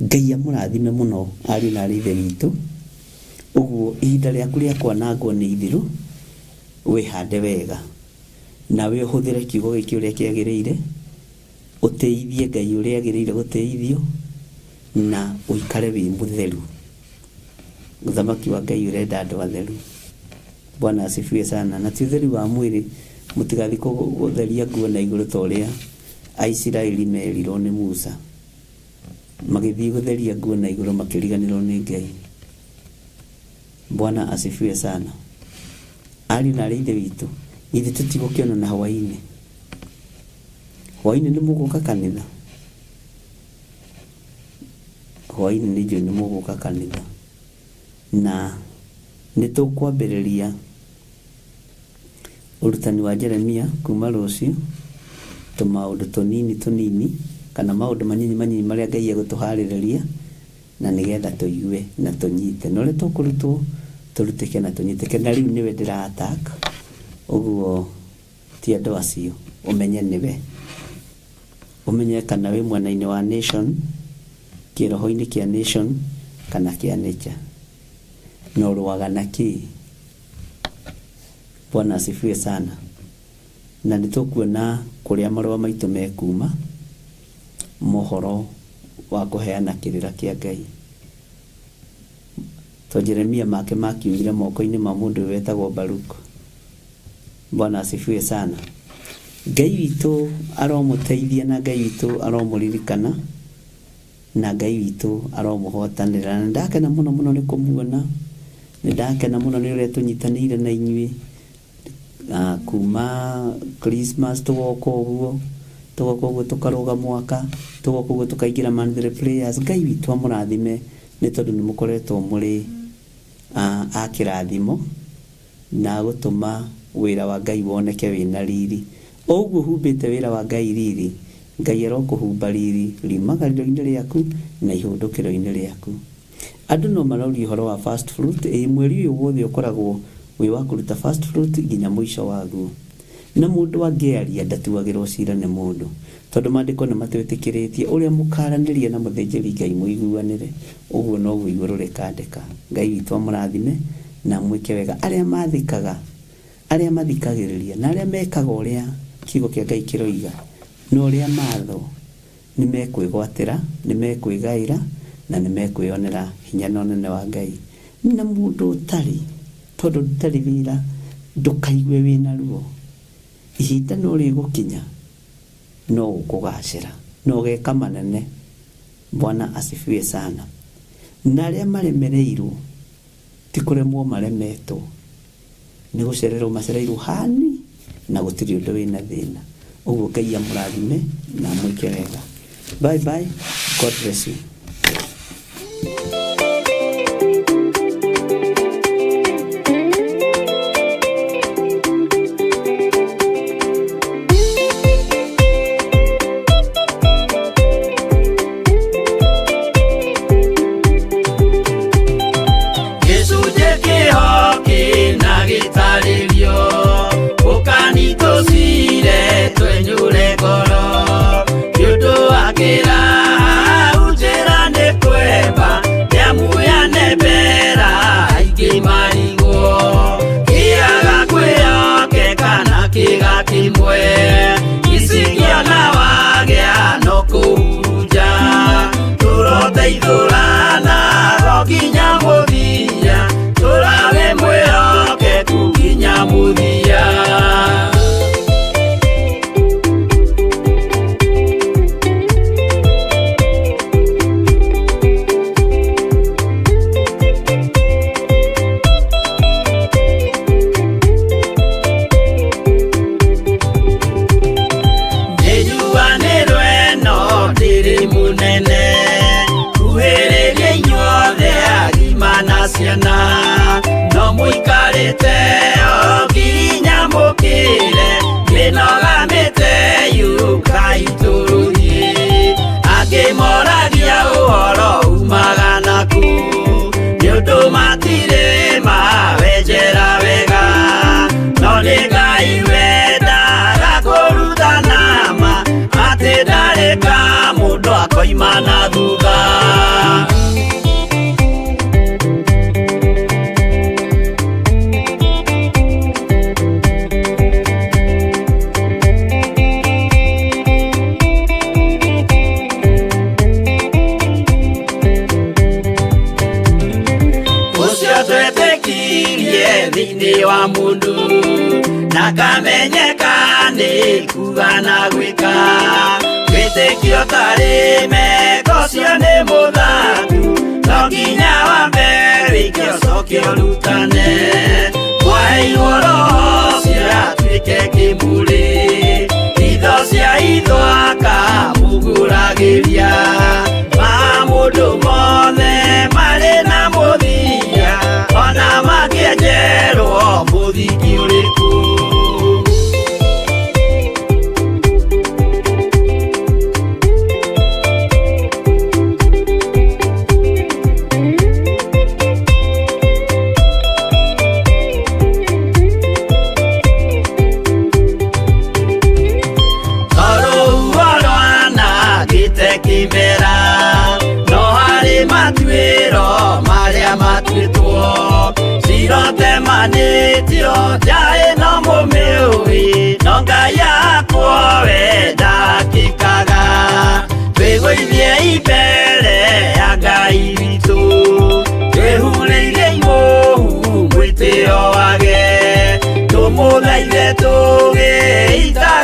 Ngai amũrathime mũno ariũ na arĩ ithe witũ. Ũguo ihinda rĩaku rĩa kwanangwo nĩ ithiru. Wĩhande wega nawe ũhũthĩre kiugo gĩkĩ ũrĩa kĩagĩrĩire, ũtĩithie Ngai ũrĩa agĩrĩire gũtĩithio, na ũikare wĩ mũtheru. Ũthamaki wa Ngai ũrenda andũ atheru. Bwana asifiwe sana. Na ti ũtheru wa mwĩrĩ, mũtigathiĩ gũtheria nguo na igũrũ ta ũrĩa Aisiraeli merirwo nĩ Musa. Magĩthiĩ gũtheria nguo na igũrũ makĩriganĩrwo nĩ Ngai. Bwana asifiwe sana. Ariũ na arĩ ithe witũ, ithe tũtigũkĩonana hwaĩ-inĩ. Hwaĩ-inĩ nĩ mũgũka kanitha? Hwaĩ-inĩ nĩ njũĩ nĩ mũgũka kanitha. Na nĩ tũkwambĩrĩria ũrutani wa Jeremia kuma rũciũ, tũmaũndũ tũnini tũnini kana maũndũ manyinyi manyinyi marĩa Ngai egũtũharĩrĩria na nĩgetha tũigue na tũnyite. Na ũrĩa tũkũrutwo tũrutĩke na tũnyitĩke. Na rĩu nĩwe ndĩra attack, ũguo ti andũ acio, ũmenye nĩwe. Ũmenye kana wĩ mwena-inĩ wa nation, kĩroho-inĩ kĩa nation kana kĩa nature. Na ũrũaga na kĩĩ? Bwana asifiwe sana. Na nĩ tũkuona kũrĩa marũa maitũ mekuma mohoro wa kũheana kĩrĩra kĩa Ngai. To Jeremia make makiumire moko-inĩ ma mũndũ ũyũ wetagwo Baruk. Bwana asifiwe sana. Ngai witũ aromũteithia na Ngai witũ aromũririkana na Ngai witũ aromũhotanĩra. Na nĩndakena mũno mũno nĩ kũmuona, nĩndakena mũno nĩ ũrĩa tũnyitanĩire na inyuĩ kuma Christmas tũgoka ũguo, tũgoka ũguo tũkarũga mwaka, tũgoka ũguo tũkaingĩra monthly prayers. Ngai witũ amũrathime nĩ tondũ nĩ mũkoretwo mũrĩ a kĩrathimo na gũtũma wĩra wa Ngai woneke wĩna riri. O ũguo ũhumbĩte wĩra wa Ngai riri, Ngai arokũhumba riri riumagarĩro-inĩ rĩaku na ihũndũkĩro-inĩ rĩaku. Andũ no maroria ũhoro wa first fruit, ĩĩ mweri ũyũ wothe ũkoragwo wĩ wa kũruta first fruit nginya mũico waguo. Na mũndũ angĩaria ndatuagĩrwo cira nĩ mũndũ, tondũ maandĩko nĩ matwĩtĩkĩrĩtie ũrĩa mũkaranĩria na mũthĩnjĩri Ngai mũiguanĩre, ũguo noguo igũrũ rĩkandĩka. Ngai witũ amũrathime na amwĩke wega. Arĩa mathĩkaga, arĩa mathikagĩrĩria, na arĩa mekaga ũrĩa kiugo kĩa Ngai kĩroiga, na ũrĩa mathwo, nĩ mekwĩgwatĩra, nĩ mekwĩgaĩra, na nĩ mekwĩyonera hinya na ũnene wa Ngai. Na mũndũ ũtarĩ, tondũ ndũtarĩ wĩra, ndũkaigue wĩna ruo. Ihinda no rĩgũkinya, no ũkũgacĩra, na ũgeka manene. Bwana asifiwe sana. Na arĩa maremereirwo, ti kũremwo maremetwo, nĩ gũcererwo macereirwo hani na gũtirĩ ũndũ wĩna thĩna. Ũguo Ngai amũrathime na amwĩke wega. Bye bye. God bless you. Gĩcunjĩ kĩho kĩna gĩtarĩrio, ũkani tũcire twenyũre ngoro, nĩ ũndũ wa kĩrahau njĩra nĩ kwemba, nĩamu yanembera aingĩ marigwo, kĩaga kwĩyokeka na kĩga kĩmwe, icikĩona wagĩa no kũhurunja, tũroteithũrana ro nginya mũthia, tũrawe mwĩhokeku nginya mũthia. Nĩnjuanĩrwo ĩno ndĩrĩ mũnene, kuhĩrĩria inyuothe agima na ciana, no mũikarĩte o nginya mũkĩre, mĩnoga mĩte yũkai tũrũthiĩ. Angĩ moragia ũhoro umaga nakũ, nĩ ũndũ matirĩ mawenjera wega, no nĩ Ngai wendaga kũrutana ma, atĩ ndarĩ ka mũndũ akoima na thutha. Kuga na gwĩka. Wĩtĩkio tarĩ meko cio nĩ mũthaku, no nginya wambe wĩke ũcoke ũrutane. Mwaheirwo roho ũcio atuĩke kĩmũrĩ, itho cia itho akamũgũragĩria. Maũndũ mothe marĩ na mũthia, ona mangĩenjerwo mũthingi ũrĩkũ. Tondũ rwanangĩte kĩmera, no harĩ matuĩro marĩa matuĩtwo. Cirotemanĩtio njaĩ no mũmĩũĩ, no Ngai akwo we ndakĩkaga. Twĩgũithie mbere ya Ngai witũ, twĩhurĩirie imũhu mwĩtĩo wage, tũmũthaithe tũgĩitaga.